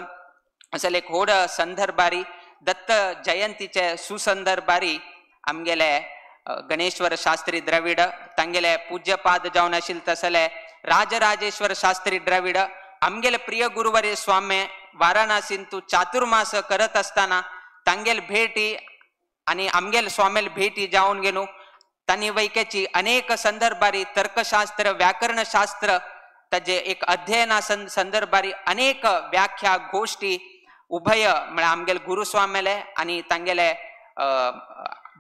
Speaker 8: असल एक व्हड संदर्भारी दत्त जयंतीचे सुसंदर्भारी आमगेले गणेश्वर शास्त्री द्रविड तांगेले पूज्यपाद जावन आशिल्ले तसले राजराजेश्वर शास्त्री द्रविड आमगेले प्रिय गुरुवर्य स्वामी वाराणसींतू चातुर्मास करत असताना तांगेल भेटी आनी आमगेल स्वामेल भेटी जावन गेलो. तांणी वैकेची अनेक संदर्भारी तर्कशास्त्र व्याकरणशास्त्र ताजे एक अध्ययना संदर्भारी अनेक व्याख्या गोष्टी उभय म्हळ्यार आमगेले गुरुस्वामेले आनी तांगेले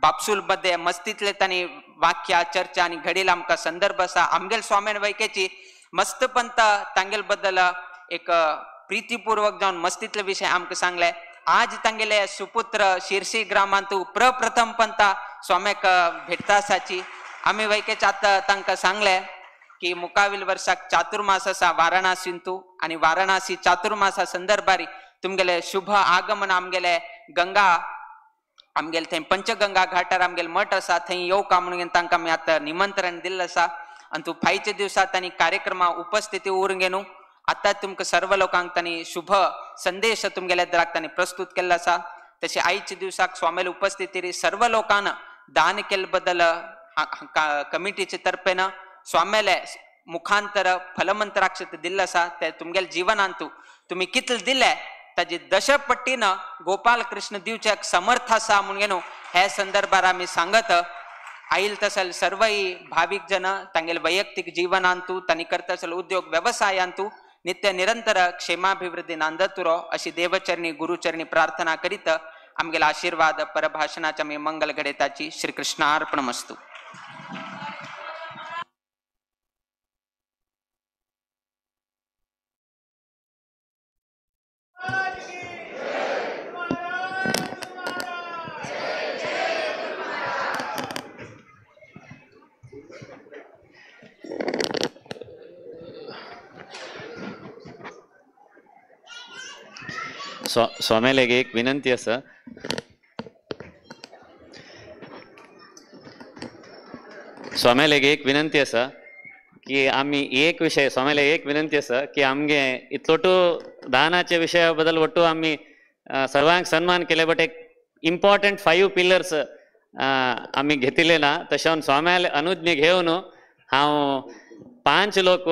Speaker 8: बापसूल मध्ये मस्तीतले तांणी वाक्या चर्चा आनी घडील आमकां संदर्भ आसा. आमगेल स्वाम्यान वैकेची मस्तपंत तांगेल बद्दल एक प्रीतीपूर्वक जावन मस्तीतले विशय आमकां सांगले. आज तांगेले सुपुत्र शिरसी ग्रामांत प्रप्रथम पंता स्वाम्याक भेटता आसाची आमी वैकेच आतां तांकां सांगले. की मुकावील वर्साक चातुर्मास आसा वाराणासींतू आनी वाराणासी चातुर्मासा संदर्भारी तुमगेले शुभ आगमन आमगेले गंगा आमगेले थंय पंचगंगा घाटार आमगेले मठ आसा थंय येवका म्हणून तांकां आमी आतां निमंत्रण दिल्लें आसा. आनी तूं फायच्या दिवसा तांणी कार्यक्रमा उपस्थिती उरूंक न्हू. आतां तुमकां सर्व लोकांक तांणी शुभ संदेश तुमगेल्या द्राक तांणी प्रस्तुत केल्लो आसा. तशें आयच्या दिवसाक स्वामीले उपस्थिती सर्व लोकांना दान केल्ले बद्दल कमिटीचे तर्फेन स्वामीले मुखांतर फलमंत्राक्षत दिल्लें आसा. ते तुमगेले जिवनांतू तुमी कितले दिले ताजी दशपट्टीन गोपाल कृष्ण दिवच्याक समर्थ आसा म्हणून न्हू हे संदर्भार आमी सांगत आयल तसल सर्वय भावीक जन तांगेले वैयक्तीक जिवनांतू तांणी करता आसल उद्योग वेवसायांतू नित्य निरंतर क्षेमाभिवृद्धी नांदत उरो अशी देवचरणी गुरुचरणी प्रार्थना करीत आमगेला आशीर्वाद परभाषणाच्या मी मंगल घडेताची श्रीकृष्णार्पणमस्तु.
Speaker 5: स्वाम्यालेक एक विनंती आसा. स्वाम्यालेक एक विनंती आसा की आमी एक विशय स्वाम्यालेक एक विनंती आसा की आमगे इतलोटू दानाच्या विशया बद्दल ಒಟ್ಟು आमी सर्वांक सन्मान केले बट एक इम्पॉर्टंट 5 पिलर्स आमी घेतिल्ले ना. तशें स्वाम्याले अनुज्ञा घेवन हांव 5 लोक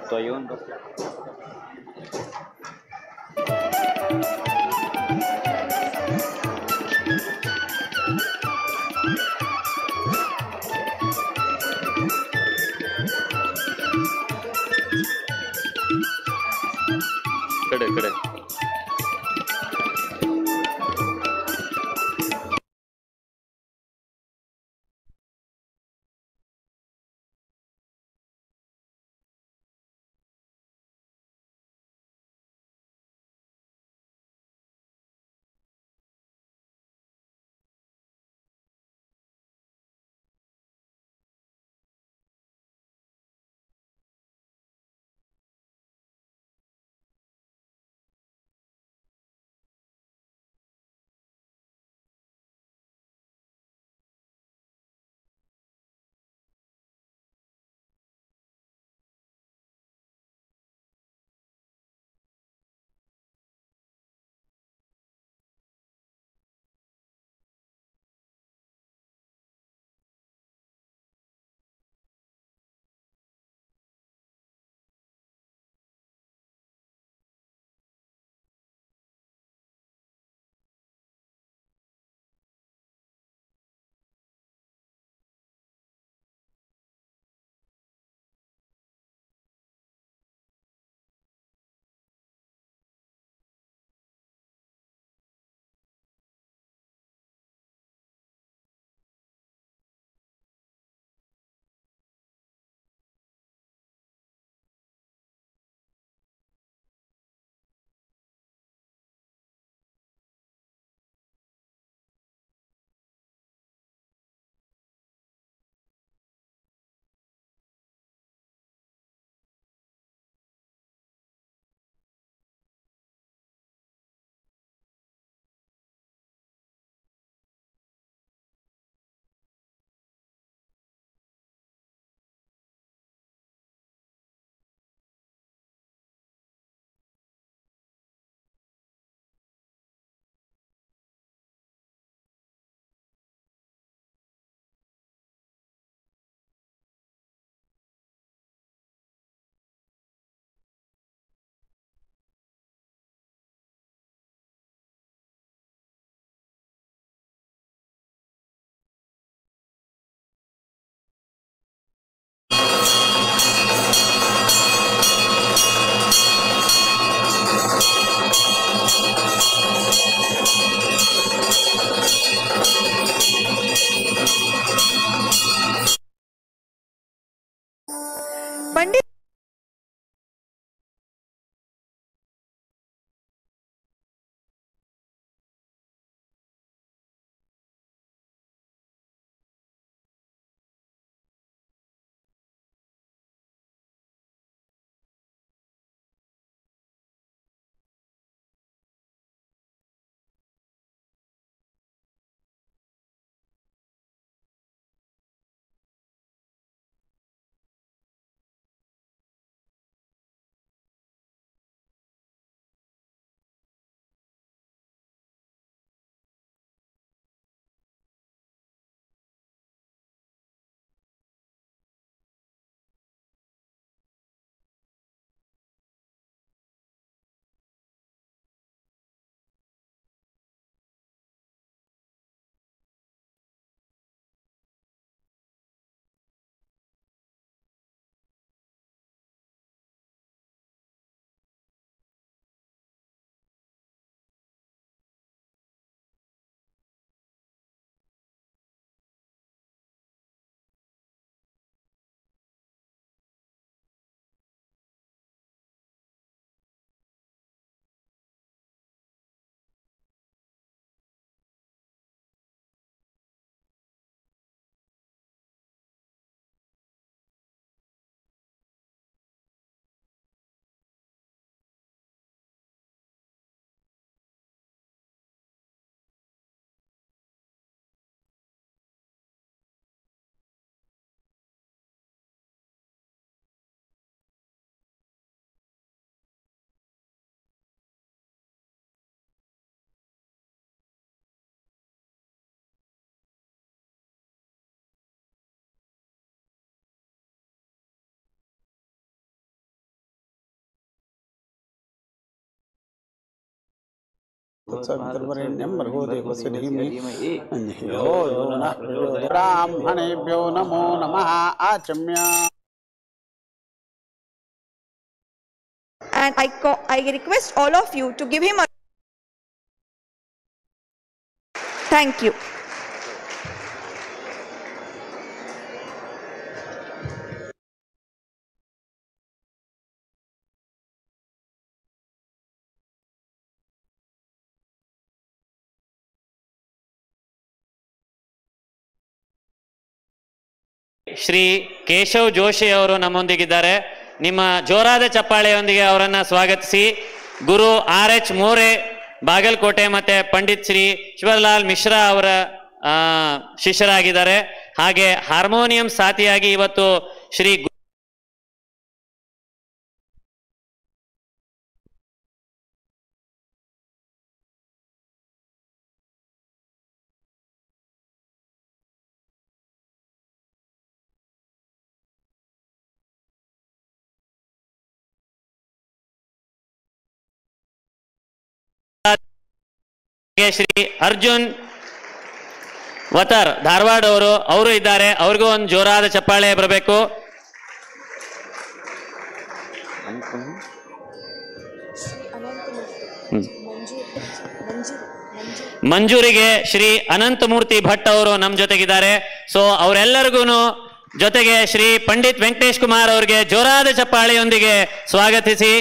Speaker 7: तो येऊन बसला. कडे कडे
Speaker 9: तत्सवितुर्वरेण्यं भर्गो देवस्य धीमहि धियो यो नः प्रचोदयात्। ब्राह्मणेभ्यो नमो नमः। आचम्य
Speaker 10: And I request all of you to give him a thank you.
Speaker 5: Shri Keshav Joshi ಅವರು ನಮ್ಮೊಂದಿಗಿದ್ದಾರೆ. ನಿಮ್ಮ ಜೋರಾದ ಚಪ್ಪಾಳೆಯೊಂದಿಗೆ ಅವರನ್ನ ಸ್ವಾಗತಿಸಿ. ಗುರು ಆರ್ ಎಚ್ ಮೋರೆ ಬಾಗಲಕೋಟೆ ಮತ್ತೆ ಪಂಡಿತ್ ಶ್ರೀ ಶಿವಲಾಲ್ ಮಿಶ್ರಾ ಅವರ ಶಿಷ್ಯರಾಗಿದ್ದಾರೆ. ಹಾಗೆ ಹಾರ್ಮೋನಿಯಂ ಸಾಥಿಯಾಗಿ ಇವತ್ತು ಶ್ರೀ ಶ್ರೀ ಅರ್ಜುನ್ ವತರ್ ಧಾರವಾಡ ಅವರು ಇದ್ದಾರೆ. ಅವ್ರಿಗೂ ಒಂದು ಜೋರಾದ ಚಪ್ಪಾಳೆ ಬರಬೇಕು. ಮಂಜೂರಿಗೆ ಶ್ರೀ ಅನಂತಮೂರ್ತಿ ಭಟ್ ಅವರು ನಮ್ಮ ಜೊತೆಗಿದ್ದಾರೆ. ಸೊ ಅವರೆಲ್ಲರಿಗೂ ಜೊತೆಗೆ ಶ್ರೀ ಪಂಡಿತ್ ವೆಂಕಟೇಶ್ ಕುಮಾರ್ ಅವರಿಗೆ ಜೋರಾದ ಚಪ್ಪಾಳೆಯೊಂದಿಗೆ ಸ್ವಾಗತಿಸಿ.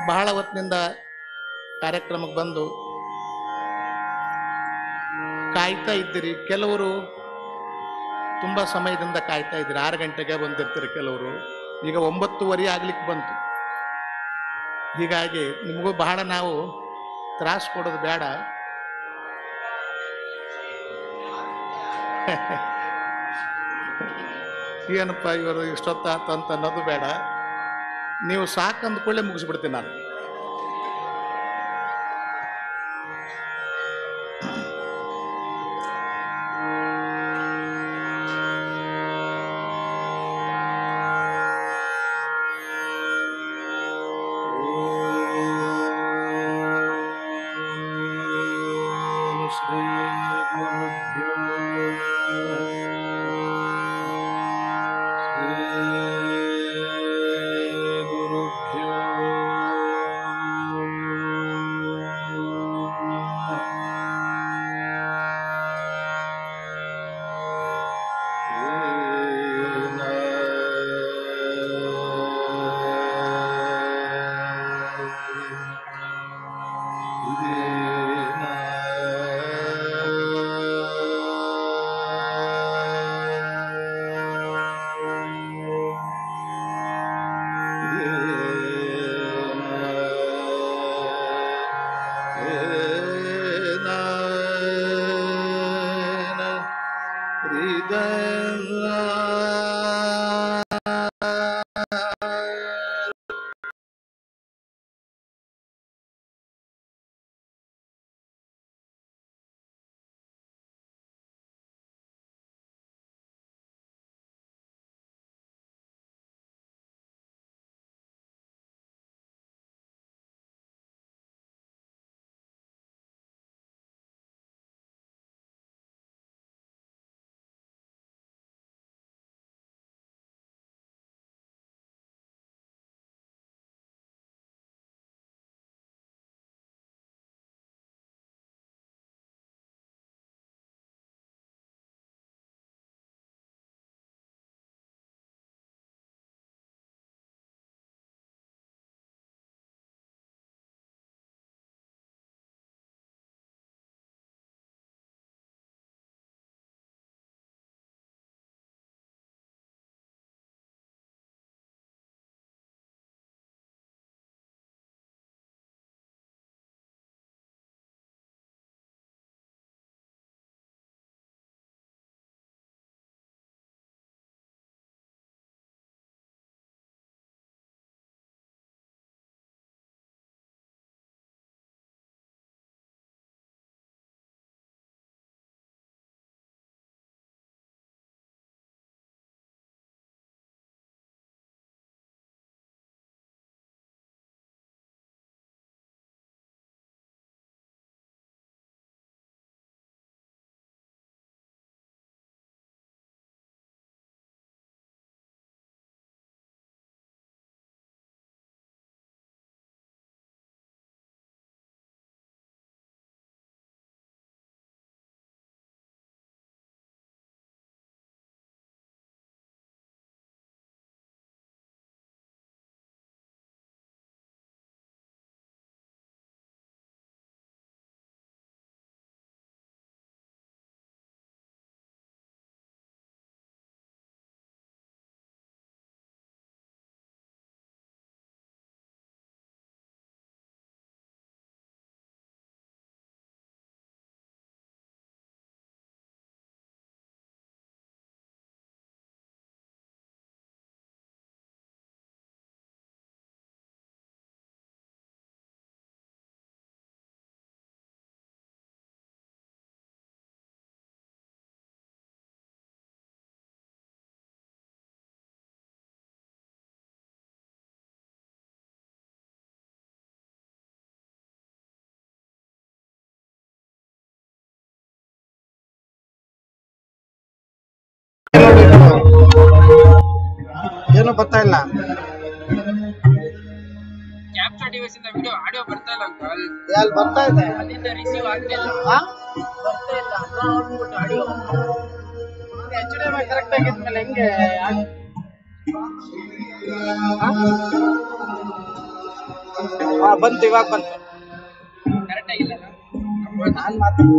Speaker 9: ಬಹಳ ಹೊತ್ತಿನಿಂದ ಕಾರ್ಯಕ್ರಮಕ್ಕೆ ಬಂದು ಕಾಯ್ತಾ ಇದ್ದೀರಿ. ಕೆಲವರು ತುಂಬ ಸಮಯದಿಂದ ಕಾಯ್ತಾ ಇದ್ದೀರಿ, 6 ಗಂಟೆಗೆ ಬಂದಿರ್ತೀರಿ ಕೆಲವರು. ಈಗ 9:30 ಆಗ್ಲಿಕ್ಕೆ ಬಂತು. ಹೀಗಾಗಿ ನಿಮಗೂ ಬಹಳ ನಾವು ತ್ರಾಸು ಕೊಡೋದು ಬೇಡ. ಏನಪ್ಪ ಇವರು ಇಷ್ಟೊತ್ತಾತು ಅಂತ ಅನ್ನೋದು ಬೇಡ. ನೀವು ಸಾಕಂದ್ಕೊಳ್ಳೆ ಮುಗಿಸ್ಬಿಡ್ತೀನಿ ನಾನು.
Speaker 2: ಏನು ಬರ್ತಾ ಇಲ್ಲ.
Speaker 11: ಕ್ಯಾಪ್ಚರ್ ಡಿವೈಸ್ ಇಂದ ವಿಡಿಯೋ ಆಡಿಯೋ ಬರ್ತಾ ಇಲ್ಲ ಅಂಕಲ್.
Speaker 2: ಎಲ್ಲಿ ಬರ್ತಾ ಇದೆ?
Speaker 11: ಅಲ್ಲಿಂದ ರಿಸೀವ್ ಆಗ್ತಿಲ್ಲ. ಬರ್ತಾ ಇಲ್ಲ. No output audio.
Speaker 2: HDMI correct ಆಗಿದ್ಮೇಲೆ ಹೆಂಗೆ?
Speaker 11: ಬಂತು, ಇವಾಗ ಬಂತು. ನಾನ್ ಮಾತಾಡ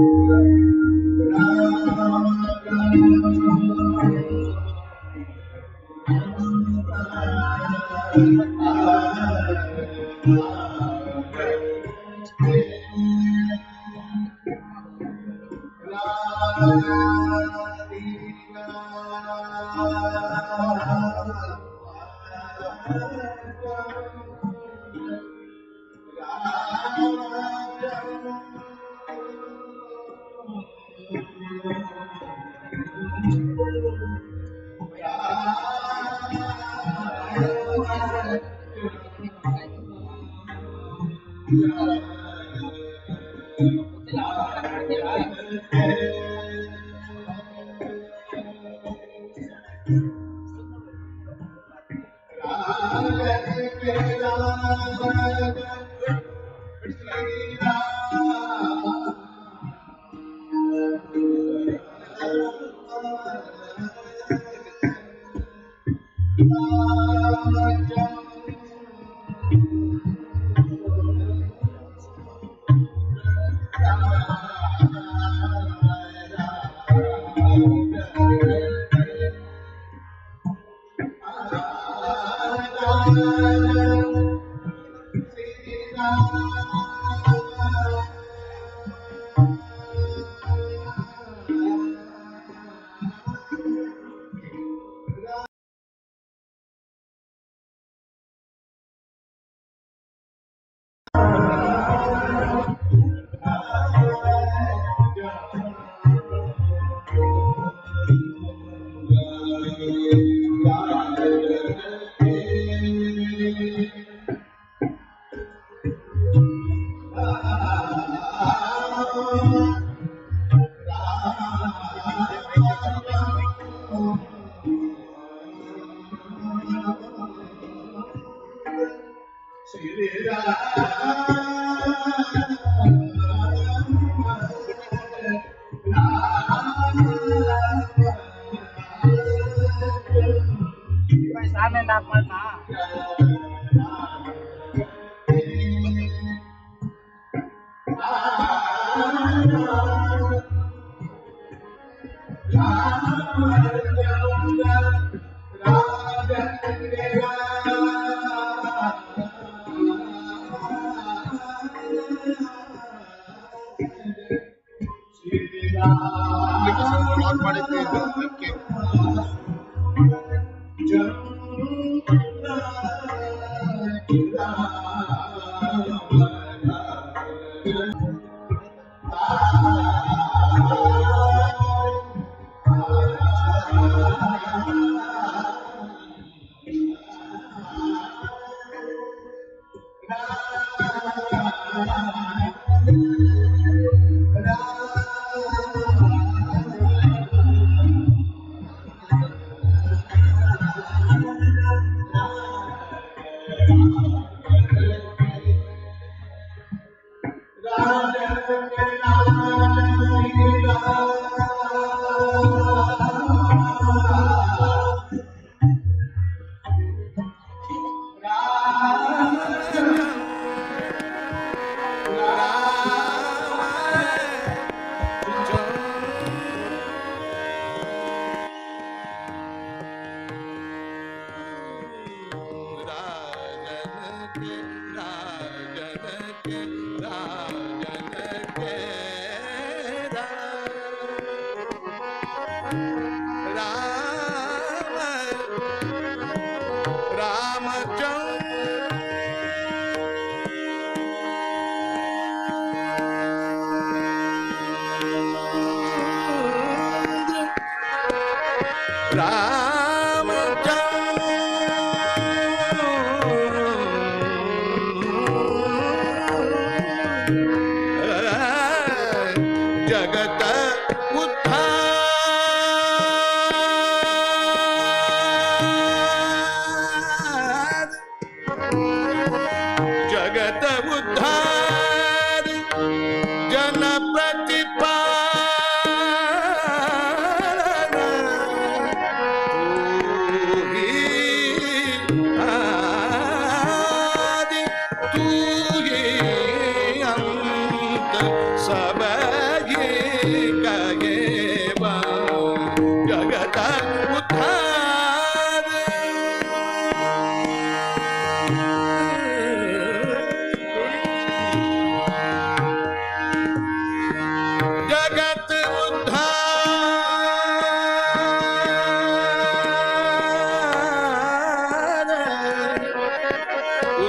Speaker 12: जन प्रतिपालन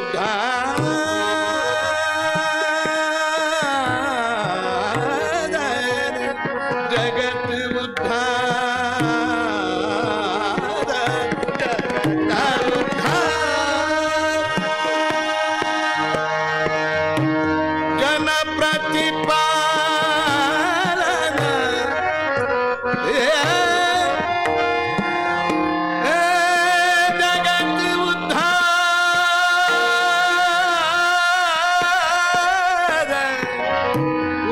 Speaker 12: उद्धार जगत उद्धार जगत उद्धार जन प्रतिपालन जगत उद्धार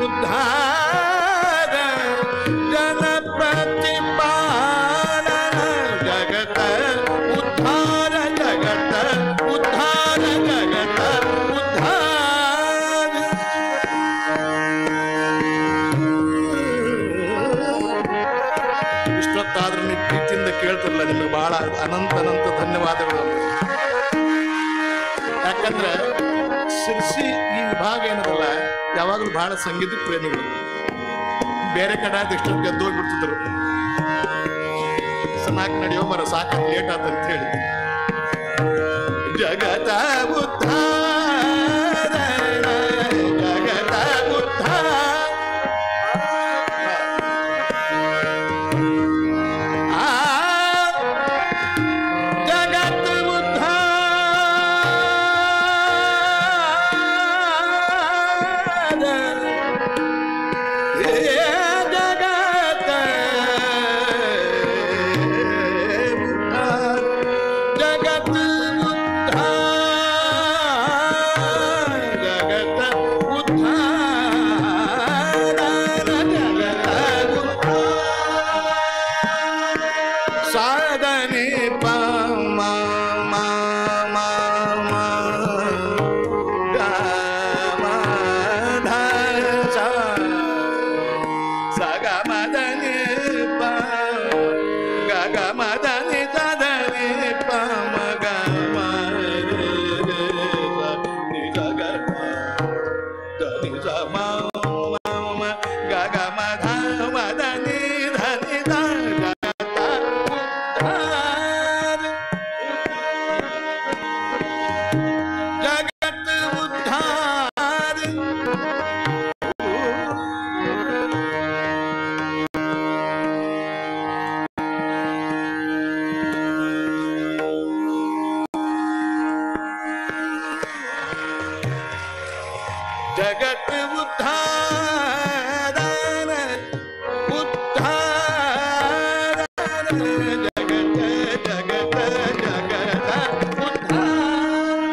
Speaker 12: उद्धार जन प्रतिपालन जगत उद्धार जगत उद्धार जगत उद्धार।
Speaker 9: ಇಷ್ಟೊತ್ತಾದ್ರೂ ನೀವು ಪ್ರೀತಿಯಿಂದ ಕೇಳ್ತಿರಲ್ಲ, ನಿಮಗೆ ಬಹಳ ಅನಂತ ಅನಂತ ಧನ್ಯವಾದಗಳು. ಯಾಕಂದ್ರೆ ಸಿರ್ಸಿ ಈ ವಿಭಾಗ ಏನದಲ್ಲ, ಯಾವಾಗಲೂ ಬಹಳ ಸಂಗೀತ ಪ್ರೇಮಿಗಳು. ಬೇರೆ ಕಡೆ ಆದ್ರೆ ಇಷ್ಟೊತ್ತು ಗೆದ್ದು ಹೋಗ್ಬಿಡ್ತಿದ್ರು, ನಾಲ್ಕು ನಡೆಯೋ ಮರ ಸಾಕು ಲೇಟ್ ಆತಂತ ಹೇಳಿ.
Speaker 12: ಜಗತ ಉದ್ಧಾರ ಜಗತ ಉದ್ಧಾರ ಜಗತ್ ಉದ್ಧಾರ ಜಗತ್ ಉದ್ಧಾರ ಜಗತ್ ಉದ್ಧಾರ ಜಗತ್ ಉದ್ಧಾರ ಜಗತ್ ಉದ್ಧಾರ ಸಾಧನೆ ಪ ಮ ಮ ಮ ಮ ಗ ಮ ಧ ಸ ಸ ಗ ಮ the ನಿ ಪ ಗ ಗ ಮ the ನಿ the the ನಿ ಪ ಮ ಗ ಮ ರೆ ರೆ ಸ ನಿ ಸ ಗ ಮ the ನಿ ಸ ಮ ಮ ಮ ಗ ಗ ಮ ಧ ಮ the ನಿ ಧ ನಿ the ಜಗತ ಉದ್ಧಾರ ಜಗತ್ ಉದ್ಧಾರ ಜಗತ್ ಉದ್ಧಾರ ಉದ್ಧಾರ ಜಗತ್ ಜಗತ್ ಜಗತ್ ಉದ್ಧಾರ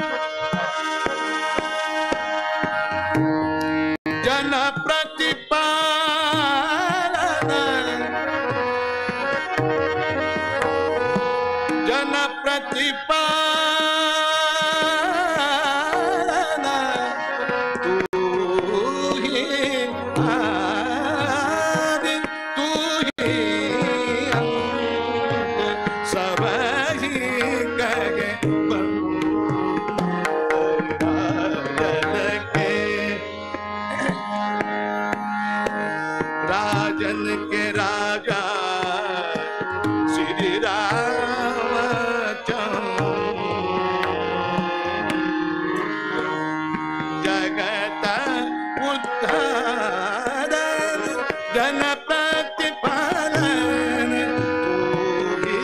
Speaker 12: ಜನ ಪ್ರತಿಪಾಲನ ಜನ ಪ್ರತಿಪಾಲನ ತೂ ಹಿ ಆದಿ ತೂ ಹಿ ಅಂತ್ ಸಬಹಿ ಕಗೆ ರಾಜನ के राजन के राजा श्री राम जगत उद्धार जन प्रतिपालन तू ही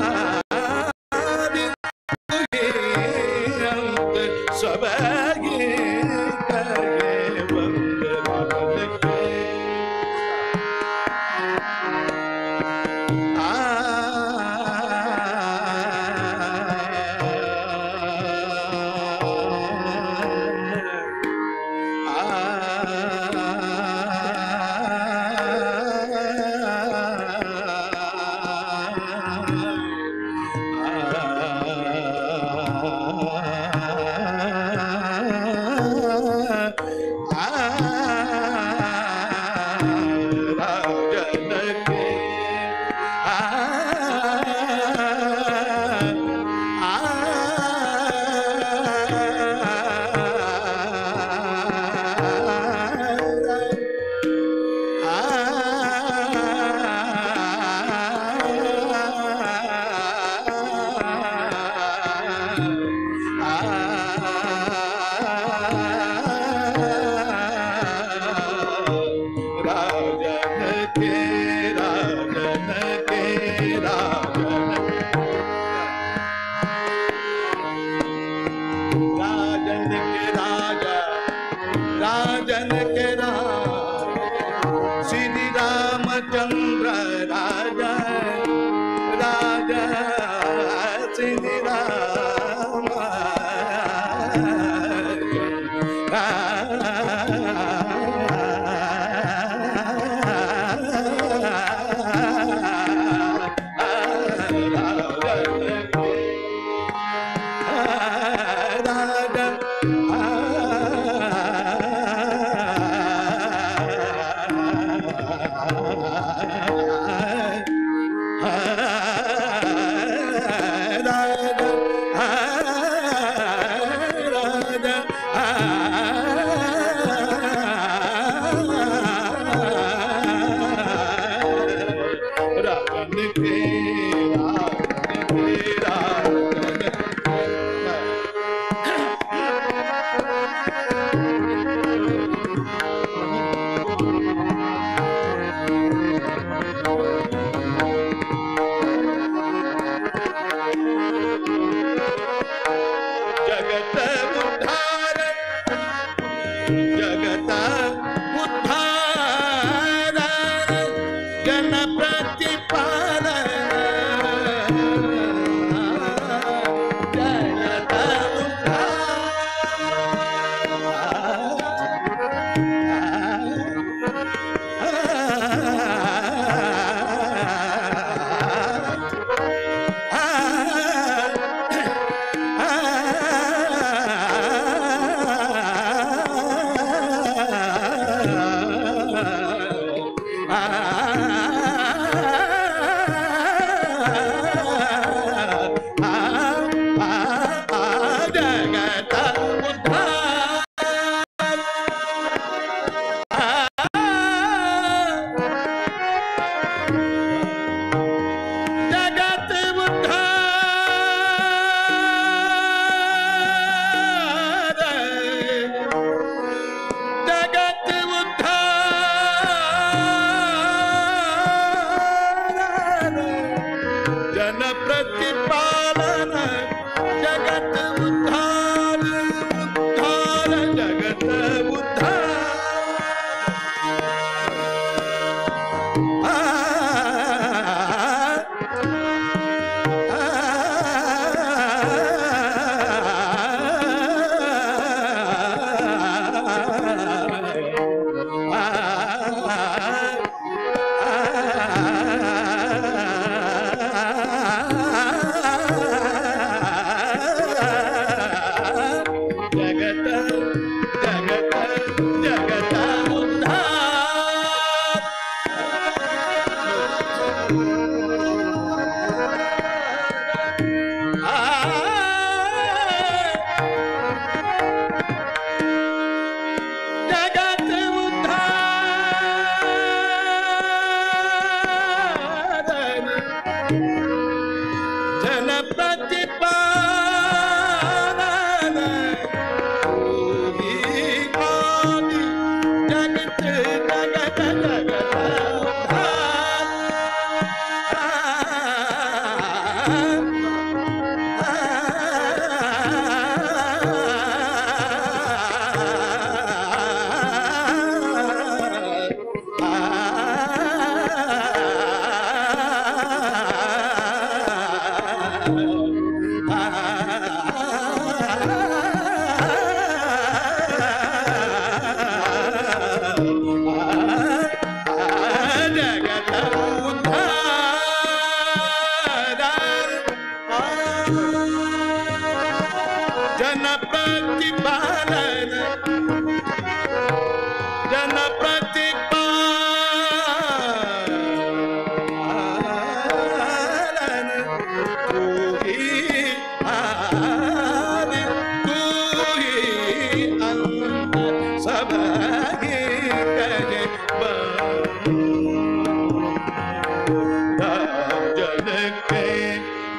Speaker 12: आदि तू ही अंत सबही कहे वंदन के। ಆ ಆ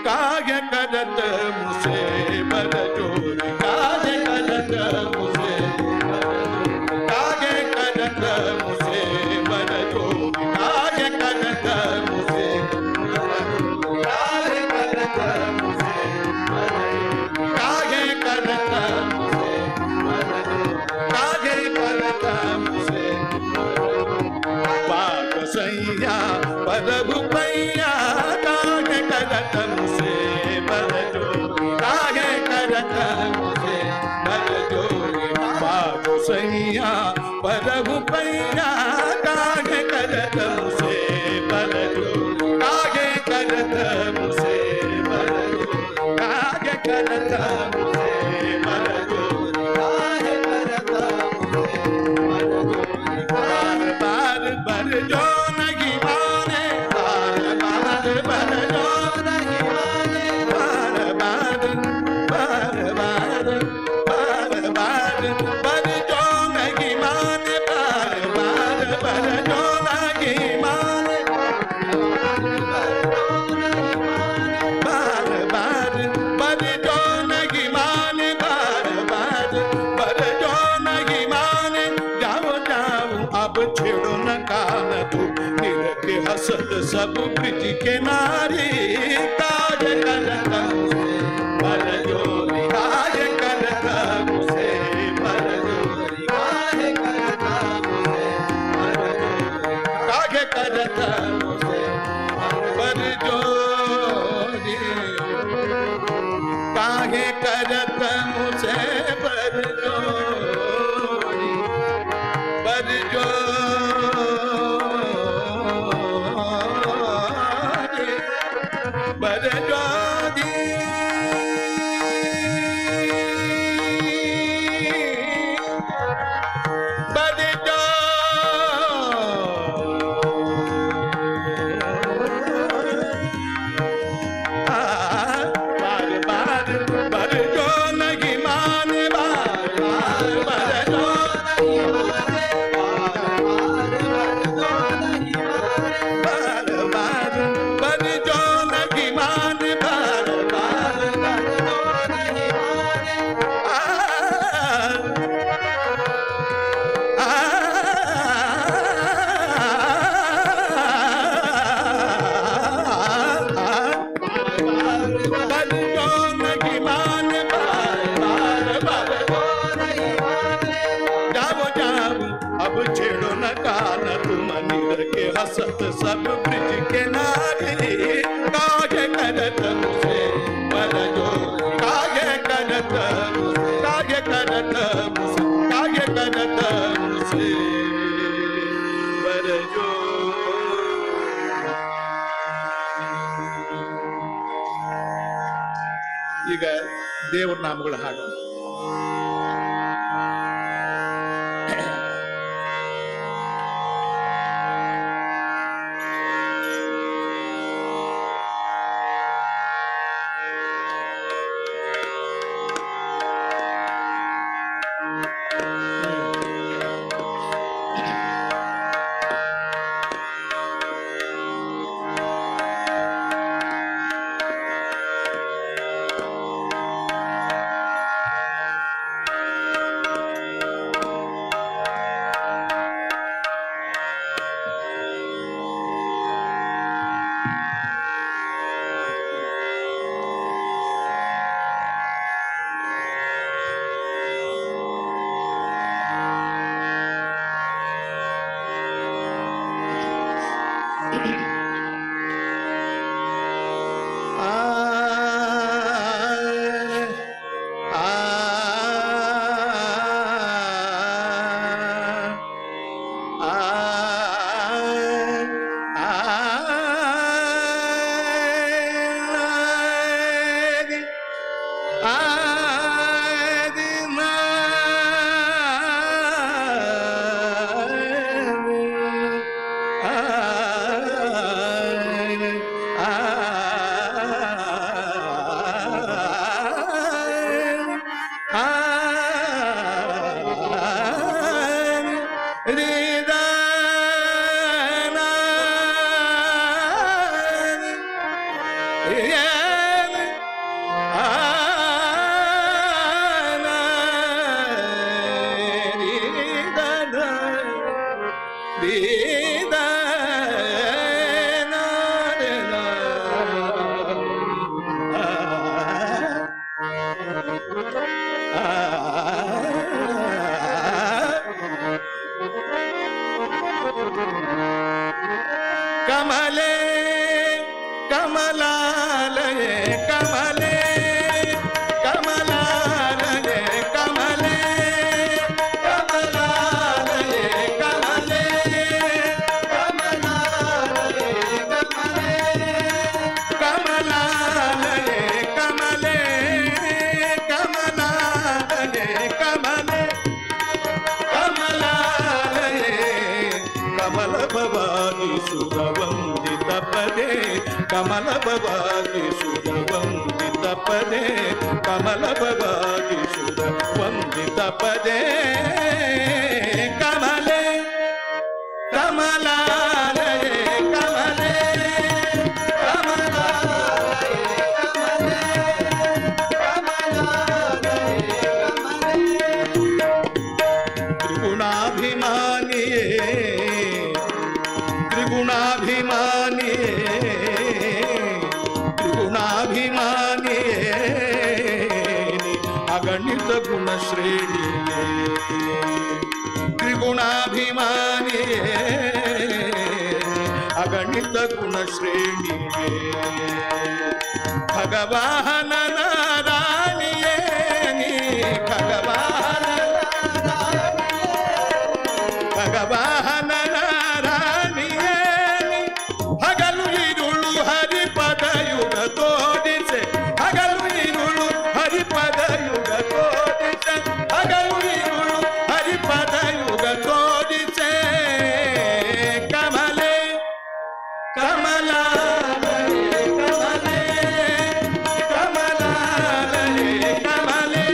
Speaker 12: काय करत मुसे बर चोरी काय मुझे काहे करत मुझे बर जोरी काहे करत मुझे काहे करत मुझे काहे करत मुझे काहे करत मुझे पाप सैया परभु पैया काहे करत मुझे बर जोरी काहे करत मुझे बर जोरी पाप सैया परभु पैया काहे करत मुझे बर जोरी काहे करत मुझे बर जोरी काहे करत मुझे बर जोरी काहे करत मुझे बर जोरी बार बार बर जो नहीं माने बार बार बर जो नहीं माने bar bar bar bar bar bar बर जो नहीं माने बार बार बर जो नहीं माने बार बार बर जो नहीं माने बार बार बर जो नहीं माने जाओ जाओ अब छेड़ो न कान तू निरख हसत सब ब्रिज के नारी काज करत मुझे बर जोरी काज करत मुझे बर जोरी काहे करत मुझे बर जोरी काहे करत मुझे बर जोरी काहे करत मुझे बर जोरी बर जोरी बर जोरी बर जोरी बार बार बर जो नहीं माने बार बार बर जो नहीं माने बार बार बर जो नहीं माने बार बार बर जो नहीं माने बार बार बर जो नहीं माने बर जो नहीं माने बार बार बर जो नहीं माने जाओ जाओ अब छेड़ो न कान तुम निर के हसत सब ब्रिज के नारी काहे करत मुझे बर जो काहे करत मुझे काहे करत मुझे काहे करत मुझे बर जो।
Speaker 9: ಈಗ ದೇವರ ನಾಮಗಳ ಹಾಡು.
Speaker 12: ರಿ the ನ ರೆ ನ ಕಮಲೆ ಕಮಲಾಲಯೇ ಕಮಲೆ ಕಮಲಾಲಯೇ ಕಮಲೆ ಕಮಲಾಲಯೇ ಕಮಲೆ ಕಮಲಾಲಯೇ ಕಮಲಾಲಯೇ ಕಮಲೆ ಕಮಲಾಲಯೇ ಕಮಲೆ ಕಮಲಾಲಯೇ ಕಮಲ ಭವಾನಿ ಸುರವಂದಿತ ಪದೇ ಕಮಲ ಭವಾನಿ ಸುರವಂದಿತ ಪದೇ ಕಮಲ ಭವಾನಿ ಸುರವಂದಿತ ಪದೇ ಕಮಲೆ ಕಮಲಾಲಯೇ ಕಮಲೆ ಕಮಲಾಲಯೇ ಕಮಲೆ ಕಮಲಾಲಯೇ ಕಮಲೆ ತ್ರಿಗುಣಾಭಿಮಾನಿಯೇ ತ್ರಿಗುಣಾಭಿಮಾನಿಯೇ ತ್ರಿಗುಣಾಭಿಮಾನಿಯೇ ಅಗಣಿತ ಗುಣಶ್ರೇಣಿಯೇ ತ್ರಿಗುಣಾಭಿಮಾನಿಯೇ ಅಗಣಿತ ಗುಣಶ್ರೇಣಿಯೇ ಭಗವಾನ ರಾಣಿಯೇ ನೀ ಭಗವಾನ ಭಗವಾನ ರಾಣಿಯೇ ಹಗಲು ಇರುಳು ಹರಿಪದಯುಗ ತೋರಿಸೆ ಹಗಲು ಇರುಳು ಹರಿಪದಯುಗ ತೋರಿಸೆ ಹಗಲು ಇರುಳು ಹರಿಪದಯುಗ ತೋರಿಸೆ ಕಮಲೆ ಕಮಲಾಲಯೇ ಕಮಲೆ ಕಮಲಾಲಯೇ ಕಮಲೆ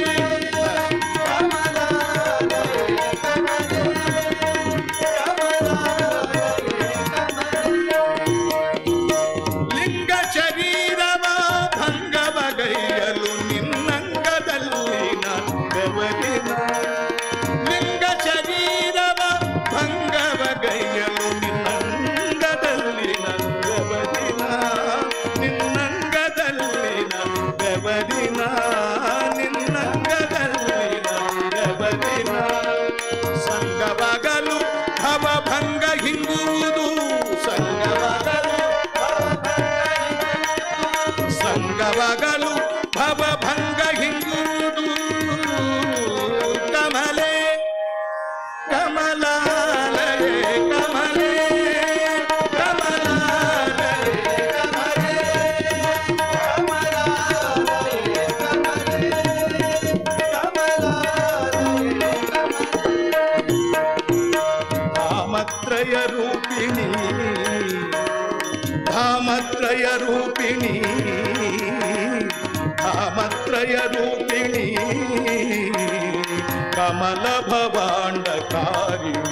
Speaker 12: ಲಿಂಗ ಶರೀರವ ಭಂಗವಗೈಯಲು ನಿನ್ನಂಗದಲ್ಲಿನ ಬೆವರಿನ ಲಿಂಗ ಶರೀರವ ಭಂಗವಗೈಯಲು ನಿನ್ನಂಗದಲ್ಲಿನ ಬೆವರಿನ ನಿನ್ನಂಗದಲ್ಲಿನ ಬೆವರಿನ ನಿನ್ನಂಗದಲ್ಲಿನ ಬೆವರಿನ ಸಂಗವಾಗಲು ಭವಭಂಗ ಹಿಂಗುವುದು ಸಂಗವಾಗಲು ಸಂಗವಾಗಲು ಭವಭಂಗ ಹಿಂಗುವುದು ಕಮಲೆ ಕಮಲಾಲಯೇ ಕಮಲೆ ಕಮಲಾಲಯೇ ಕಮಲೆ ಕಮಲಾಲಯೇ ಕಮಲೆ ಕಮಲಾಲಯೇ ಧಾಮತ್ರಯ ರೂಪಿಣಿ ಧಾಮತ್ರಯ ರೂಪಿಣಿ ಧಾಮತ್ರಯ ರೂಪಿಣಿ ಕಮಲ ಭವಾಂಡಕಾರಿಣಿ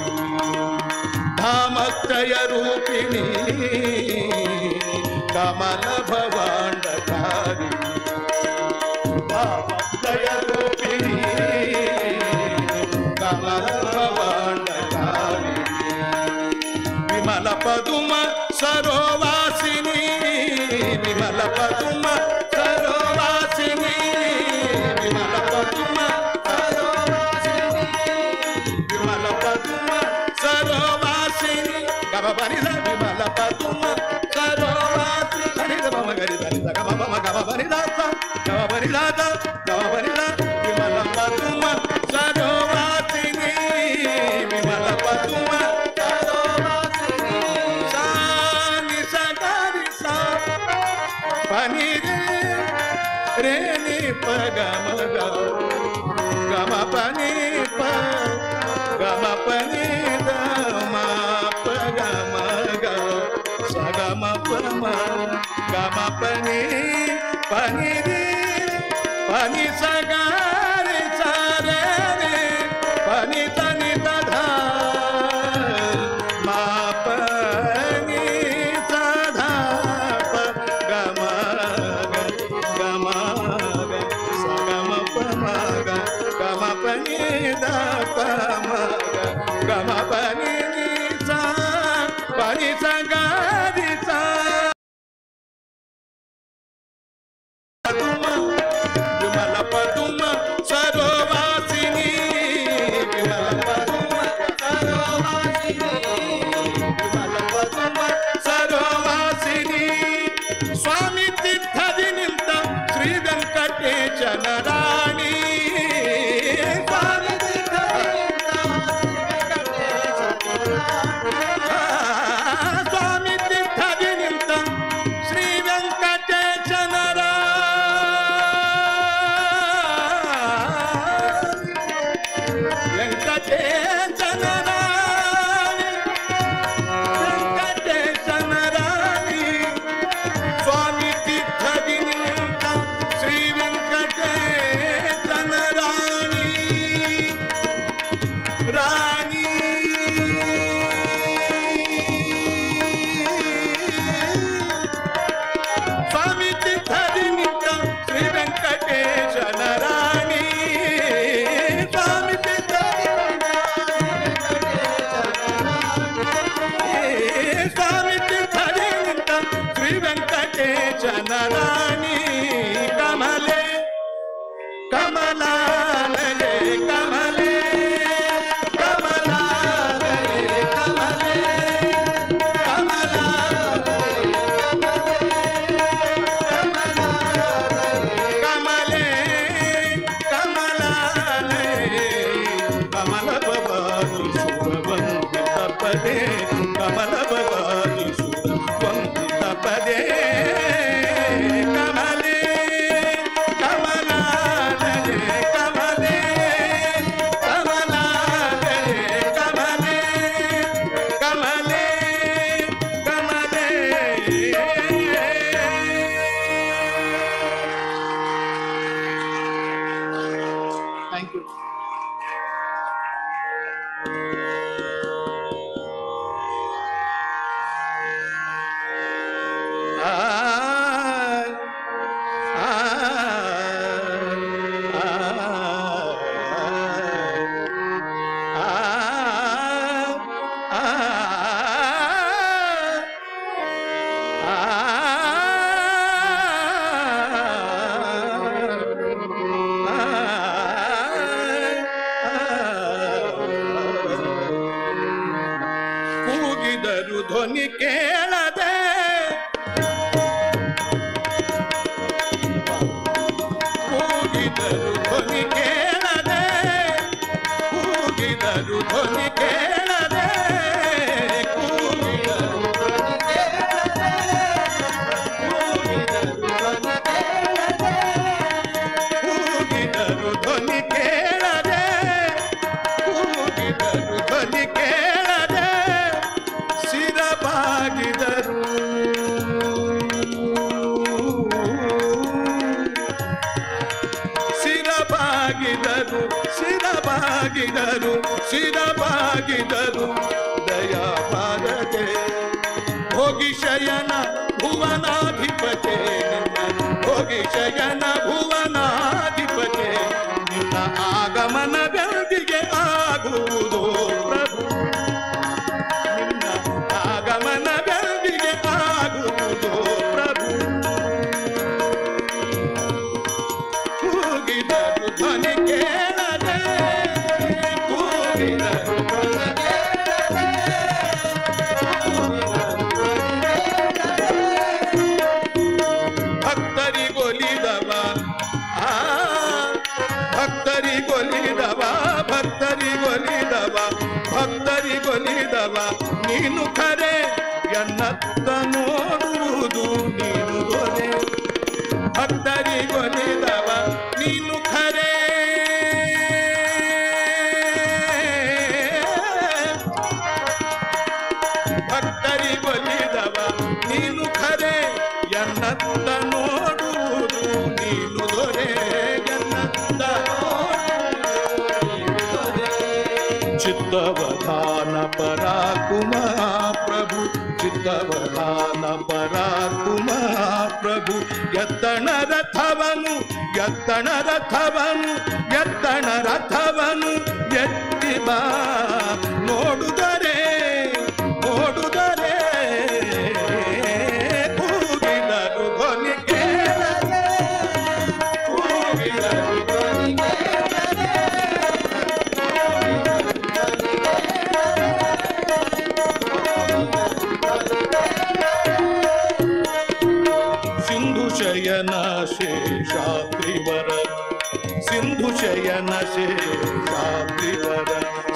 Speaker 12: ಧಾಮತ್ರಯ ರೂಪಿಣಿ ಕಮಲ ಭವಾಂಡಕಾರಿಣಿ ಧಾಮತ್ರಯ ರೂಪಿಣಿ ಕಮಲ ಭವಾಂಡಕಾರಿಣಿ ವಿಮಲ ಪದುಮ ಸರೋವಾಸಿನಿ ವಿಮಲ ಪದುಮ ಸರೋವಾಸಿನಿ ವಿಮಲ ಪದುಮ ಸರೋವಾಸಿನಿ ವಿಮಲ ಪದುಮ ಸರೋವಾಸಿನಿ ಗಮ ಬರಿದ ವಿಮಲ ಪದುಮ ಸರೋವಾಸಿನಿ ಧನಿದ ಮಮ ಗರಿ ಧನಿದ ಗಮ ಮಮ ಗಮ ಬರಿದಾತ ಗಮ ಬರಿದಾತ ಗಮ ಬರಿದ ವಿಮಲ ಪದುಮ ಸರೋವಾಸಿನಿ ವಿಮಲ ಪದುಮ ಸರೋವಾಸಿನಿ ಸಾ ನಿ ಸ ಗ ರಿ ಸಾ ಪ ನಿ ರೇ ರೇ ನಿ ಪ ಗ ಮ ಗ ಗ ಮ ಪ ನಿ ಪ ಗ ಮ ಪ ನಿ the ಮ ಪ ಗ ಮ ಗ ಸ ಗ ಮ ಪ ಮ ಗ ಮ ಪ ನಿ ಪ ನಿ ರಿ ಪ ನಿ ಸ ಗ ರಿ ಸ ರೇ ರಿ ಪ ನಿ ತ ನಿ ತ ಧ ಮ ಪ ನಿ ಸ ಧ ಪ ಗ ಮ ಗ ಗ ಮ ಗ ಸ ಗ ಮ ಪ ಮ ಗ ಗ ಮ ಪ ನಿ the ಪ ಮ ಗ ಗ ಮ ಪ ನಿ ನಿ ಸ ಕಮಲಾಲಯೇ ಕಮಲ ಭವಾನಿ ಸುರ ವಂದಿತ ಪದೇ ಕಮಲೇ ಕಮಲಾಲಯೇ ಕಮಲೇ ಕಮಲಾಲಯೇ ಕಮಲೇ ಕಮಲೇ ಕಮಲೇ.
Speaker 9: Thank you.
Speaker 12: ಕೂಗಿದರು ಧ್ವನಿ ಕೇಳದೆ ಕೂಗಿದರು ಧ್ವನಿ ಕೇಳದೆ ಕೂಗಿದರು ಧ್ವನಿ ಕೇಳದೆ ಕೂಗಿದರು ಧ್ವನಿ ಕೇಳದೆ ಕೂಗಿದರು ಧ್ವನಿ ಕೇಳದೆ ಕೂಗಿದರು ಧ್ವನಿ ಕೇಳದೆ ಶಿರಬಾಗಿದರು ಶಿರಬಾಗಿದರು ಶಿರಬಾಗಿದರು ಶಿರಬಾಗಿದರು ದಯಾಪಾರದೆ ಭೋಗಿ ಶಯನ ಭುವನಾಧಿಪತೆ ನಿನ್ನ ಭೋಗಿ ಶಯನ ಭುವನಾಧಿಪತೆ ನಿನ್ನ ಆಗಮನದೊಂದಿಗೆ ಆಗುವುದು ಪ್ರಭು ನಿನ್ನ ಆಗಮನದೊಂದಿಗೆ ಆಗುವುದು ಪ್ರಭು ಕೂಗಿದರು ಧ್ವನಿ ಕೇಳದೆ ಕೂಗಿದರು ಧ್ವನಿ ಕೇಳದೆ ಭಕ್ತರಿಗೊಲಿದವ ಆ ಭಕ್ತರಿಗೊಲಿದವ ಭಕ್ತರಿಗೊಲಿದವ ಭಕ್ತರಿಗೊಲಿದವ ನೀನು ಖರೆ ಎನ್ನತ್ತ ನೋಡುವುದು ನೀನು ದೊರೆ ಭಕ್ತರಿಗೊಲಿದವ ನೀನು ಖರೆ ಭಕ್ತರಿಗೊಲಿದವ ನೀನು ಖರೆ ಎನ್ನತ್ತ ನೋಡುವುದು ನೀನು ದೊರೆ ಎನ್ನತ್ತ ಚಿತ್ತವಧಾನ ಪರಾಕುಮ ಪ್ರಭು ಚಿತ್ತವಧಾನ ಪರಾಕುಮ ಪ್ರಭು ಎತ್ತಣ ರಥವನು ಎತ್ತಣ ರಥವನು ಎತ್ತಣ ರಥವನು ಎತ್ತಿ ಬಾ ನೋಡುದರೆ ನೋಡುದರೆ ಕೂಗಿದರು ಧ್ವನಿ ಕೇಳದೆ ಕೂಗಿದರು ಧ್ವನಿ ಕೇಳದೆ ಸಿಂಧು ಶಯನ ಶೇಷಾದ್ರಿವರ ಸಿಂಧು ಶಯನ ಶೇಷಾದ್ರಿವರ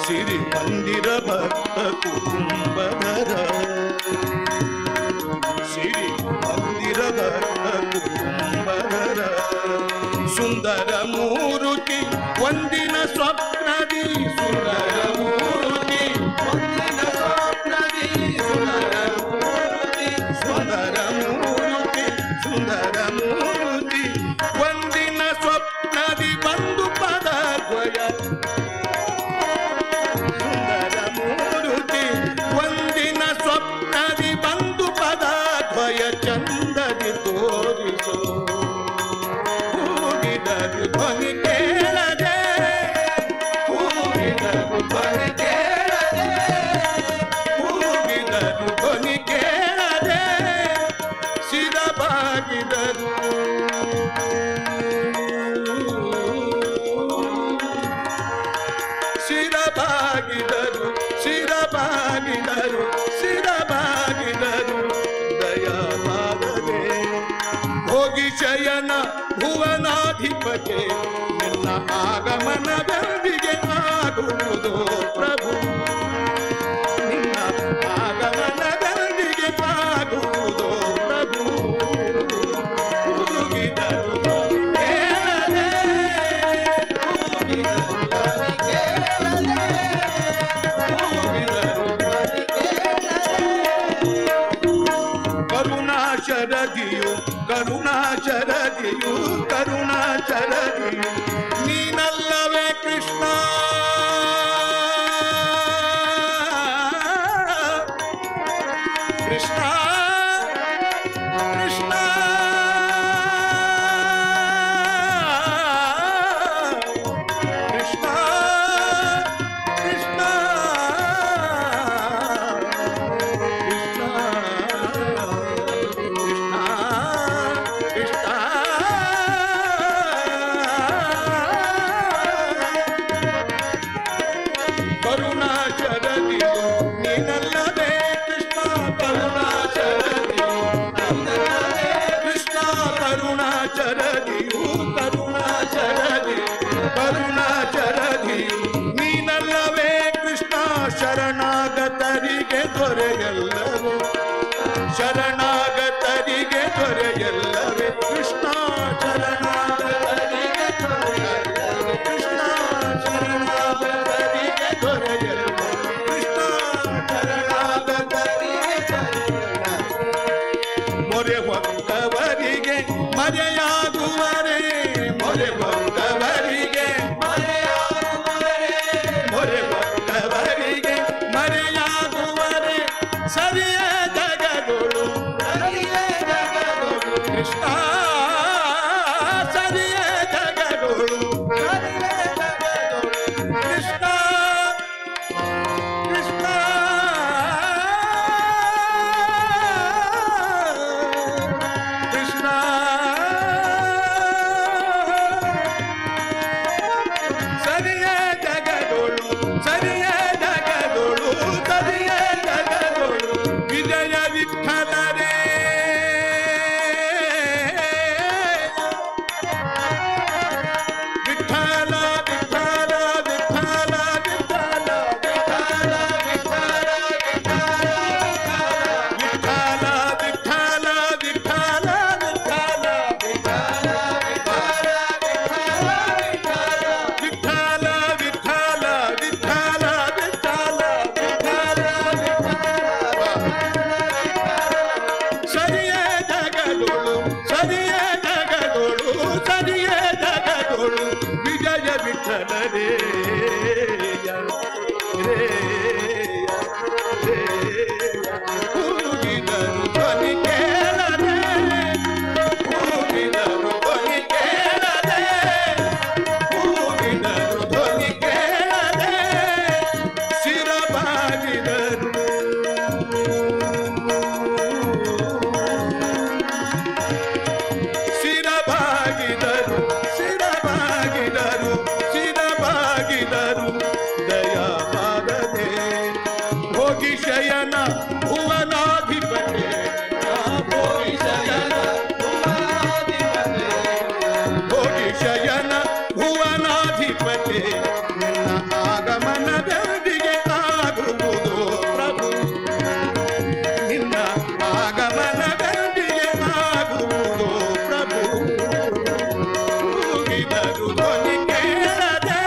Speaker 12: ಸಿರಿ ಮಂದಿರ ಭಕ್ತ ಕುಟುಂಬಧರ ಸಿರಿ ಮಂದಿರ ಭಕ್ತ ಕುಟುಂಬಧರ ಸುಂದರ ಮೂರುತಿ ಒಂದಿನ ಸ್ವಪ್ನದಿ ಸುಂದರ ಮೂರುತಿ ಒಂದಿನ ಸ್ವಪ್ನದಿ ಸುಂದರ ಮೂರುತಿ ಸುಂದರ ಮೂರುತಿ ಸುಂದರ ಮೂರುತಿ ಒಂದಿನ ಸ್ವಪ್ನದಿ ಬಂದು ಪದದ್ವಯ ಸುಂದರ ಮೂರುತಿ ಒಂದಿನ ಸ್ವಪ್ನದಿ ಬಂದು ಪದದ್ವಯ ಚಂದದಿ ತೋರಿಸು ಕೂಗಿದರು ಧ್ವನಿ ಕೇಳದೆ ಕೂಗಿದರು ಧ್ವನಿ ಕೇಳದೆ ಕೂಗಿದರು ಧ್ವನಿ ಕೇಳದೆ ಶಿರಬಾಗಿದರು ಶಿರಬಾಗಿದರು ಶಿರಬಾಗಿದರು ಶಿರಬಾಗಿದರು ದಯಮಾಡದೆ ಭೋಗಿ ಶಯನ ಭುವನಾಧಿಪತೆ ನಿನ್ನ ಆಗಮನದೊಂದಿಗೆ ಆಗುವುದು ಪ್ರಭು ನಿನ್ನ ದೊರೆಯಲ್ಲವೇ, ಶರಣಾಗತರಿಗೆ ದೊರೆಯಲ್ಲವೇ ಕೃಷ್ಣ, ಶರಣಾಗತರಿಗೆ ದೊರೆಯಲ್ಲವೇ ಕೃಷ್ಣ, ಶರಣಾಗತರಿಗೆ ದೊರೆಯಲ್ಲವೇ ಕೃಷ್ಣ, ಶರಣಾಗತರಿಗೆ ದೊರೆಯಲ್ಲವೇ. ಮೊರೆ ಹೊಕ್ಕವರಿಗೆ ಮರೆಯಾಗುವರೆ, ಮೊರೆ ಹೊಕ್ಕವರಿಗೆ ಮರೆಯಾಗುವರೆ, ಮೊರೆ ಹೊಕ್ಕವರಿಗೆ ಮರೆಯಾಗುವರೆ, ಸರಿಯ ಜಗದೊಳು, ಸರಿಯ ಜಗದೊಳು ಕೃಷ್ಣ, ಸರಿಯ ಜಗದೊಳು, ಸರಿಯ ಜಗದೊಳು ಕೃಷ್ಣ, ಕೃಷ್ಣ, ಕೃಷ್ಣ. ಸರಿಯ ಜಗದೊಳು, ಸರಿಯ ಜಗದೊಳು, ಸರಿಯ ಜಗದೊಳು ವಿಜಯ ವಿಠಲರೇ. ವಿಠಲ ವಿಠಲ ವಿಠಲ ವಿಠಲ ವಿಠಲ ವಿಠಲ ವಿಠಲ ವಿಠಲ ವಿಠಲ ವಿಠಲ ವಿಠಲ ವಿಠಲ ವಿಠಲ ವಿಠಲ ವಿಠಲ ಸರಿಯ ಜಗದೊಳು, ಸರಿಯ ಜಗದೊಳು, ಸರಿಯ ಜಗದೊಳು ವಿಜಯ ವಿಠಲರೇ ರೇ ಕೂಗಿದರು ಧ್ವನಿ ಕೇಳದೆ, ಕೂಗಿದರು ಧ್ವನಿ ಕೇಳದೆ, ಕೂಗಿದರು ಧ್ವನಿ ಕೇಳದೆ ಶಿರಬಾಗಿದರು, ಶಿರಬಾಗಿದರು, ಶಿರಬಾಗಿದರು, ಶಿರಬಾಗಿದರು ದಯಾಪಾರದೆ. ಭೋಗಿ ಶಯನ ಭುವನಾಧಿಪತಿ, ಭೋಗಿ ಶಯನ ಭುವನಾಧಿಪತಿ, ಭೋಗಿ ಶಯನ ಭುವನಾಧಿಪತಿ, ನಿನ್ನ ಆಗಮನದೊಂದಿಗೆ ಆಗುವುದು ಪ್ರಭು, ನಿನ್ನ ಆಗಮನದೊಂದಿಗೆ ಆಗುವುದು ಪ್ರಭು. ಕೂಗಿದರು ಧ್ವನಿ ಕೇಳದೆ,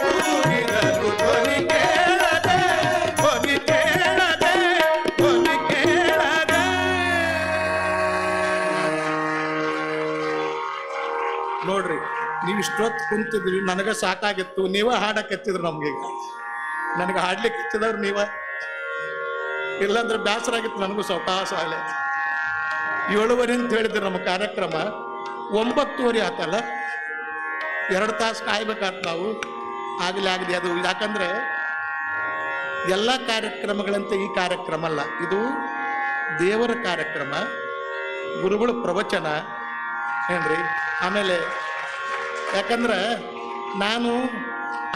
Speaker 12: ಕೂಗಿದರು ಧ್ವನಿ ಕೇಳದೆ, ಧ್ವನಿ ಕೇಳದೆ, ಧ್ವನಿ ಕೇಳದೆ.
Speaker 9: ನೋಡ್ರಿ, ನೀವು ಇಷ್ಟೊತ್ತು ಕುಂತಿದ್ರಿ, ನನಗೆ ಸಾಕಾಗಿತ್ತು. ನೀವೇ ಹಾಡಕ್ಕೆ ನಮ್ಗೀಗ. ನನಗೆ ಹಾಡ್ಲಿಕ್ಕೆ ಹಚ್ಚಿದವ್ರು ನೀವ, ಇಲ್ಲಾಂದ್ರೆ ಬೇಸರ ಆಗಿತ್ತು ನನಗೂ ಸಾವಕಾಶ ಆಗಲೇ. 7:30 ಅಂತ ಹೇಳಿದ್ರು ನಮ್ಮ ಕಾರ್ಯಕ್ರಮ, 9:30 ಆತಲ್ಲ, 2 ತಾಸು ಕಾಯ್ಬೇಕಾತ್ ನಾವು. ಆಗಲಿ ಆಗಲಿ ಅದು, ಯಾಕಂದ್ರೆ ಎಲ್ಲ ಕಾರ್ಯಕ್ರಮಗಳಂತೆ ಈ ಕಾರ್ಯಕ್ರಮ ಅಲ್ಲ, ಇದು ದೇವರ ಕಾರ್ಯಕ್ರಮ, ಗುರುಗಳ ಪ್ರವಚನ ಏನ್ರಿ. ಆಮೇಲೆ ಯಾಕಂದ್ರೆ ನಾನು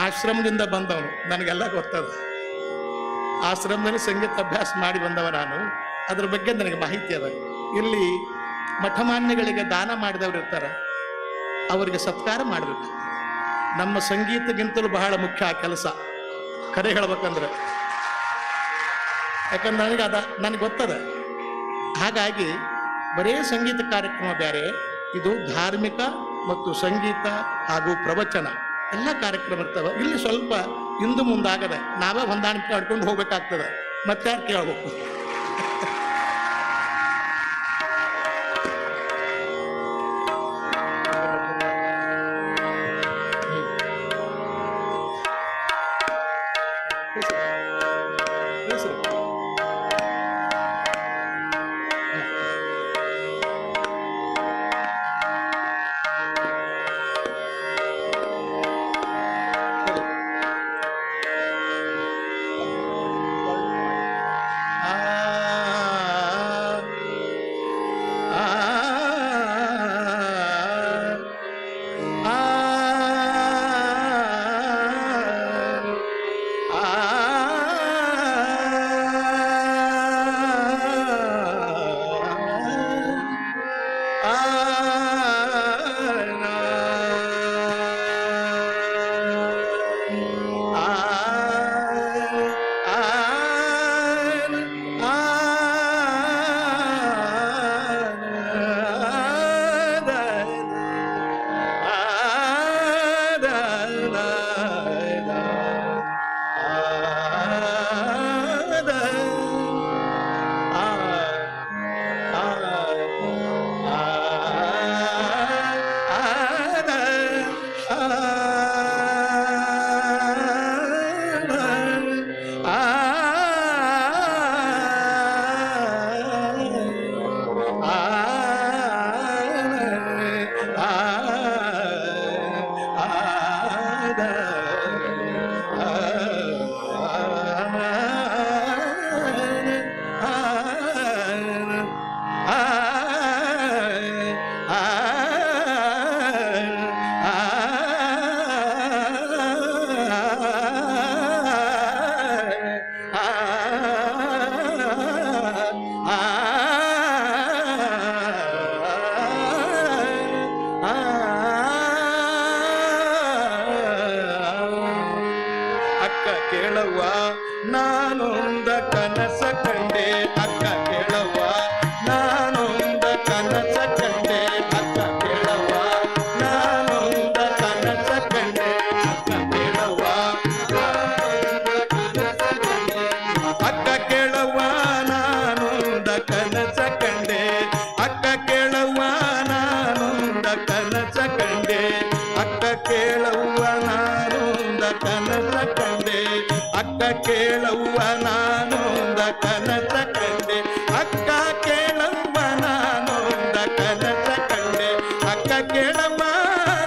Speaker 9: ಆಶ್ರಮದಿಂದ ಬಂದವನು, ನನಗೆಲ್ಲ ಗೊತ್ತದ. ಆಶ್ರಮದಲ್ಲಿ ಸಂಗೀತ ಅಭ್ಯಾಸ ಮಾಡಿ ಬಂದವ ನಾನು, ಅದ್ರ ಬಗ್ಗೆ ನನಗೆ ಮಾಹಿತಿ ಅದ. ಇಲ್ಲಿ ಮಠಮಾನ್ಯಗಳಿಗೆ ದಾನ ಮಾಡಿದವರು ಇರ್ತಾರೆ, ಅವರಿಗೆ ಸತ್ಕಾರ ಮಾಡಬೇಕು. ನಮ್ಮ ಸಂಗೀತಕ್ಕಿಂತಲೂ ಬಹಳ ಮುಖ್ಯ ಆ ಕೆಲಸ, ಕರೆ ಹೇಳ್ಬೇಕಂದ್ರೆ. ಯಾಕಂದ್ರೆ ನನಗೆ ಅದ ನನಗೆ ಗೊತ್ತದ. ಹಾಗಾಗಿ ಬರೇ ಸಂಗೀತ ಕಾರ್ಯಕ್ರಮ ಬೇರೆ, ಇದು ಧಾರ್ಮಿಕ ಮತ್ತು ಸಂಗೀತ ಹಾಗೂ ಪ್ರವಚನ ಎಲ್ಲ ಕಾರ್ಯಕ್ರಮ ಇರ್ತವೆ. ಇಲ್ಲಿ ಸ್ವಲ್ಪ ಹಿಂದು ಮುಂದಾಗದೆ ನಾವೇ ಹೊಂದಾಣಿಕೆ ಮಾಡ್ಕೊಂಡು ಹೋಗ್ಬೇಕಾಗ್ತದೆ, ಮತ್ತೆ ಯಾರು ಕೇಳಬೇಕು. ಆ
Speaker 12: ಕೇಳವ್ವ ನಾನೊಂದ ಕನಸ ಕಂಡೆ ಅಕ್ಕ ಕೇಳವ್ವ ನಾನೊಂದ ಕನಸ ಕಂಡೆ ಅಕ್ಕ ಕೇಳವ್ವ ನಾನೊಂದ ಕನಸ ಕಂಡೆ ಅಕ್ಕ ಕೇಳವ್ವ ಅಕ್ಕ ಕೇಳವ್ವ ನಾನೊಂದ ಕನಸ ಕಂಡೆ ಅಕ್ಕ ಕೇಳವ್ವ ನಾನೊಂದ ಕನಸ ಕಂಡೆ ಅಕ್ಕ ಕೇಳವ್ವ ನಾನೊಂದ ಕನಸ ಕಂಡೆ ಅಕ್ಕ ಕೇಳವ್ವ ನಾನೊಂದ ಕನಸ ಕಂಡೆ ಅಕ್ಕ ಕೇಳವ್ವ ನಾನೊಂದ ಕನಸ ಕಂಡೆ ಅಕ್ಕ ಕೇಳವ್ವ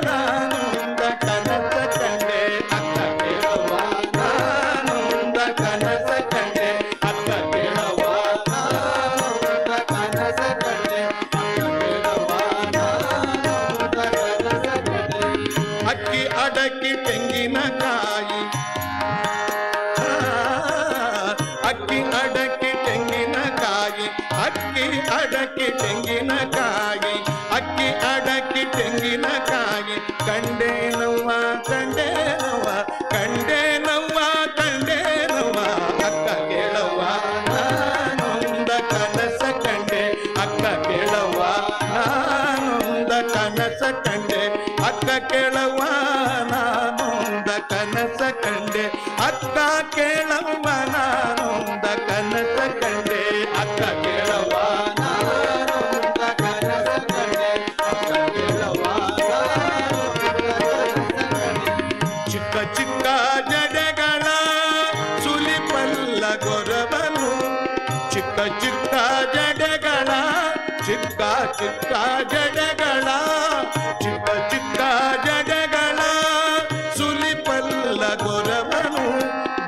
Speaker 12: ನಾನೊಂದ ಕನಸ ಕಂಡೆ ಅಕ್ಕ ಕೇಳವ್ವ ನಾನೊಂದ ಕನಸ ಕಂಡೆ ಅಕ್ಕ ಕೇಳವ್ವ ನಾನೊಂದ ಕನಸ ಕಂಡೆ ಅಕ್ಕ ಕೇಳವ್ವ ನಾನೊಂದ ಕನಸ ಕಂಡೆ. ಅಕ್ಕಿ ಅಡಕಿ ತೆಂಗಿನಕಾಯಿ ಅಕ್ಕಿ ಅಡಕಿ ತೆಂಗಿನಕಾಯಿ ಅಕ್ಕಿ ಅಡಕಿ ತೆಂಗಿನಕಾಯಿ ಅಕ್ಕಿ ಅಡಕಿ ತೆಂಗಿನಕಾಯಿ ಕಂಡೇನವ್ವ ಕಂಡೇನವ್ವ ಕಂಡೇನವ್ವ ಕಂಡೇನವ್ವ ಅಕ್ಕ ಕೇಳವ್ವ ನಾನೊಂದ ಕನಸ ಕಂಡೆ ಅಕ್ಕ ಕೇಳವ್ವ ನಾನೊಂದ ಕನಸ ಕಂಡೆ ಅಕ್ಕ ಕೇಳವ್ವ ನಾನೊಂದ ಕನಸ ಕಂಡೆ ಅಕ್ಕ ಕೇಳವ್ವ ನಾನೊಂದ ಕನಸ ಕಂಡೆ ಅಕ್ಕ ಕೇಳವ್ವ ನಾನೊಂದ ಕನಸ ಕಂಡೆ ಅಕ್ಕ ಕೇಳವ್ವ ನಾನೊಂದ ಕನಸ ಕಂಡೆ. ಚಿಕ್ಕ ಚಿಕ್ಕ ಜಡೆಗಳ ಸುಲಿಪಲ್ಲ ಗೊರವನು ಚಿಕ್ಕ ಚಿಕ್ಕ ಜಡೆಗಳ ಚಿಕ್ಕ ಚಿಕ್ಕ ಜಡೆಗಳ ಚಿಕ್ಕ ಚಿಕ್ಕ ಜಡೆಗಳ ಸುಲಿಪಲ್ಲ ಗೊರವನು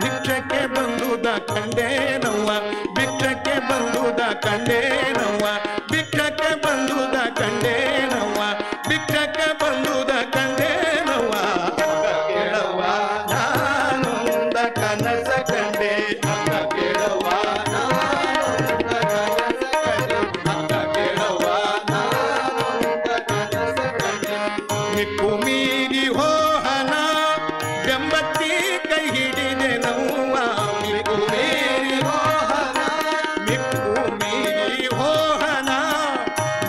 Speaker 12: ಭಿಕ್ಷಕ್ಕೆ ಬಂದುದ ಕಂಡೇನವ್ವ ಭಿಕ್ಷಕ್ಕೆ ಬಂದುದ ಕಂಡೇನವ್ವ ಭಿಕ್ಷಕ್ಕೆ ಬಂದುದ ಕಂಡೇನವ್ವ ಭಿಕ್ಷಕ್ಕೆ ಬಂದುದ ಕಂಡೇನವ್ವ ಅಕ್ಕ ಕೇಳವ್ವ ನಾನೊಂದ ಕನಸ ಕಂಡೆ ಅಕ್ಕ ಕೇಳವ್ವ ನಾನೊಂದ ಕನಸ ಕಂಡೆ ಅಕ್ಕ ಕೇಳವ್ವ ನಾನೊಂದ ಕನಸ ಕಂಡೆ. ಮಿಕ್ಕು ಮೀರಿ ಹೋಹನ ಬೆಂಬತ್ತಿ ಕೈ ಹಿಡಿದೆ ನವ್ವ ಮಿಕ್ಕು ಮೀರಿ ಹೋಹನ ಮಿಕ್ಕು ಮೀರಿ ಹೋಹನ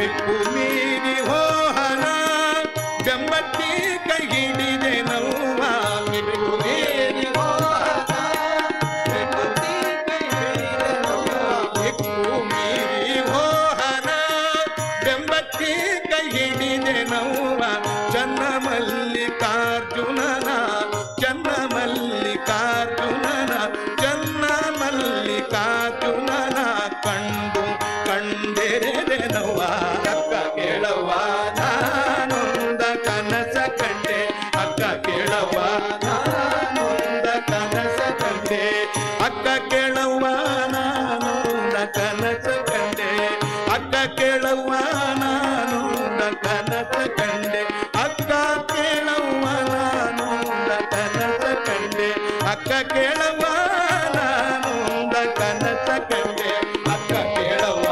Speaker 12: ಮಿಕ್ಕು ಮೀರಿ ಹೋಹನ ಬೆಂಬತ್ತಿ ಕೈ ಹಿಡಿದೆ ನವ್ವ ಮಿಕ್ಕು ಮೀರಿ ಹೋಹನ ಬೆಂಬತ್ತಿ ಕೈ ಹಿಡಿದೆ ನವ್ವ ಮಿಕ್ಕು ಮೀರಿ ಹೋಹನ ಬೆಂಬತ್ತಿ ಕೈ ಹಿಡಿದೆ ನವ್ವ ಚನ್ನ ಮಲ್ಲಿಕಾರ್ಜುನನ ಚನ್ನ ಮಲ್ಲಿಕಾರ್ಜುನನ ಚನ್ನ ಮಲ್ಲಿಕಾರ್ಜುನನ ಕಂಡು ಕಂಡೆರೆದೆನವ್ವ ಅಕ್ಕ ಕೇಳವ್ವ ನಾನೊಂದ ಕನಸ ಕಂಡೆ ಅಕ್ಕ ಕೇಳವ್ವ ನಾನೊಂದ ಕನಸ ಕಂಡೆ ಅಕ್ಕ ಕೇಳವ್ವ ನಾನೊಂದ ಕನಸ ಕಂಡೆ ಅಕ್ಕ ಕೇಳವ್ವ ನಾನೊಂದ ಕನಸ ಕಂಡೆ ಅಕ್ಕ ಕೇಳವ್ವ ನಾನೊಂದ ಕನಸ ಕಂಡೆ ಅಕ್ಕ ಕೇಳವ್ವ ನಾನೊಂದ ಕನಸ ಕಂಡೆ ಅಕ್ಕ ಕೇಳವ್ವ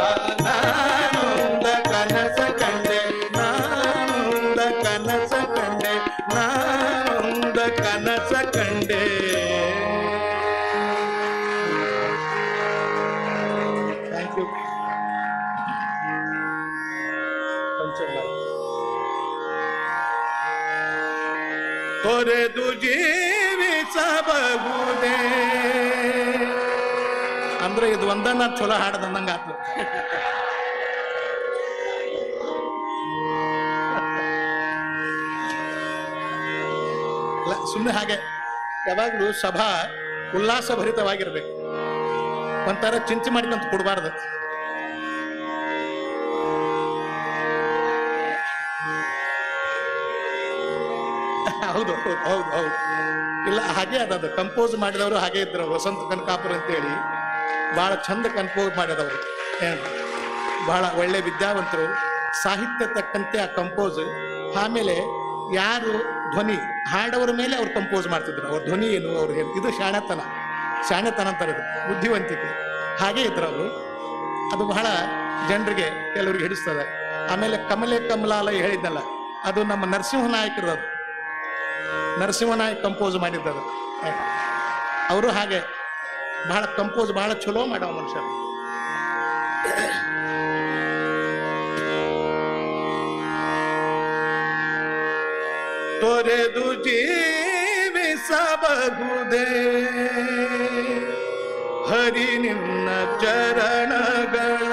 Speaker 12: ನಾನೊಂದ ಕನಸ ಕಂಡೆ ನಾನೊಂದ ಕನಸ ಕಂಡೆ ನಾನೊಂದ ಕನಸ ಕಂಡೆ. Thank you. ತೊರೆದು ಜೀವಿಸಬಹುದೇ ಅಂದ್ರೆ ಇದು ಒಂದ ನಾನು ಚಲೋ ಹಾಡದಂದಂಗ ಆತು. ಸುಮ್ಮನೆ ಹಾಗೆ ಯಾವಾಗಲೂ ಸಭಾ ಉಲ್ಲಾಸಭರಿತವಾಗಿರ್ಬೇಕು, ಒಂಥರ ಚಿಂತೆ ಮಾಡ್ಕೊಂತ ಕೊಡಬಾರ್ದು. ಹೌದು ಹೌದು ಹೌದು ಹೌದು, ಇಲ್ಲ ಹಾಗೆ ಅದದು ಕಂಪೋಸ್ ಮಾಡಿದವರು ಹಾಗೆ ಇದ್ರು, ವಸಂತ ಕನಕಾಪುರ ಅಂತೇಳಿ ಭಾಳ ಚಂದ ಕಂಪೋಸ್ ಮಾಡಿದವರು, ಏನು ಭಾಳ ಒಳ್ಳೆ ವಿದ್ಯಾವಂತರು, ಸಾಹಿತ್ಯ ತಕ್ಕಂತೆ ಆ ಕಂಪೋಸ್. ಆಮೇಲೆ ಯಾರು ಧ್ವನಿ ಹಾಡೋರ ಮೇಲೆ ಅವ್ರು ಕಂಪೋಸ್ ಮಾಡ್ತಿದ್ರು, ಅವ್ರ ಧ್ವನಿ ಏನು ಅವ್ರು ಏನು, ಇದು ಶಾಣೆತನ, ಶಾಣೆತನ ಅಂತಾರೆ ಇದು, ಬುದ್ಧಿವಂತಿಕೆ. ಹಾಗೆ ಇದ್ರು ಅವರು, ಅದು ಬಹಳ ಜನರಿಗೆ ಕೆಲವ್ರಿಗೆ ಹಿಡಿಸ್ತದೆ. ಆಮೇಲೆ ಕಮಲೆ ಕಮಲಾಲಯ ಹೇಳಿದ್ನಲ್ಲ, ಅದು ನಮ್ಮ ನರಸಿಂಹನಾಯಕರದು, ನರಸಿಂಹನಾಯಕ್ ಕಂಪೋಸ್ ಮಾಡಿದ್ದದು.
Speaker 9: ಅವರು ಹಾಗೆ ಬಹಳ ಕಂಪೋಸ್ ಬಹಳ ಚಲೋ ಮಾಡೋ ಮನುಷ್ಯ. ತೊರೆದು ಜೀವಿಸಬಹುದೇ ಹರಿ ನಿನ್ನ ಚರಣಗಳ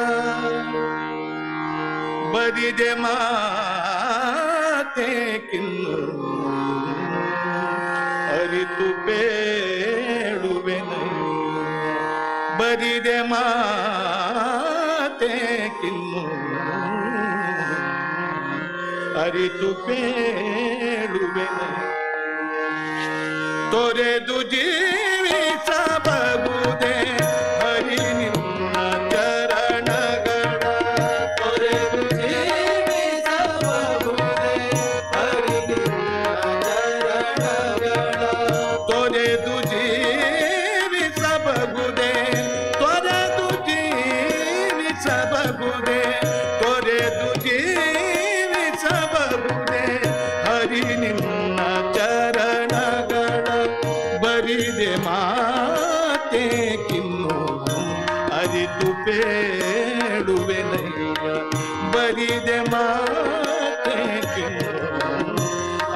Speaker 9: ಬರಿದೆ ಮಾತೆ ಕಿನ್ನು ಅರಿತು ಬೇಡುವೆನಯ್ಯ ಬರಿದೆ ಮಾತೆ ಕಿನ್ನು ಅರಿತು ಬೇಡುವೆನಯ್ಯ ತೊರೆದು ಜೀವಿಸಬಹುದೇ ಹರಿ ನಿನ್ನ ಚರಣಗಳ ತೊರೆದು ಜೀವಿಸಬಹುದೇ ಹರಿ ನಿನ್ನ ಚರಣಗಳ ತೊರೆದು ಜೀವಿಸಬಹುದೇ ತೊರೆದು ಜೀವಿಸಬಹುದೇ ತೊರೆದು ಜೀವಿಸಬಹುದೇ ಹರಿ ನಿನ್ನ ಚರಣಗಳ ಬರಿದೆ ಮಾತೆ ಕಿನ್ನು ಅರಿತು ಬೇಡುವೆನಯ್ಯ ಬರಿದೆ ಮಾತೆ ಕಿನ್ನು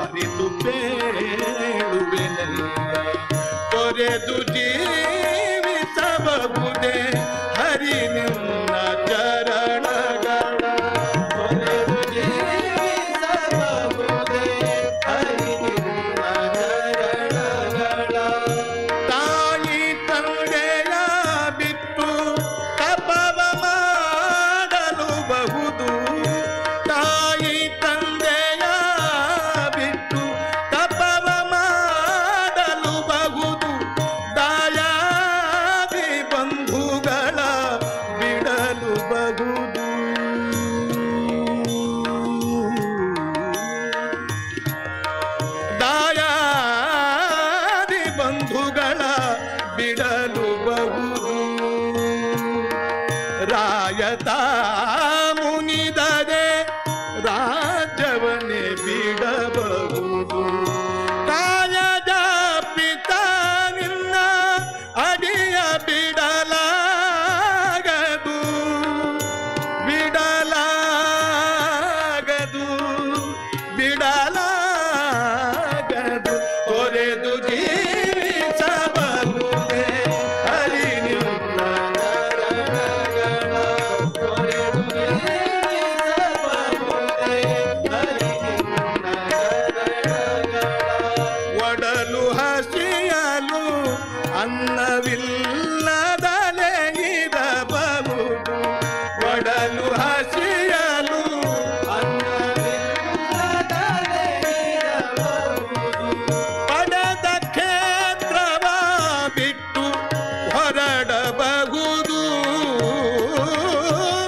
Speaker 9: ಅರಿತು ಬೇಡುವೆನಯ್ಯ ತೊರೆದು ಜೀವಿಸಬಹುದೇ ಹರಿ ನಿನ್ನ ಚರಣಗಳ ತೊರೆದು ಜೀವಿಸಬಹುದೇ ಹರಿ ನಿನ್ನ ಚರಣಗಳ ತಾಯಿ ತಂದೆಯ ಬಿಟ್ಟು ತಪವ ಮಾಡಲು ಬಹುದು ತಾಯಿ ತಂದೆಯ ಬಿಟ್ಟು ತಪವ ಮಾಡಲು ಬಹುದು ದಾಯಾದಿ ಬಂಧುಗಳ ಬಿಡಲು ಬಹುದು ದಾಯಾದಿ ಬಂಧುಗಳ ಬಿಡಲು ಬಹುದು ರಾಯತ ಮುನಿದರೆ ರಾಜ್ಯವನ್ನೇ ಬಿಡಬಹುದು ಕಾಯದ ಪಿತ ನಿನ್ನ ಅಡಿಯ ಬಿಡಲಾಗದು ಬಿಡಲಾಗದು ಬಿಡಲಾಗದು ತೊರೆದು ಜೀವಿಸಬಹುದೇ ಹರಿ ನಿನ್ನ ಚರಣಗಳ ತೊರೆದು ಜೀವಿಸಬಹುದೇ ಹರಿ ನಿನ್ನ ಚರಣಗಳ ಒಡಲು ಹಸಿಯಲು ಅನ್ನವಿಲ್ಲದಲೇ ಇರಬಹುದು ಒಡಲು ಹಸಿಯಲು ಅನ್ನವಿಲ್ಲದಲೇ ಇರಬಹುದು ಪಡೆದ ಕ್ಷೇತ್ರವ ಬಿಟ್ಟು ಹೊರಡಬಹುದು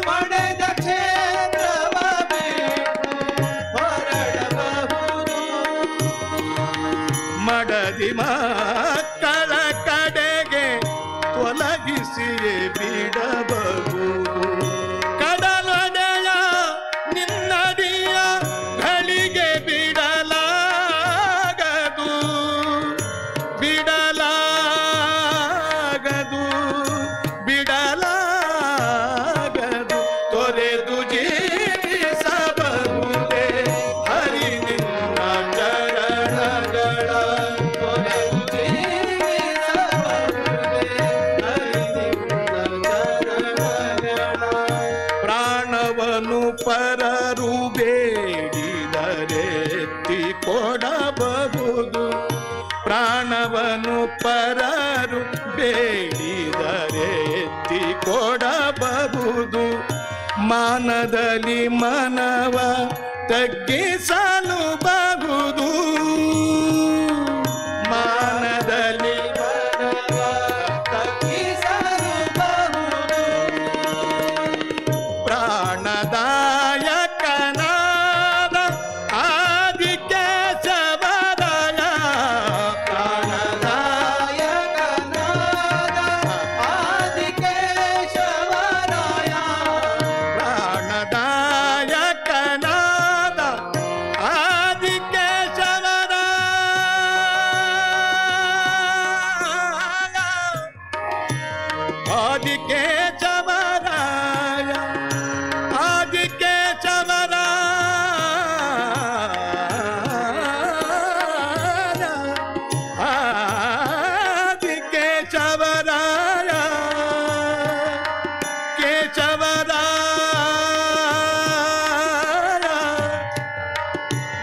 Speaker 9: ಪಡೆದ ಕ್ಷೇತ್ರವ ಬಿಟ್ಟು ಹೊರಡಬಹುದು ಮಡದಿ ಮಕ್ಕಳ ಕಡೆಗೆ ತೊಲಗಿಸಿಯೇ ಬಿಡಬಹುದು ಕಡಲೊಡೆಯ ನಿನ್ನಡಿಯ ಘಳಿಗೆ ಬಿಡಲಾಗದು ಬಿಡಲಾಗದು ಬಿಡಲಾಗದು ತೊರೆದು ಜೀವಿಸಬಹುದೇ ಹರಿ ನಿನ್ನ ಚರಣಗಳ ತೊರೆದು ಜೀವಿಸಬಹುದೇ ಹರಿ ನಿನ್ನ ಚರಣಗಳ ಪ್ರಾಣವನ್ನು ಪರರು ಬೇಡಿದರೆ ಎತ್ತಿ ಕೊಡಬಹುದು ಪ್ರಾಣವನ್ನು ಪರರು ಬೇಡಿದರೆ ಎತ್ತಿ ಕೊಡಬಹುದು ಮಾನದಲ್ಲಿ ಮನವ ತಗ್ಗಿಸಲು ಬಹುದು ಮಾನದಲ್ಲಿ ಮನವ ತಗ್ಗಿಸಲು ಬಹುದು ಪ್ರಾಣದಾಯಕನಾದ ಆದಿಕೇಶವರಾಯ ಪ್ರಾಣದಾಯಕನಾದ ಆದಿಕೇಶವರಾಯ ಪ್ರಾಣದಾಯಕನಾದ
Speaker 12: ಆದಿಕೇಶವರಾಯ ಆದಿಕೇಶವರಾಯ ಆದಿಕೇಶವರಾಯ ಕೇಶವರಾಯ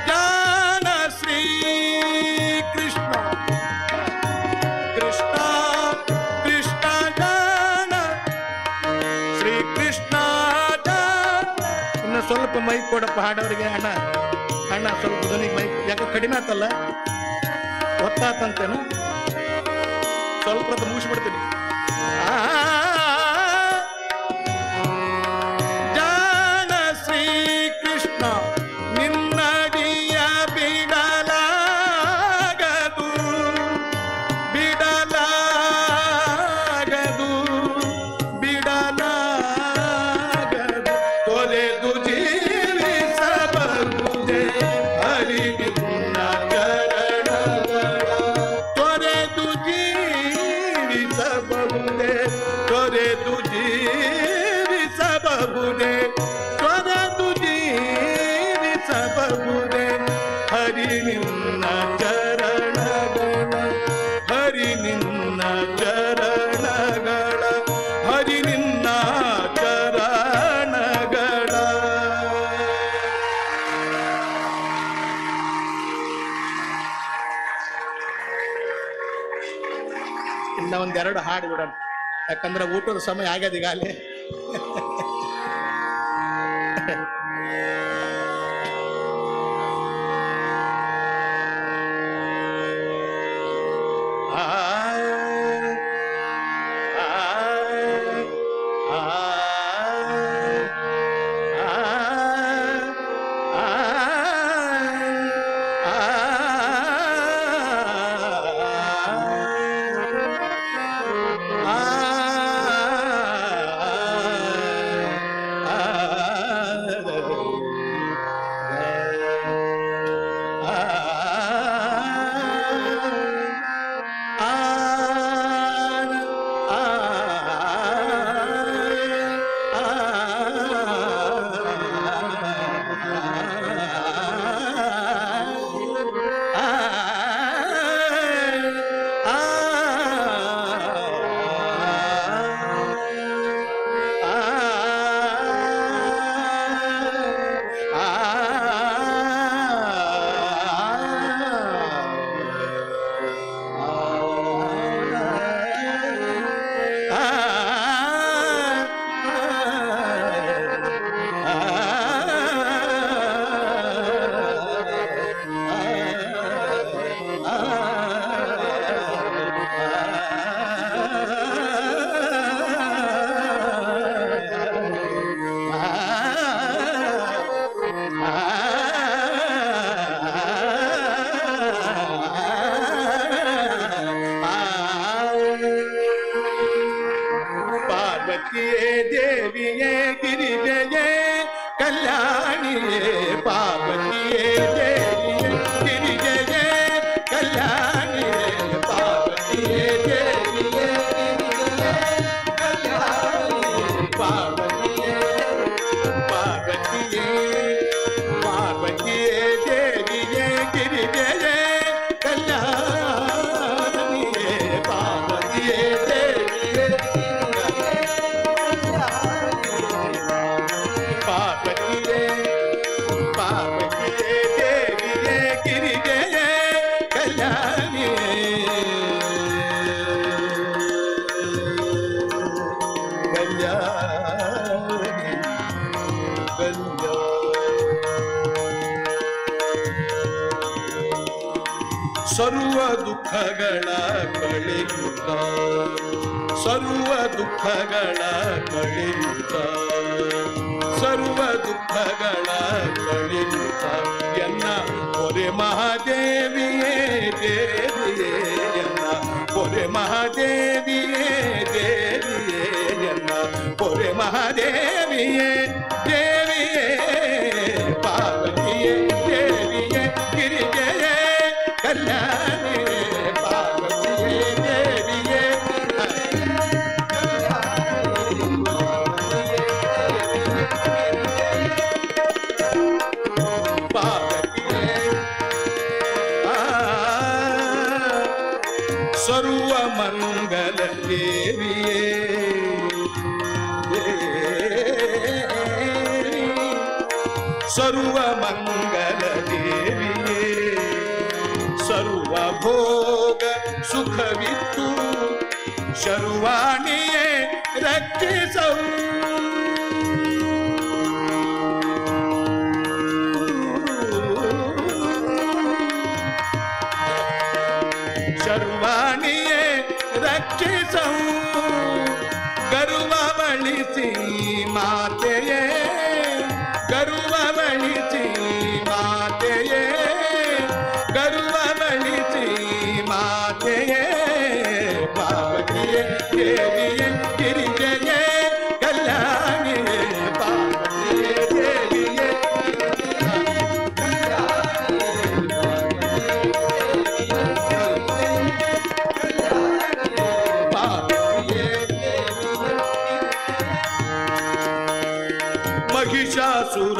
Speaker 12: ಜ್ಞಾನ ಶ್ರೀ ಕೃಷ್ಣ ಕೃಷ್ಣ ಕೃಷ್ಣ ಜ್ಞಾನ ಶ್ರೀ ಕೃಷ್ಣ
Speaker 9: ಇನ್ನು ಸ್ವಲ್ಪ ಮೈಕ್ ಕೊಡಪ್ಪ ಹಾಡೋರಿಗೆ. ಅಣ್ಣ ಅಣ್ಣ ಸ್ವಲ್ಪ ಧ್ವನಿ ಮೈಕ್ ಯಾಕೆ ಕಡಿಮೆ ಆತಲ್ಲ, ಗೊತ್ತಾತಂತೇನು? ಸ್ವಲ್ಪ ಹೊತ್ತು ಮುಗಿಸ್ಬಿಡ್ತೀನಿ.
Speaker 12: ಜಾನ ಶ್ರೀ ಕೃಷ್ಣ ನಿನ್ನಡಿಯ ಬಿಡಲಾಗದು ಬಿಡಲಾಗದು ಬಿಡಲಾಗದು ತೊರೆದು ಜೀವಿಸಬಹುದೇ ಹರಿ ನಿನ್ನ ಚರಣಗಳ ತೊರೆದು ಜೀವಿಸಬಹುದೇ ತೊರೆದು ಜೀವಿಸಬಹುದೇ ತೊರೆದು ಜೀವಿಸಬಹುದೇ ಹರಿ ನಿನ್ನ ಚರಣಗಳ ಹರಿ ನಿನ್ನ ಚರಣಗಳ ಹರಿ ನಿನ್ನ ಚರಣಗಳ.
Speaker 9: ಇನ್ನ ಒಂದೆರಡು ಹಾಡು ಬಿಡೋಣ, ಯಾಕಂದ್ರೆ ಊಟದ ಸಮಯ ಆಗ್ಯದ ಈಗ ಅಲ್ಲಿ.
Speaker 12: ಆ ಆ ಆ ಆ ಪಾರ್ವತಿಯೇ ದೇವಿಯೇ ಗಿರಿಜಯೇ ಕಲ್ಯಾಣಿಯೇ ಪಾರ್ವತಿಯೇ ದೇವಿಯೇ ಗಿರಿಜಯೇ ಕಲ್ಯಾಣಿಯೇ ಪಾರ್ವತಿಯೇ ದೇವಿಯೇ ಗಿರಿಜಯೇ ಕಲ್ಯಾಣಿಯೇ ಪಾರ್ವತಿಯೇ ಪಾರ್ವತಿಯೇ ಪಾರ್ವತಿಯೇ ದೇವಿಯೇ ಗಿರಿಜಯೇ ಕಲ್ಯಾಣಿಯೇ ಪಾರ್ವತಿಯೇ ದೇವಿಯೇ ಪಾರ್ವತಿಯೇ ಪಾರ್ವತಿಯೇ ದೇವಿಯೇ ಗಿರಿಜಯೇ ಕಲ್ಯಾಣಿಯೇ ಕಲ್ಯಾಣಿ ಕಲ್ಯಾಣಿ. ಸರ್ವ ದುಃಖಗಳ ಕಳೆಯುತ್ತ ಸರ್ವ ದುಃಖಗಳ ಕಳೆಯುತ್ತ ಸರ್ವ ದುಃಖಗಳ ಕಳೆಯುತ್ತ ಎನ್ನ ಪೊರೆ ಮಹಾದೇವಿಯೇ ದೇವಿಯೇ ಎನ್ನ ಪೊರೆ ಮಹಾದೇವಿಯೇ ದೇವಿಯೇ ಎನ್ನ ಪೊರೆ ಮಹಾದೇವಿಯೇ ದೇವಿಯೇ ಪಾರ್ವತಿಯೇ ದೇವಿಯೇ ಗಿರಿಜಯೇ ಕಲ್ಯಾಣಿಯೇ ಪಾರ್ವತಿಯೇ ದೇವಿಯೇ ಮಂಗಲ ದೇವಿಯೇ ಸರ್ವ ಮಂಗಲ ದೇವಿಯೇ ಸರ್ವ ಭೋಗ ಸುಖವಿತ್ತು ಶರ್ವಾಣಿಯೇ ರಕ್ಷಿಸವು ಶರ್ವಾಣಿಯೇ ರಕ್ಷಿಸವು ಗರ್ವ ಬಳಿಸಿ ಮಾತೆಯೇ ಗರ್ವ ಬಳಿಸಿ ಮಾತೆಯೇ ಗರ್ವ ಬಳಿಸಿ ಮಾತೆಯೇ ಪಾರ್ವತಿಯೇ ದೇವಿಯೇ ಗಿರಿಜೆಯೇ ಕಲ್ಯಾಣಿಯೇ ಪಾರ್ವತಿಯೇ ದೇವಿಯೇ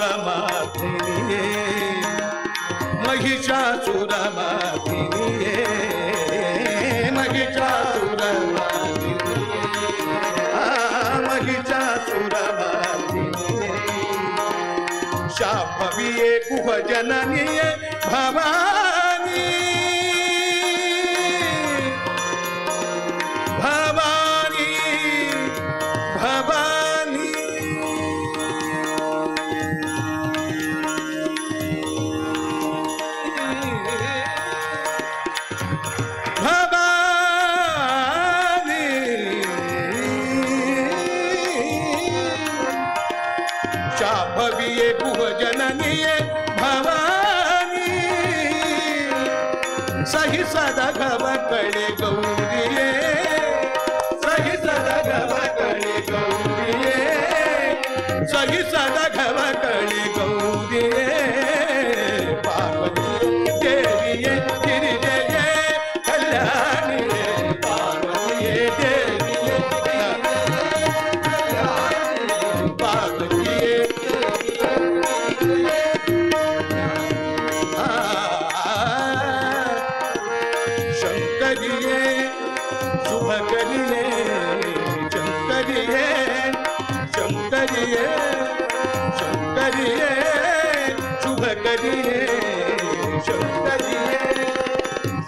Speaker 12: महिषासुरमर्दिनिये महिषासुरमर्दिनिये महिषासुरमर्दिनिये महिषासुरमर्दिनिये शाम्भविये गुहजननिये भवानी भवानी भवानी भवानी शाम्भविये गुहजननिये भवानी सहिसದ ಗವ ಕಳೆ ಗೌರಿಯೇ ಸಹಿಸದ ಗವ ಕಳೆ ಗೌರಿಯೇ ಸಹಿಸದ ಗವ ಕಳೆ ಗೌರಿಯೇ ಪಾರ್ವತಿ ದೇವಿಯೇ ಗಿರಿಜೆಯೇ ಕಲ್ಯಾಣಿಯೇ ಪಾರ್ವತಿಯೇ ದೇವಿಯೇ ಪಾರ್ವತಿಯೇ ಶಂಕರಿಯೇ ಶುಭಕರಿಯೇ ಶಂಕರಿಯೇ ಶಂಕರಿಯೇ ಶಂಕರಿಯೇ ಶುಭಕರಿಯೇ ಶಂಕರಿಯೇ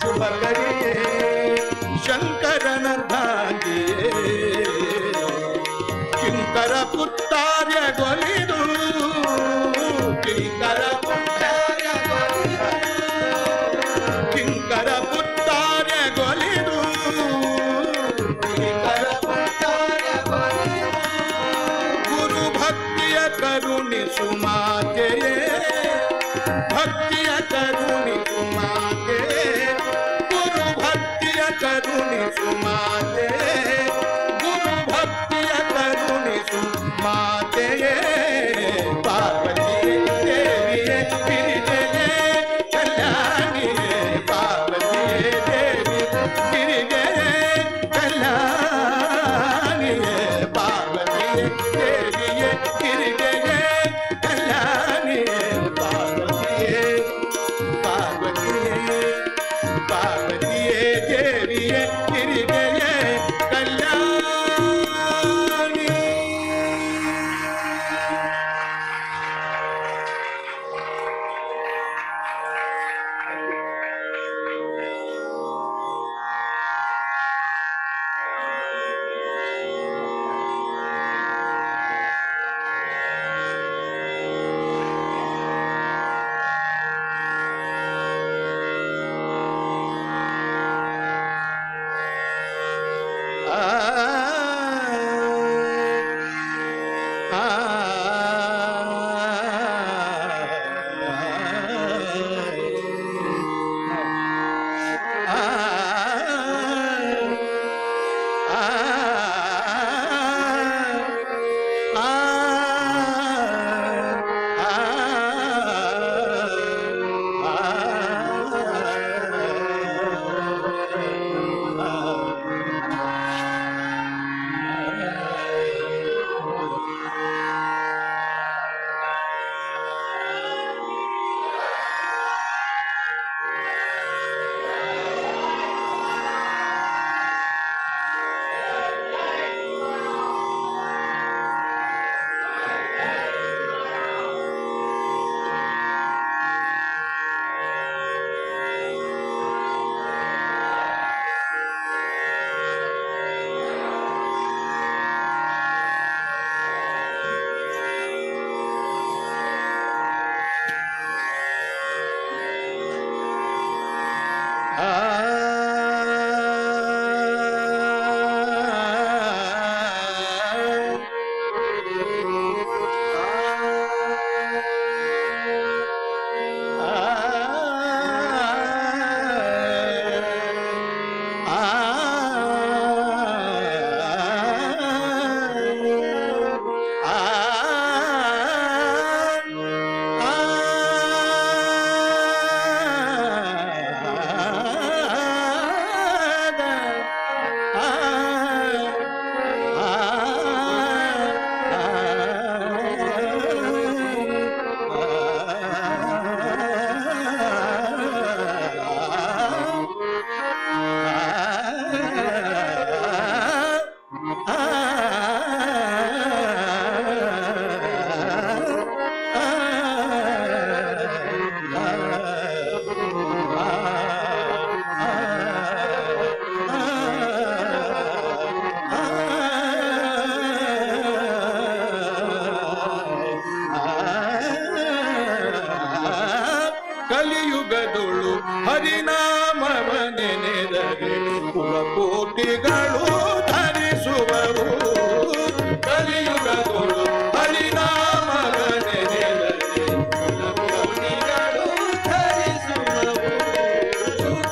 Speaker 12: ಶುಭಕರಿಯೇ ಶಂಕರನರ್ಧಾಂಗಿಯೇ ಕಿಂಕರ ಪುತ್ತಾರ್ಯ ಗೊಲಿದು ಕಿಂಕರ ಪುತ್ತಾರ್ಯ ಕಿಂಕರ ಪುತ್ತಾರ್ಯ ಗೊಲಿದು ಕಿಂಕರ ಪುತ್ತಾರ್ಯ ಗೊಲಿದು ಗುರು ಭಕ್ತಿಯ ಕರುಣಿಸು ಮಾತೆಯೇ ಭಕ್ತಿಯ ಕರುಣಿಸು ಮಾತೆ ಗುರು ಭಕ್ತಿಯ ಕರುಣಿಸು ಮಾತೆ ಗುರು ಭಕ್ತಿಯ ಕರುಣಿಸು ಮಾತೆಯೇ ಪಾರ್ವತಿಯೇ ದೇವಿಯೇ ಗಿರಿಜೆಯೇ ಕಲ್ಯಾಣಿಯೇ ಪಾರ್ವತಿಯೇ ದೇವಿ ಗಿರಿಜೆಯೇ ಕಲ್ಯಾಣಿಯೇ ಪಾರ್ವತಿಯೇ ದೇವಿಯೇ ಗಿರಿಜೆಯೇ ಕಲ್ಯಾಣಿಯೇ ಪಾರ್ವತಿಯೇ ಪಾರ್ವತಿಯೇ ಪಾರ್ವತಿಯೇ ದೇವಿಯೇ ಗಿರಿಜೆಯೇ ಕುಲಕೋಟಿಗಳು ಧರಿಸುವವು ಕಲಿಯುಗದೊಳು ಹರಿನಾಮವ ನೆನೆದರೆ
Speaker 3: ಕುಲಕೋಟಿಗಳು ಧರಿಸುವವು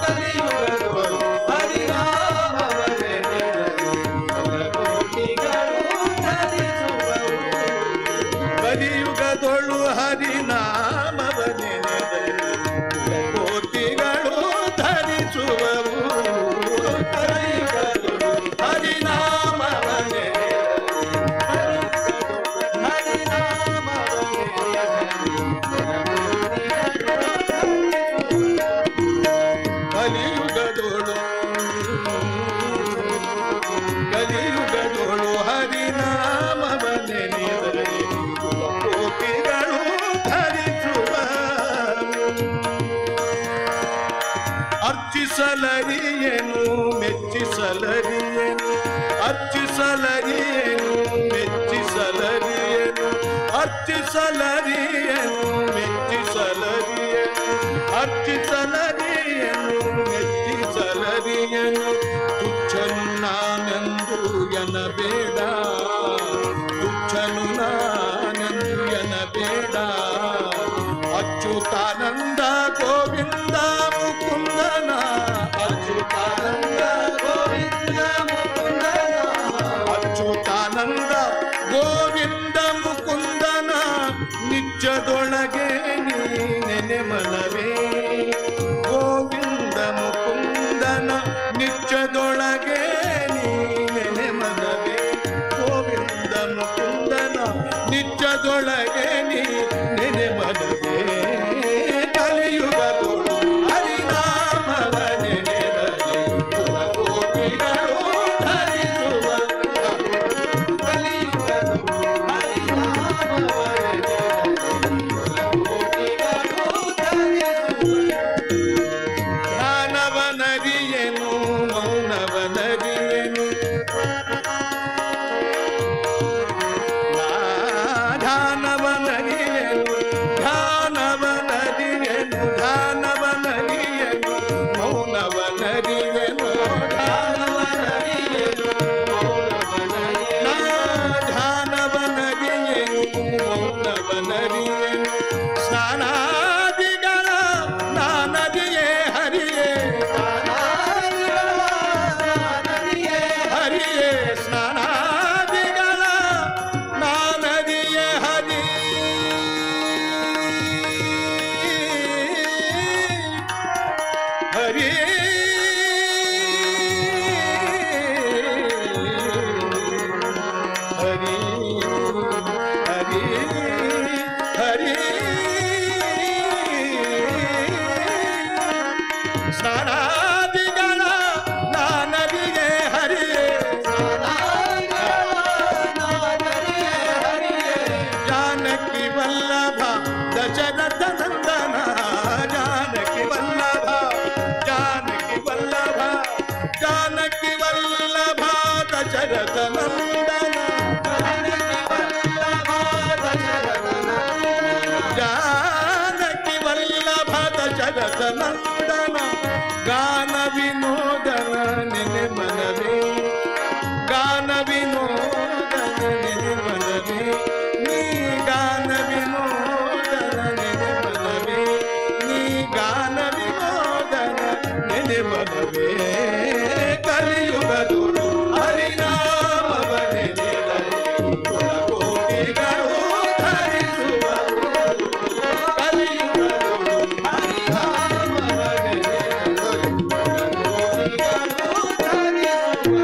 Speaker 3: ಕಲಿಯುಗದೊಳು ಹರಿನಾಮವ ನೆನೆದರೆ ಕುಲಕೋಟಿಗಳು ಧರಿಸುವವು
Speaker 12: ಕಲಿಯುಗದೊಳು ಹರಿನಾಮವ ನೆನೆದರೆ ಕುಲಕೋಟಿಗಳು ಧರಿಸುವವು ಕಲಿಯುಗದೊಳು ಹರಿನಾಮವ ನೆನೆದರೆ
Speaker 3: ಹರಿನಾಮವ
Speaker 12: ಕಲಿಯುಗದೊಳು ಕಲಿಯುಗದೊಳು ಹರಿನಾಮವ ನೆನೆದರೆ ಕುಲಕೋಟಿಗಳು ಧರಿಸುವವು ಅರ್ಚಿಸಲರಿಯೇನು ಮೆಚ್ಚಿಸಲರಿಯೇನು ಅರ್ಚಿಸಲರಿಯೇನು ಮೆಚ್ಚಿಸಲರಿಯೇನು ಅರ್ಚಿಸಲರಿಯೇನು ಮೆಚ್ಚಿಸಲರಿಯೇನು ಅರ್ಚಿಸಲರಿಯೇನು ಮೆಚ್ಚಿಸಲರಿಯೇನು ತುಚ್ಛನು ನಾನೆಂದು ಎನಬೇಡ ತುಚ್ಛನು ನಾನೆಂದು ಎನಬೇಡ ಅಚ್ಯುತಾನಂದ ಗೋವಿಂದ ಮುಕುಂದನ ಅಚ್ಯುತಾನಂದ ಗೋವಿಂದ ಮುಕುಂದನ ಅಚ್ಯುತಾನಂದ ಗೋವಿಂದ ಮುಕುಂದನ ನಿತ್ಯದೊಳಗೆ ನೀನೆನೆ ಮನವೇ ಗೋವಿಂದ ಮುಕುಂದನ ನಿತ್ಯದೊಳಗೆ ನೀನೆನೆ ಮನವೇ ಗೋವಿಂದ ಮುಕುಂದನ ನಿತ್ಯದೊಳಗೆ ನೀನೆನೆ ಮನವೇ ಕಲಿಯುಗದೊಳು ಹರಿನಾಮವ ನೆನೆದರೆ ಕುಲಕೋಟಿಗಳು ಧರಿಸುವ
Speaker 3: ಕಲಿಯುಗದೊಳು ಹರಿನಾಮವ ನೆನೆದರೆ ಕುಲಕೋಟಿಗಳು ಧರಿಸುವವು
Speaker 12: ಧ್ಯಾನವನರಿಯನು ಮೌನವನರಿಯನು ಧ್ಯಾನವನರಿಯನು ಧ್ಯಾನವನರಿಯನು ಧ್ಯಾನವನರಿಯನು ಮೌನವನರಿಯನು ಧ್ಯಾನವನರಿಯನು ಧ್ಯಾನವನರಿಯನು ಮೌನವನರಿಯನು ಸ್ನಾನಾದಿಗಳ ನಾನದಿಯೇ ಹರಿಯೇ ಹರಿಯೇ ಸ್ನಾನಾದಿಗಳ ನಾನದಿಯೇ ಹರಿ ಹರಿ ಹರಿ ಹರಿ ಹರಿ ಸ್ನಾನಾದಿಗಳ ನಾನದಿಯೇ ಹರಿಯೇ ಜಾನಕಿ ವಲ್ಲಭ ದಶರಥ ನಂದನ ಜಾನಕಿ ವಲ್ಲಭ ಜಾನಕಿ ವಲ್ಲಭ ಜಾನಕಿ ವಲ್ಲಭ ದಶರಥ ನಂದನ ಜಾನಕಿ ವಲ್ಲಭ ದಶರಥ ನಂದನ ಗಾನ ವಿನೋದನ ನೆನೆ ಮನವೇ ಗಾನ ವಿನೋದನ ನೆನೆ ಮನವೇ ನೀ ಗಾನ ವಿನೋದನ ನೆನೆ ಮನವೇ ನೀ ಗಾನ ವಿನೋದನ ನೆನೆ ಮನವೇ ಕಲಿಯುಗದೊಳು ಹರಿನಾಮವ ನೆನೆದರೆ ಕುಲಕೋಟಿಗಳು ಧರಿಸುವವು ಕಲಿಯುಗದೊಳು ಹರಿನಾಮವ ನೆನೆದರೆ ಕುಲಕೋಟಿಗಳು ಧರಿಸುವವು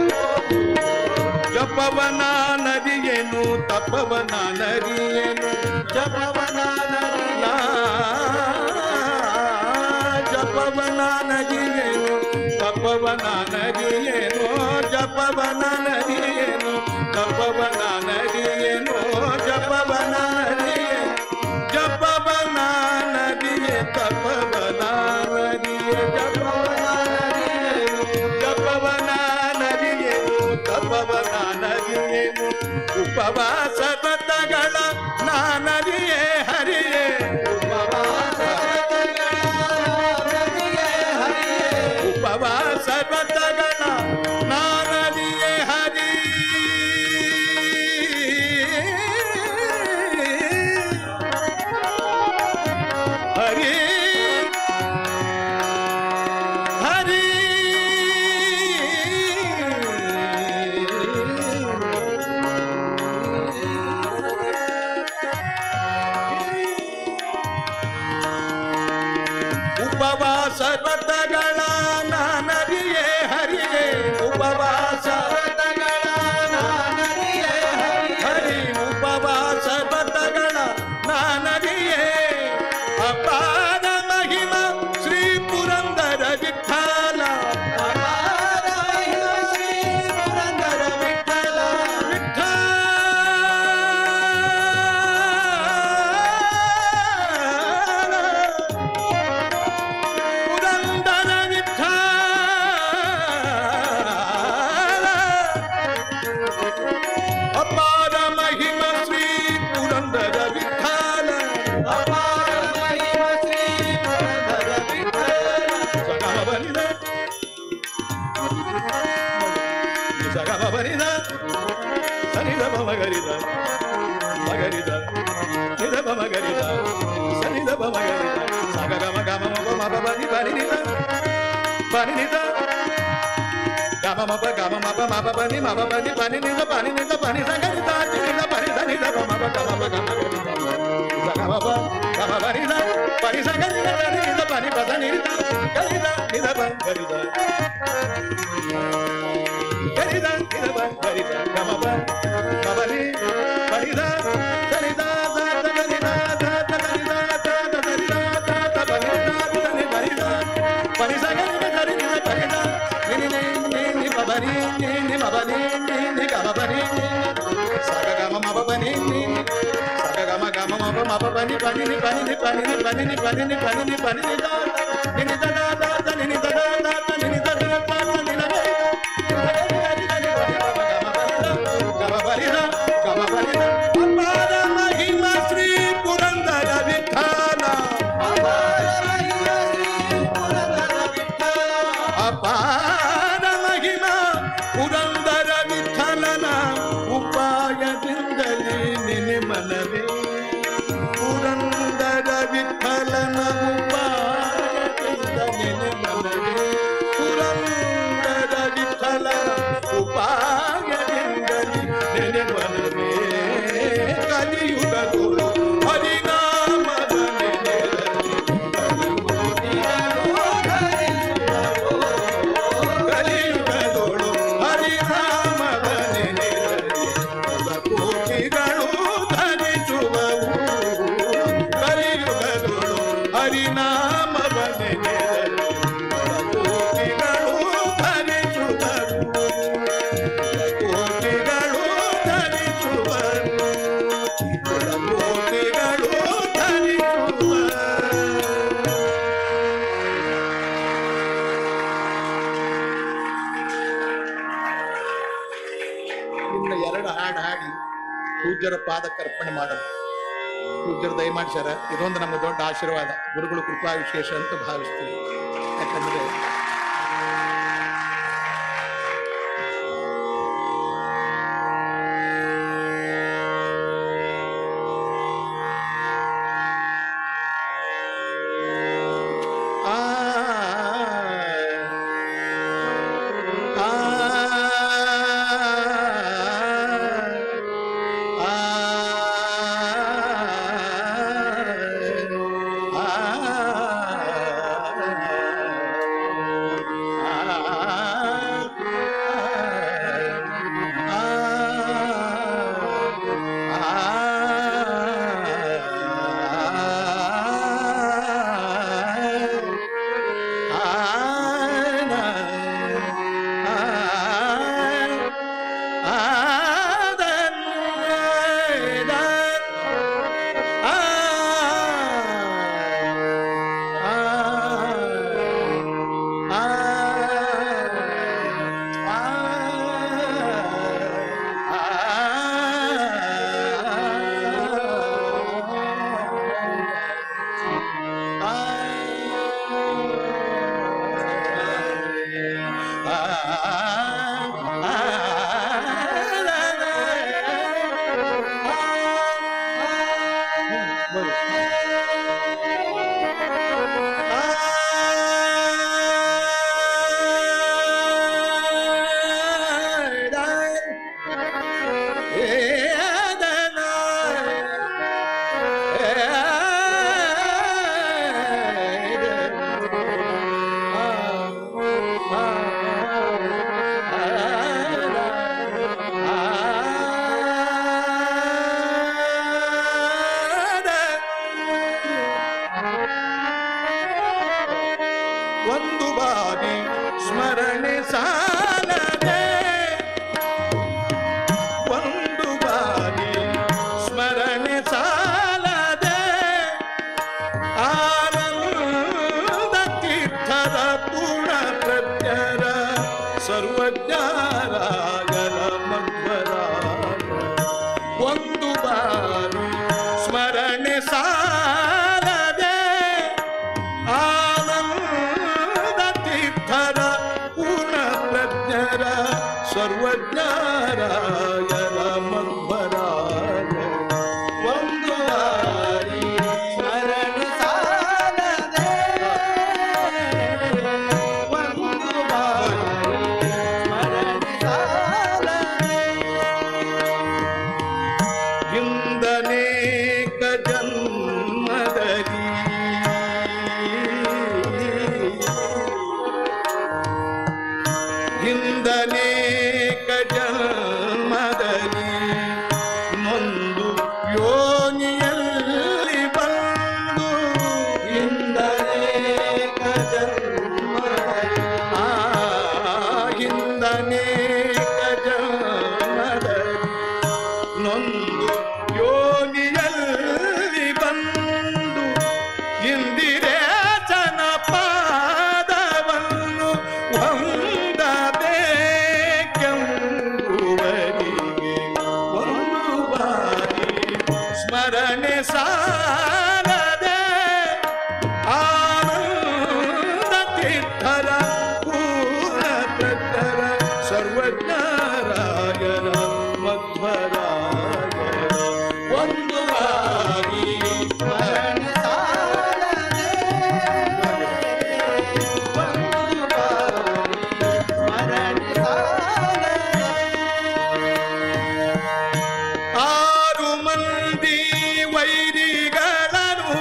Speaker 12: ಜಪವನ ನದಿಯೇನು ತಪವನ ನದಿಯೇನು ಜಪವನ ನದಿಯ ಜಪವನ ನದಿಯೇನು ತಪವನ ನದಿಯೇನು ಜಪವನ ನದಿಯೇನು ತಪವನ ನದಿಯೇನು ಜಪವನ ನದಿಯೇ ಜಪವನ ನದಿಯೇ ತಪವನ ನದಿಯೇ ಜಪವನ ನದಿಯೇನು ಜಪವನ ನದಿಯೇನು ತಪವನ ನದಿಯೇನು ಉಪವಾಸ ವ್ರತಗಳ ನಾನದಿಯೇ ಹರಿಯೇ ಉಪವಾಸ ವ್ರತಗಳ ನಾನದಿಯೇ ಸ ಗ ಮ ಪ ನಿ the ಸ ನಿ the ಪ ಮ ಗ ರಿ the ಮ ಗ ರಿ the ನಿ the ಪ ಮ ಗ ರಿ the ಸ ನಿ the ಪ ಮ ಗ ರಿ the ಸ ಗ ಗ ಮ ಗ ಮ ಮ ಪ ಮ ಪ ಪ ನಿ ಪ ನಿ ನಿ the ಪ ನಿ ನಿ the ಗ ಮ ಮ ಪ ಗ ಮ ಮ ಪ ಮ ಪ ಪ ನಿ ಮ ಪ ಪ ನಿ ಪ ನಿ ನಿ the ಪ ನಿ ನಿ the ಪ ನಿ ಸ ಗ ರಿ the ನಿ ನಿ the ಪ ನಿ ಸ ನಿ the ಪ ಮ ಪ ಗ ಮ ಪ ಗ ಮ ಗ ರಿ the ಸ ಗ ಮ ಪ ಗ ಮ ಪ ನಿ the ಪ ನಿ ಸ ಗ ರಿ the ನಿ ನಿ the ಪ ನಿ ಪ ಸ ನಿ ರಿ the ಗ ರಿ the ನಿ the ಪ ಗ ರಿ the ಗ ರಿ the ನಿ the ಪ ಗ ರಿ the ಗ ಮ ಪ ಮ ಪ ನಿ ಪ ನಿ the ಸ ನಿ the the the ಗ ರಿ the the the ಗ ರಿ the the the ಗ ರಿ the the the ಪ ನಿ the the ನಿ ಪ ನಿ the ಪ ನಿ ಸ ಗ ರಿ the ಗ ರಿ ನಿ the ಪ ನಿ the ನಿ ನಿ ನಿ ನಿ ನಿ ಪ ಪ ನಿ ನಿ ನಿ ಮ ಪ ನಿ ನಿ ನಿ ಗ ಮ ಪ ನಿ ನಿ ಸ ಗ ಗ ಮ ಮ ಪ ಪ ನಿ ನಿ ನಿ ಸ ಗ ಗ ಮ ಗ ಮ ಮ ಪ ಮ ಪ ಪ ನಿ ಪ ನಿ ನಿ ಪ ನಿ ನಿ ಪ ನಿ ನಿ ಪ ನಿ ನಿ ಪ ನಿ ನಿ ಪ ನಿ ನಿ ಪ ನಿ ನಿ the the ನಿ ನಿ the the the the ನಿ ನಿ the the the the ನಿ ನಿ the the the the ನಿ ನ ಗ ರಿ the ಗ ಮ ಪ ನಿ the ಗ ಮ ಪ ನಿ the ಅಪಾರ ಮಹಿಮಾ ಶ್ರೀ ಪುರಂದರ ವಿಠಲ ಅಪಾರ ಮಹಿಮಾ ಪುರಂದರ ವಿಠಲನ ಉಪಾಯದಿಂದಲೇ ನಿನೆ ಮನವೇ ಪುರಂದರ ವಿಠಲನ ಉಪಾಯದಿಂದ ನಿನೆ ಮನವೇ ಪುರಂದರ ವಿಠಲನ ಉಪಾಯದಿಂದಲೇ ನಿನೆ ಮನವೇ ಕಲಿಯುಗದೊಳು ಹರಿನಾಮದ ನೆನೆಯಲಿ ಕಲಿಯುಗದೊಳು ಹರಿನಾಮದ ನೆನೆಯಲಿ ಕೋಟಿಗಳು ಧರಿಸುವವು ಕಲಿಯುಗದೊಳು ಹರಿನಾಮದ ನೆನೆಯಲಿ ಕೋಟಿಗಳು ಧರಿಸುವವು ಕೋಟಿಗಳು ಧರಿಸುವವು ಕೋಟಿಗಳು ಧರಿಸುವ. ಇನ್ನು ಎರಡು ಹಾಡು ಹಾಡಿ ಪೂಜ್ಯರ ಪಾದಕ್ಕೆ ಅರ್ಪಣೆ ಮಾಡೋದು. ಪೂಜ್ಯರು ದಯಮಾಡ್ಸ್ಯಾರ, ಇದೊಂದು ನಮ್ಮ ದೊಡ್ಡ ಆಶೀರ್ವಾದ, ಗುರುಗಳು ಕೃಪಾ ವಿಶೇಷ ಅಂತ ಭಾವಿಸ್ತೀವಿ. ಯಾಕಂದ್ರೆ ಆ ಆ ಆ ಆ ಸರ್ವಜ್ಞರಾಯರ ಮಧ್ವರಾಯ ಒಂದು ಬಾರಿ
Speaker 2: ಸ್ಮರಣೆ ಸಾಲದೆ ಒಂದು ಬಾರಿ ಸ್ಮರಣೆ ಸಾಲದೆ
Speaker 12: ಹಿಂದನೇಕ ಜನ್ಮದಲ್ಲಿ ಹಿಂದನೇಕ ಜನ್ಮದಲ್ಲಿ ನೊಂದು ಯೋನಿಯಲ್ಲಿ ಬಂದು
Speaker 2: ಹಿಂದನೇಕ ಜನ್ಮದಲ್ಲಿ
Speaker 12: ಆ ಹಿಂದನೇಕ ಜನ್ಮದಲ್ಲಿ ನೊಂದು ಯೋನಿಯಲ್ಲಿ ಬಂದು ಇಂದಿರೇಶನ ಪಾದವನ್ನು ಹೊಂದಬೇಕೆಂಬುವರಿಗೆ ಒಂದು ಬಾರಿ ಸ್ಮರಣೆ ಸಾಲದೆ ಆನಂದ ತೀರ್ಥರ ಪೂರ್ಣ ಪ್ರಜ್ಞರ ಸರ್ವಜ್ಞರಾಯರ ಮಧ್ವರಾಯರ ಒಂದು ಬಾರಿ
Speaker 2: ಸ್ಮರಣೆ ಸಾಲದೆ ಒಂದು ಬಾರಿ ಸ್ಮರಣೆ ಸಾಲದೆ
Speaker 12: ಆರು ಮಂದಿ ವೈರಿಗಳನ್ನು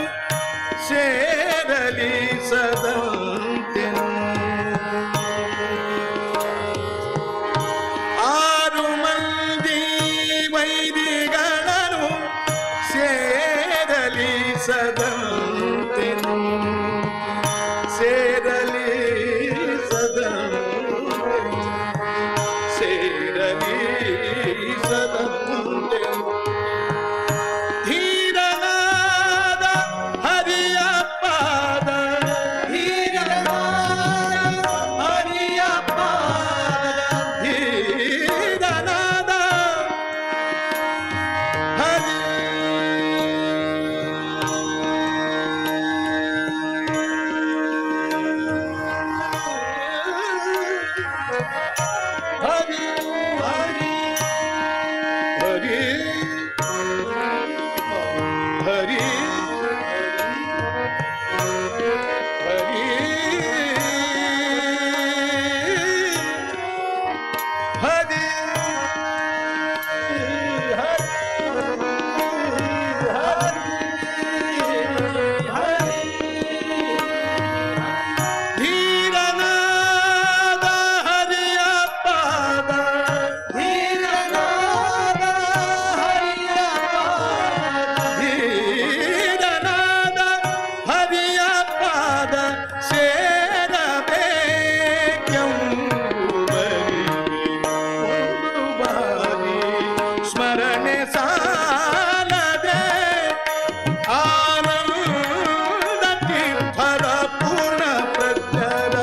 Speaker 12: ಸೇರಲಿಸದಂತೆ ಆರು ಮಂದಿ ವೈರಿಗಳನ್ನು ಸೇರಲಿಸದಂತೆ ಸೇರಲಿಸದಂತೆ ಸೇರಲಿಸದಂತೆ ಧೀರನಾದ ಹರಿಯ ಪಾದ
Speaker 2: ಧೀರನಾದ ಹರಿಯ ಪಾದ
Speaker 12: ಧೀರನಾದ ಹರಿ ಹರಿ
Speaker 2: ಹರಿ
Speaker 12: ಹರಿ ಹರಿ ಹರಿ ಹರಿ
Speaker 2: ಹರಿ
Speaker 12: ಧೀರನಾದ ಹರಿಯ ಪಾದ
Speaker 2: ಧೀರನಾದ ಹರಿಯ ಪಾದ
Speaker 12: ಧೀರನಾದ ಹರಿಯ ಪಾದ ಸೇರಬೇಕೆಂಬುವರಿಗೆ ಒಂದು ಬಾರಿ ಸ್ಮರಣೆ ಸಾಲದೆ ಆನಂದ ತೀರ್ಥರ ಪೂರ್ಣ ಪ್ರಜ್ಞರ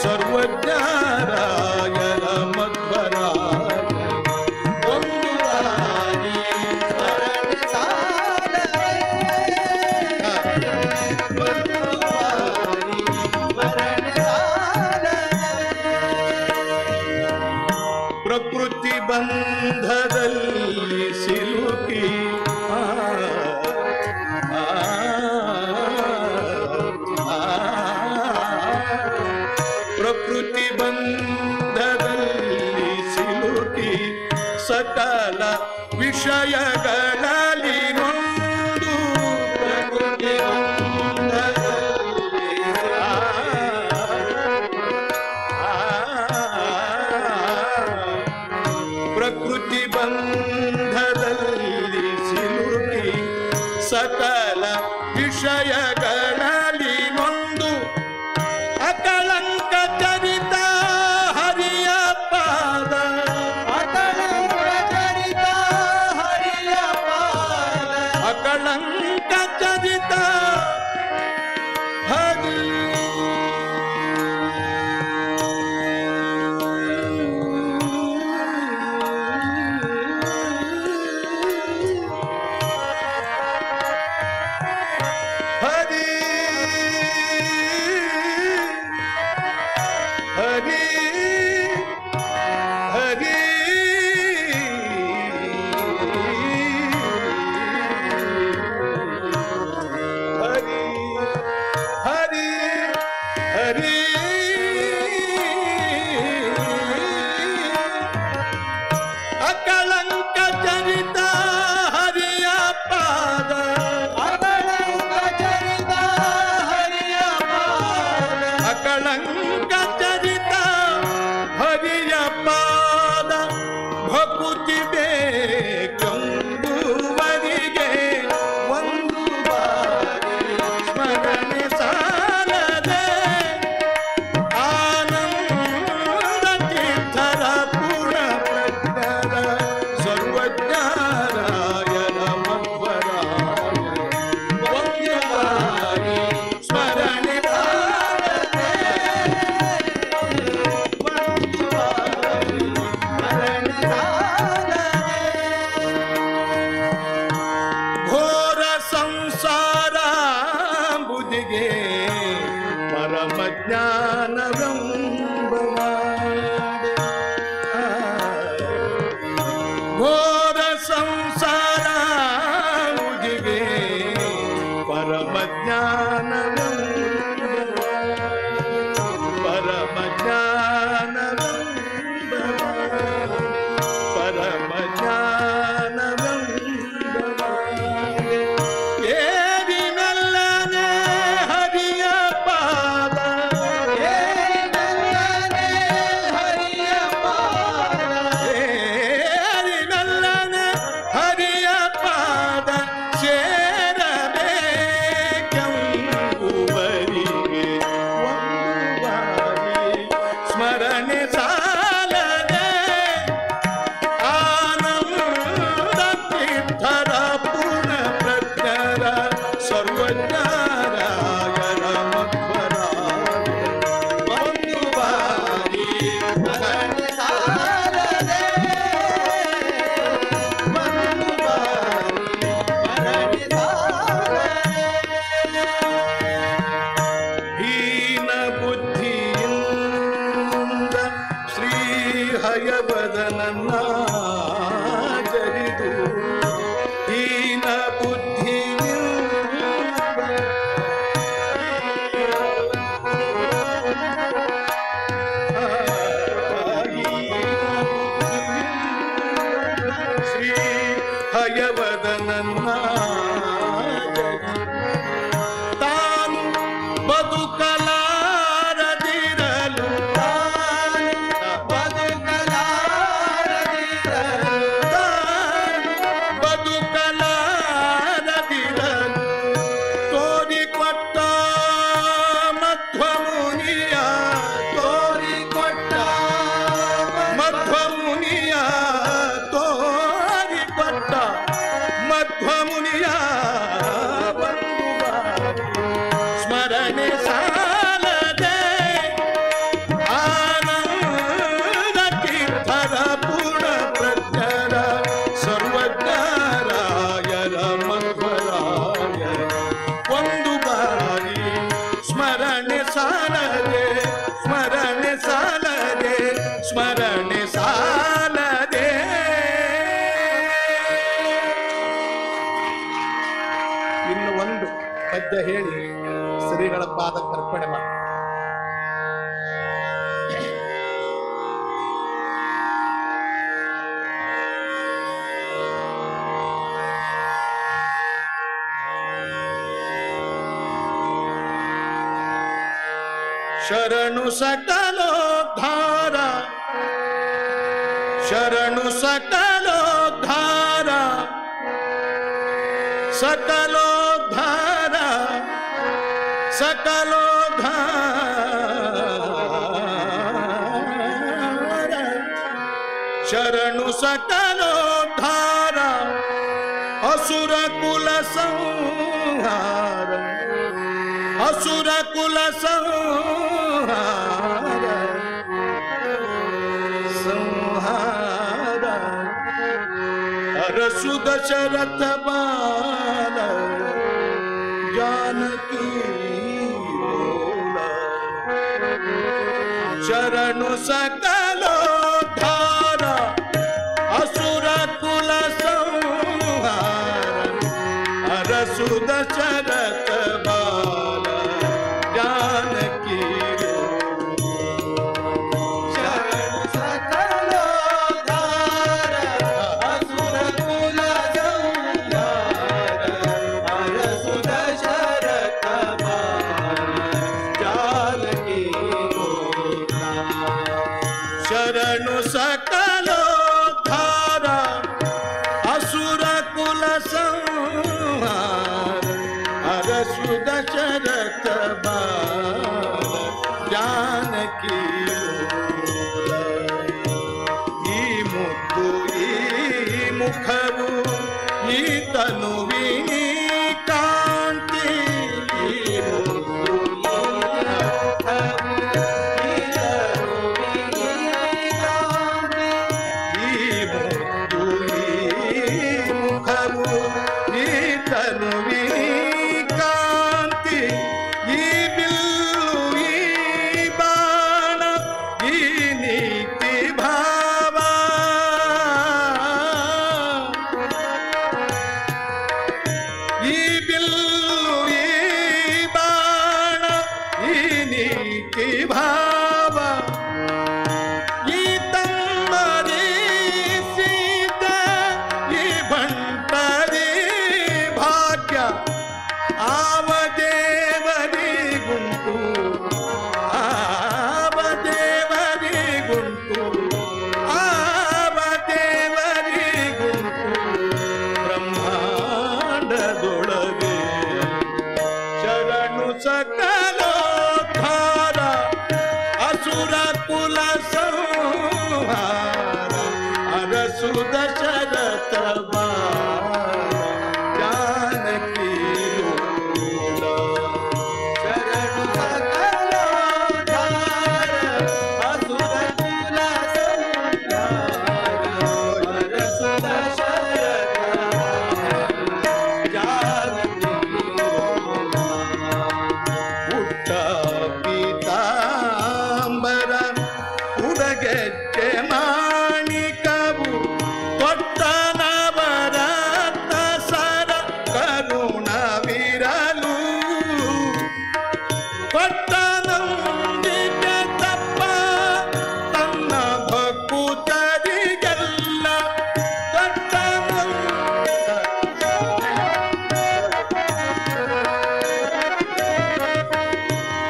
Speaker 12: ಸರ್ವಜ್ಞರಾಯರ ಮಧ್ವರಾಯ
Speaker 2: ಒಂದು ಬಾರಿ ಸ್ಮರಣೆ ಸಾಲದೆ ಒಂದು ಬಾರಿ ಸ್ಮರಣೆ ಸಾಲದೆ
Speaker 12: ಪ್ರಕೃತಿ ಬಂಧದಲ್ಲಿ ಸಿಲುಕಿ ಆ, ಆ, ಆ, ಪ್ರಕೃತಿ ಬಂಧದಲ್ಲಿ ಸಿಲುಕಿ ಸಕಲ ವಿಷಯಗಳಲ್ಲಿ ನೊಂದು
Speaker 2: ಪ್ರಕೃತಿ ಬಂಧದಲ್ಲಿ
Speaker 12: ಆ, ಪ್ರಕೃತಿ ಬಂಧದಲ್ಲಿ ಸಿಲುಕಿ ಸಕಲ ವಿಷಯಗಳಲ್ಲಿ ನೊಂದು ಅಕಳಂಕ ಚರಿತ ಹರಿಯ ಪಾದ
Speaker 2: ಅಕಳಂಕ ಚರಿತ ಹರಿಯ ಪಾದ
Speaker 12: ಭಕುತಿ ಬೇಕೆಂಬುವರಿಗೆ ಒಂದು ಬಾರಿ ಸ್ಮರಣೆ ಸಾಲದೆ ಆನಂದ ತೀರ್ಥರ ಪೂರ್ಣ ಪ್ರಜ್ಞರ ಸರ್ವಜ್ಞರಾಯರ ಮಧ್ವರಾಯ ಒಂದು ಬಾರಿ ಸ್ಮರಣೆ ಸಾಲದೆ ಒಂದು ಬಾರಿ ಸ್ಮರಣೆ ಸಾಲದೆ ಘೋರ ಸಂಸಾರ ಬುದ್ಧಿಗೆ ಪರಮ ಜ್ಞಾನವೆಂಬ ಘೋರ ಸಂಸಾರ ಬುದ್ಧಿಗೆ ಪರಮ ಜ್ಞಾನವೆಂಬ ಪರಮ ಜ್ಞಾನವೆಂಬ ಪರಮ ಜ್ಞಾನವೆಂಬ ಏರಿ ಮೆಲ್ಲನೆ ಹರಿಯ ಪಾದ ಏರಿ ಮೆಲ್ಲನೆ ಹರಿಯ ಪಾದ ಏರಿ ಮೆಲ್ಲನೆ ಹರಿಯ ಪಾದ ಸೇರಬೇಕೆಂಬುವರಿಗೆ ಒಂದು ಬಾರಿ ಸ್ಮರಣೆ ಸಾಲದೆ ಆನಂದ ತೀರ್ಥರ ಪೂರ್ಣ ಪ್ರಜ್ಞರ ಸರ್ವಜ್ಞರಾಯರ ಮಧ್ವರಾಯ ಒಂದು ಬಾರಿ ಸ್ಮರಣೆ ಸಾಲದೆ ಒಂದು ಬಾರಿ ಸ್ಮರಣೆ ಸಾಲದೆ ಹೀನ ಬುದ್ಧಿಯಿಂದ ಶ್ರೀ ಹಯವದನನ್ನ ಜರಿದು ಹೀನ ಬುದ್ಧಿಯಿಂದ ಶ್ರೀ ಹಯವದನನ್ನ ಜರಿದು ತಾನು ಬದುಕಲಾರದಿರಲು ತಾನು ಬದುಕಲಾರದಿರಲು ತಾನು ಬದುಕಲಾರದಿರಲು ತೋರಿಕೊಟ್ಟ ಮಧ್ವಮುನಿಯ ತೋರಿಕೊಟ್ಟ ಮಧ್ವಮುನಿಯ ತೋರಿಕೊಟ್ಟ ಮಧ್ವಮುನಿಯ ಒಂದು ಬಾರಿ ಸ್ಮರಣೆ ಸಾಲದೆ ಆನಂದ ತೀರ್ಥರ ಪೂರ್ಣ ಪ್ರಜ್ಞರ ಸರ್ವಜ್ಞರಾಯರ ಮಧ್ವರಾಯ ಒಂದು ಬಾರಿ ಸ್ಮರಣೆ ಸಾಲದೆ ಸ್ಮರಣೆ ಸಾಲದೆ ಸ್ಮರಣೆ ಸಾಲದೆ. ಇನ್ನು ಒಂದು ಪದ್ಯ ಹೇಳಿ ಶ್ರೀಗಳ ಪಾದಕ್ಕೆ ಅರ್ಪಣೆ ಮಾಡಿ. ಶರಣು ಸಕಲೋದ್ಧಾರ ಶರಣು ಸಕಲೋದ್ಧಾರ ಸಕಲೋದ್ಧಾರ ಸಕಲೋದ್ಧಾರ ಶರಣು ಸಕಲೋದ್ಧಾರ ಅಸುರ ಕುಲ ಸಂಹಾರ ಅಸುರ ಕುಲ ಸಂಹಾರ ಸಂಹಾರ ಅರಸು ದಶರಥ ಬಾಲ ಜಾನಕಿ ಲೋಲ ಶರಣು ಸಕಲೋದ್ಧಾರ ಅಸುರ ಕುಲ ಸಂಹಾರ ಅರಸು ದಶರಥ ಬಾಲ ಜಾನಕಿ
Speaker 2: ಶರಣು ಸಕಲೋದ್ಧಾರ ಅಸುರ ಕುಲ ಸಂಹಾರ ಅರಸು ದಶರಥ ಬಾಲ ಜಾನಕಿ ಲೋಲ.
Speaker 12: अरसु दशरथ बाल जानकी लोला।
Speaker 3: शरणु सकलोद्धार असुर कुल संहार अरसु दशरथ जानकी लोला।
Speaker 12: ಪುಟ್ಟ ಪೀತಾಂಬರ ಉಡಗೆಜ್ಜೆ ಮಾಣಿಕವು ತೊಟ್ಟ ನವರತ್ನ ಸರ ಕರುಣವಿರಲು ಕೊಟ್ಟ ನಂಬಿಕೆ ತಪ್ಪ ತನ್ನ ಭಕ್ತರಿಗೆಲ್ಲ ಕೊಟ್ಟ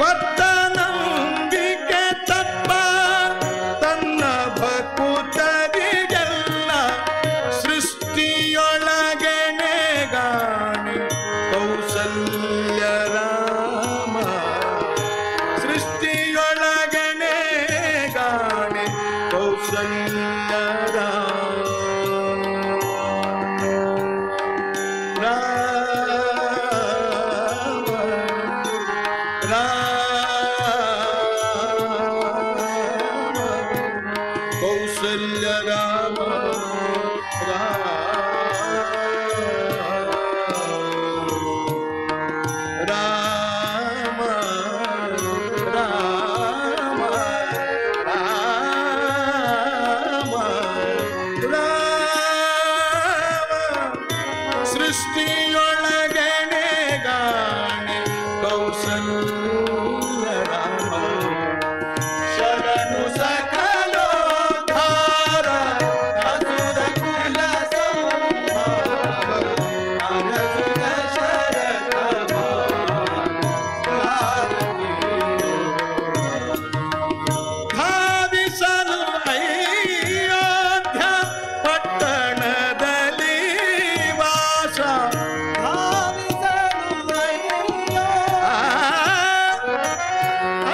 Speaker 12: ಕೊಟ್ಟ ನಂಬಿಕೆ ತಪ್ಪ ತನ್ನ ಭಕ್ತರಿಗೆಲ್ಲ ಸೃಷ್ಟಿಯೊಳಗೆ ಗಾಣಿ ಕೌಸಲ್ಯ ರಾಮ ಸೃಷ್ಟಿಯೊಳಗನೆ ಗಾಣಿ ಕೌಸಲ್ಯ ರಾಮ ರಾಮ ರಾಮ ಕೌಸಲ್ಯ ರಾಮ ರಾಮ ರಾಮ ರಾಮ ರಾಮ ಸೃಷ್ಟಿಯೊಳಗನೆ ಗಾಣೆ ಕೌಸಲ್ಯ ರಾಮ
Speaker 3: ಶರಣು ಸಕಲೋದ್ಧಾರ ಅಸುರ ಕುಲ ಸಂಹಾರ ಅರಸು ದಶರಥ
Speaker 12: ಧಾವಿಸಲು ಅಯೋಧ್ಯ ಪಟ್ಟಣದಲ್ಲಿ ವಾಸ
Speaker 3: ಧಾವಿಸಲು ಅಯೋಧ್ಯ
Speaker 12: ಆ, ಆ,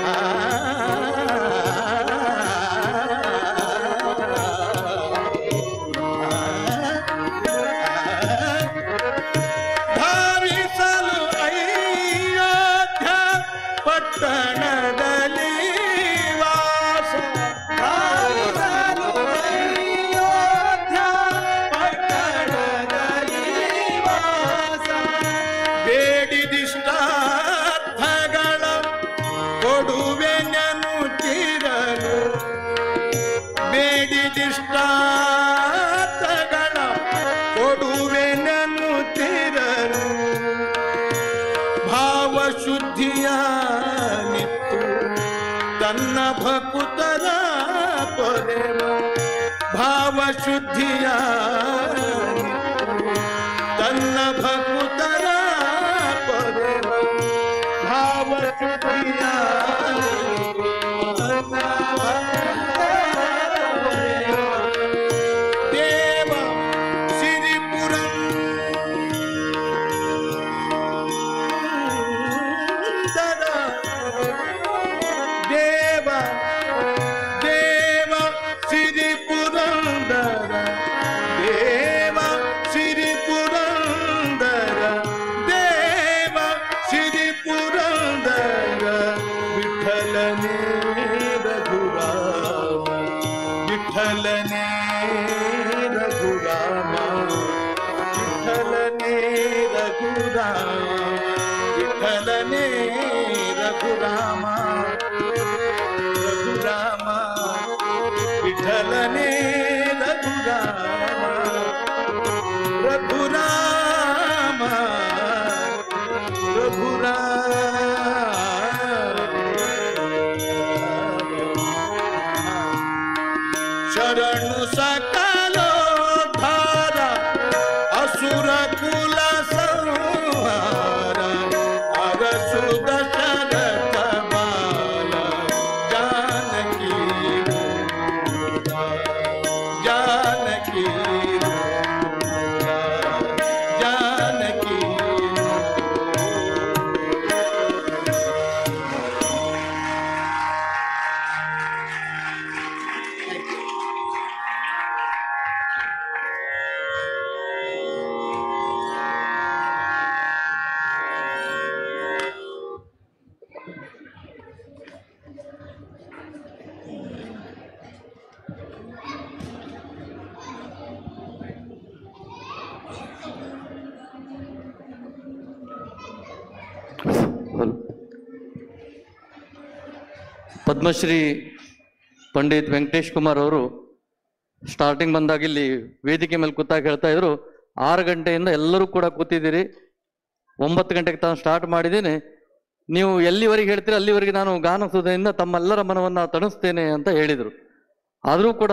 Speaker 12: ಆ, ಧಾವಿಸಲು ಅಯೋಧ್ಯ ಪಟ್ಟಣದಲ್ಲಿ ವಾಸ
Speaker 3: ಧಾವಿಸಲು ಅಯೋಧ್ಯ ಪಟ್ಟಣದಲ್ಲಿ ವಾಸ
Speaker 12: ಬೇಡಿದಿಷ್ಟಾರ್ಥಗಳ ಕೊಡುವೆನನು ಚಿರಲು ಬೇಡಿದಿಷ್ಟಾರ್ಥಗಳ ಕೊಡುವೆನನು ತಿರಲು ಭಾವಶುದ್ಧಿಯ ನಿತ್ತು ತನ್ನ ಭಕುತರ ಪೊರೆವ ಭಾವಶುದ್ಧಿಯ ನಿತ್ತು ತನ್ನ ಭಕುತರ ಪೊರೆವ ಭಾವಶುದ್ಧಿಯ ತನ್ನ ಭಕುತರ ಪೊರೆವ. ದೇವ ಸಿರಿಪುರಂ ದೇವ ದೇವ ಸಿರಿ ಪುರಂದರ ದೇವ ಸಿರಿ ಪುರಂದರ ದೇವ ಸಿರಿ ಪುರಂದರ ವಿಠಲನೇ ರಘುರಾಮ ವಿಠಲನೇ ರಘುರಾಮ ವಿಠಲನೇ ರಘುರಾಮ ವಿಠಲನೇ ರಘುರಾಮ ರಘುರಾಮ ವಿಠಲನೇ ರಘುರಾಮ ರಘುರಾಮ ರಘುರಾಮ ಶರಣು ಸಕಲೋದ್ಧಾರ ಅಸುರ ಕುಲ ಸಂಹಾರ ಅರಸು ದಶರಥ ಬಾಲ ಜಾನಕಿ ಜಾನಕಿ ಜಾನಕಿ
Speaker 13: ಪದ್ಮಶ್ರೀ ಪಂಡಿತ್ ವೆಂಕಟೇಶ್ ಕುಮಾರ್ ಅವರು ಸ್ಟಾರ್ಟಿಂಗ್ ಬಂದಾಗ ಇಲ್ಲಿ ವೇದಿಕೆ ಮೇಲೆ ಕೂತಾಗ ಹೇಳ್ತಾ ಇದ್ರು, 6 ಗಂಟೆಯಿಂದ ಎಲ್ಲರೂ ಕೂಡ ಕೂತಿದ್ದೀರಿ, 9 ಗಂಟೆಗೆ ತಾನು ಸ್ಟಾರ್ಟ್ ಮಾಡಿದ್ದೀನಿ, ನೀವು ಎಲ್ಲಿವರೆಗೆ ಹೇಳ್ತೀರಿ ಅಲ್ಲಿವರೆಗೆ ನಾನು ಗಾನಸುಧೆಯಿಂದ ತಮ್ಮೆಲ್ಲರ ಮನವನ್ನು ತಣಿಸ್ತೇನೆ ಅಂತ ಹೇಳಿದರು. ಆದರೂ ಕೂಡ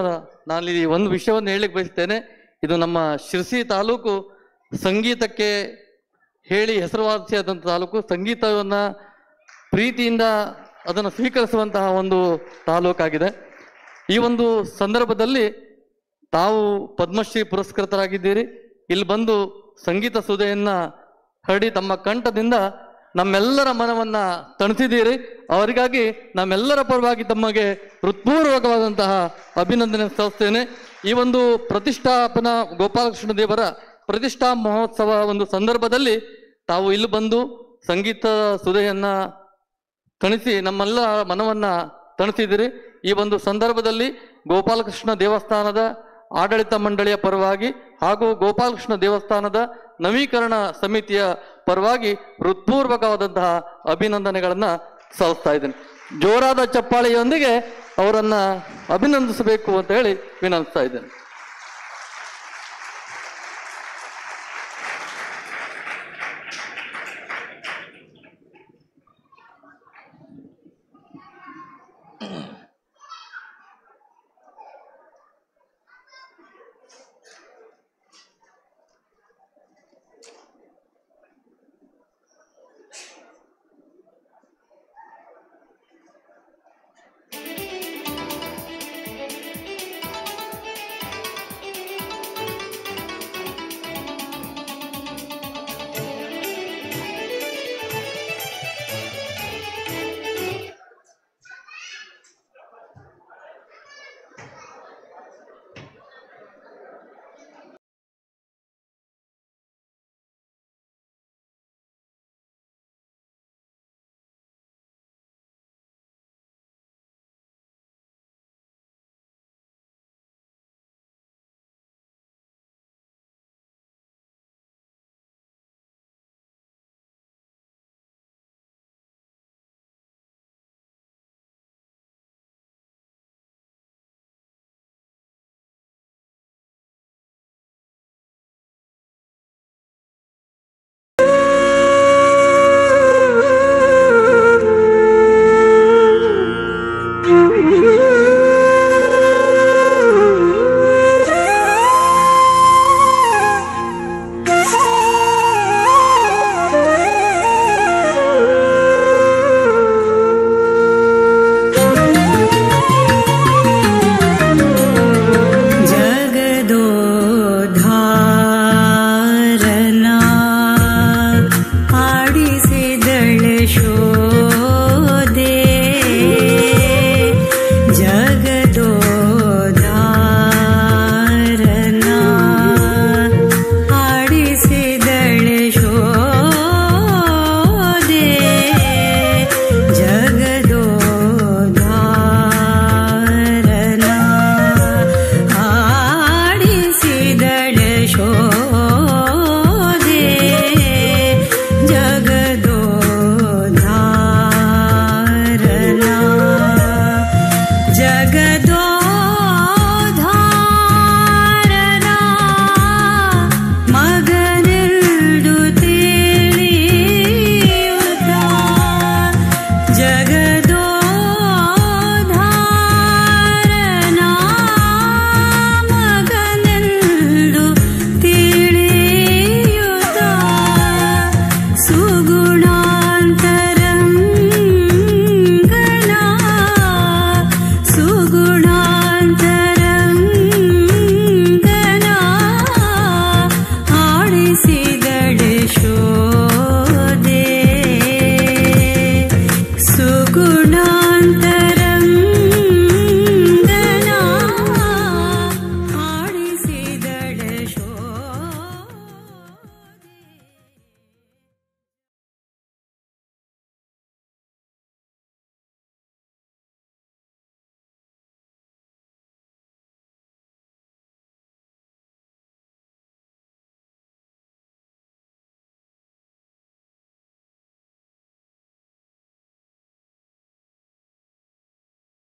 Speaker 13: ನಾನು ಈ ಒಂದು ವಿಷಯವನ್ನು ಹೇಳಲಿಕ್ಕೆ ಬಯಸ್ತೇನೆ. ಇದು ನಮ್ಮ ಶಿರ್ಸಿ ತಾಲೂಕು ಸಂಗೀತಕ್ಕೆ ಹೇಳಿ ಹೆಸರುವಾಸಿಯಾದಂಥ ತಾಲೂಕು, ಸಂಗೀತವನ್ನು ಪ್ರೀತಿಯಿಂದ ಅದನ್ನು ಸ್ವೀಕರಿಸುವಂತಹ ಒಂದು ತಾಲೂಕಾಗಿದೆ. ಈ ಒಂದು ಸಂದರ್ಭದಲ್ಲಿ ತಾವು ಪದ್ಮಶ್ರೀ ಪುರಸ್ಕೃತರಾಗಿದ್ದೀರಿ. ಇಲ್ಲಿ ಬಂದು ಸಂಗೀತ ಸುಧೆಯನ್ನು ಹರಡಿ ತಮ್ಮ ಕಂಠದಿಂದ ನಮ್ಮೆಲ್ಲರ ಮನವನ್ನು ತಣಿಸಿದ್ದೀರಿ. ಅವರಿಗಾಗಿ ನಮ್ಮೆಲ್ಲರ ಪರವಾಗಿ ತಮಗೆ ಹೃತ್ಪೂರ್ವಕವಾದಂತಹ ಅಭಿನಂದನೆ ಸಲ್ಲಿಸ್ತೇನೆ. ಈ ಒಂದು ಪ್ರತಿಷ್ಠಾಪನಾ ಗೋಪಾಲಕೃಷ್ಣ ದೇವರ ಪ್ರತಿಷ್ಠಾ ಮಹೋತ್ಸವ ಒಂದು ಸಂದರ್ಭದಲ್ಲಿ ತಾವು ಇಲ್ಲಿ ಬಂದು ಸಂಗೀತ ಸುಧೆಯನ್ನು ತಣಿಸಿ ನಮ್ಮೆಲ್ಲ ಮನವನ್ನು ತಣಿಸಿದ್ದೀರಿ. ಈ ಒಂದು ಸಂದರ್ಭದಲ್ಲಿ ಗೋಪಾಲಕೃಷ್ಣ ದೇವಸ್ಥಾನದ ಆಡಳಿತ ಮಂಡಳಿಯ ಪರವಾಗಿ ಹಾಗೂ ಗೋಪಾಲಕೃಷ್ಣ ದೇವಸ್ಥಾನದ ನವೀಕರಣ ಸಮಿತಿಯ ಪರವಾಗಿ ಹೃತ್ಪೂರ್ವಕವಾದಂತಹ ಅಭಿನಂದನೆಗಳನ್ನು ಸಲ್ಲಿಸ್ತಾ ಇದ್ದೇನೆ. ಜೋರಾದ ಚಪ್ಪಾಳೆಯೊಂದಿಗೆ ಅವರನ್ನು ಅಭಿನಂದಿಸಬೇಕು ಅಂತ ಹೇಳಿ ವಿನಂತಿಸ್ತಾ ಇದ್ದೇನೆ.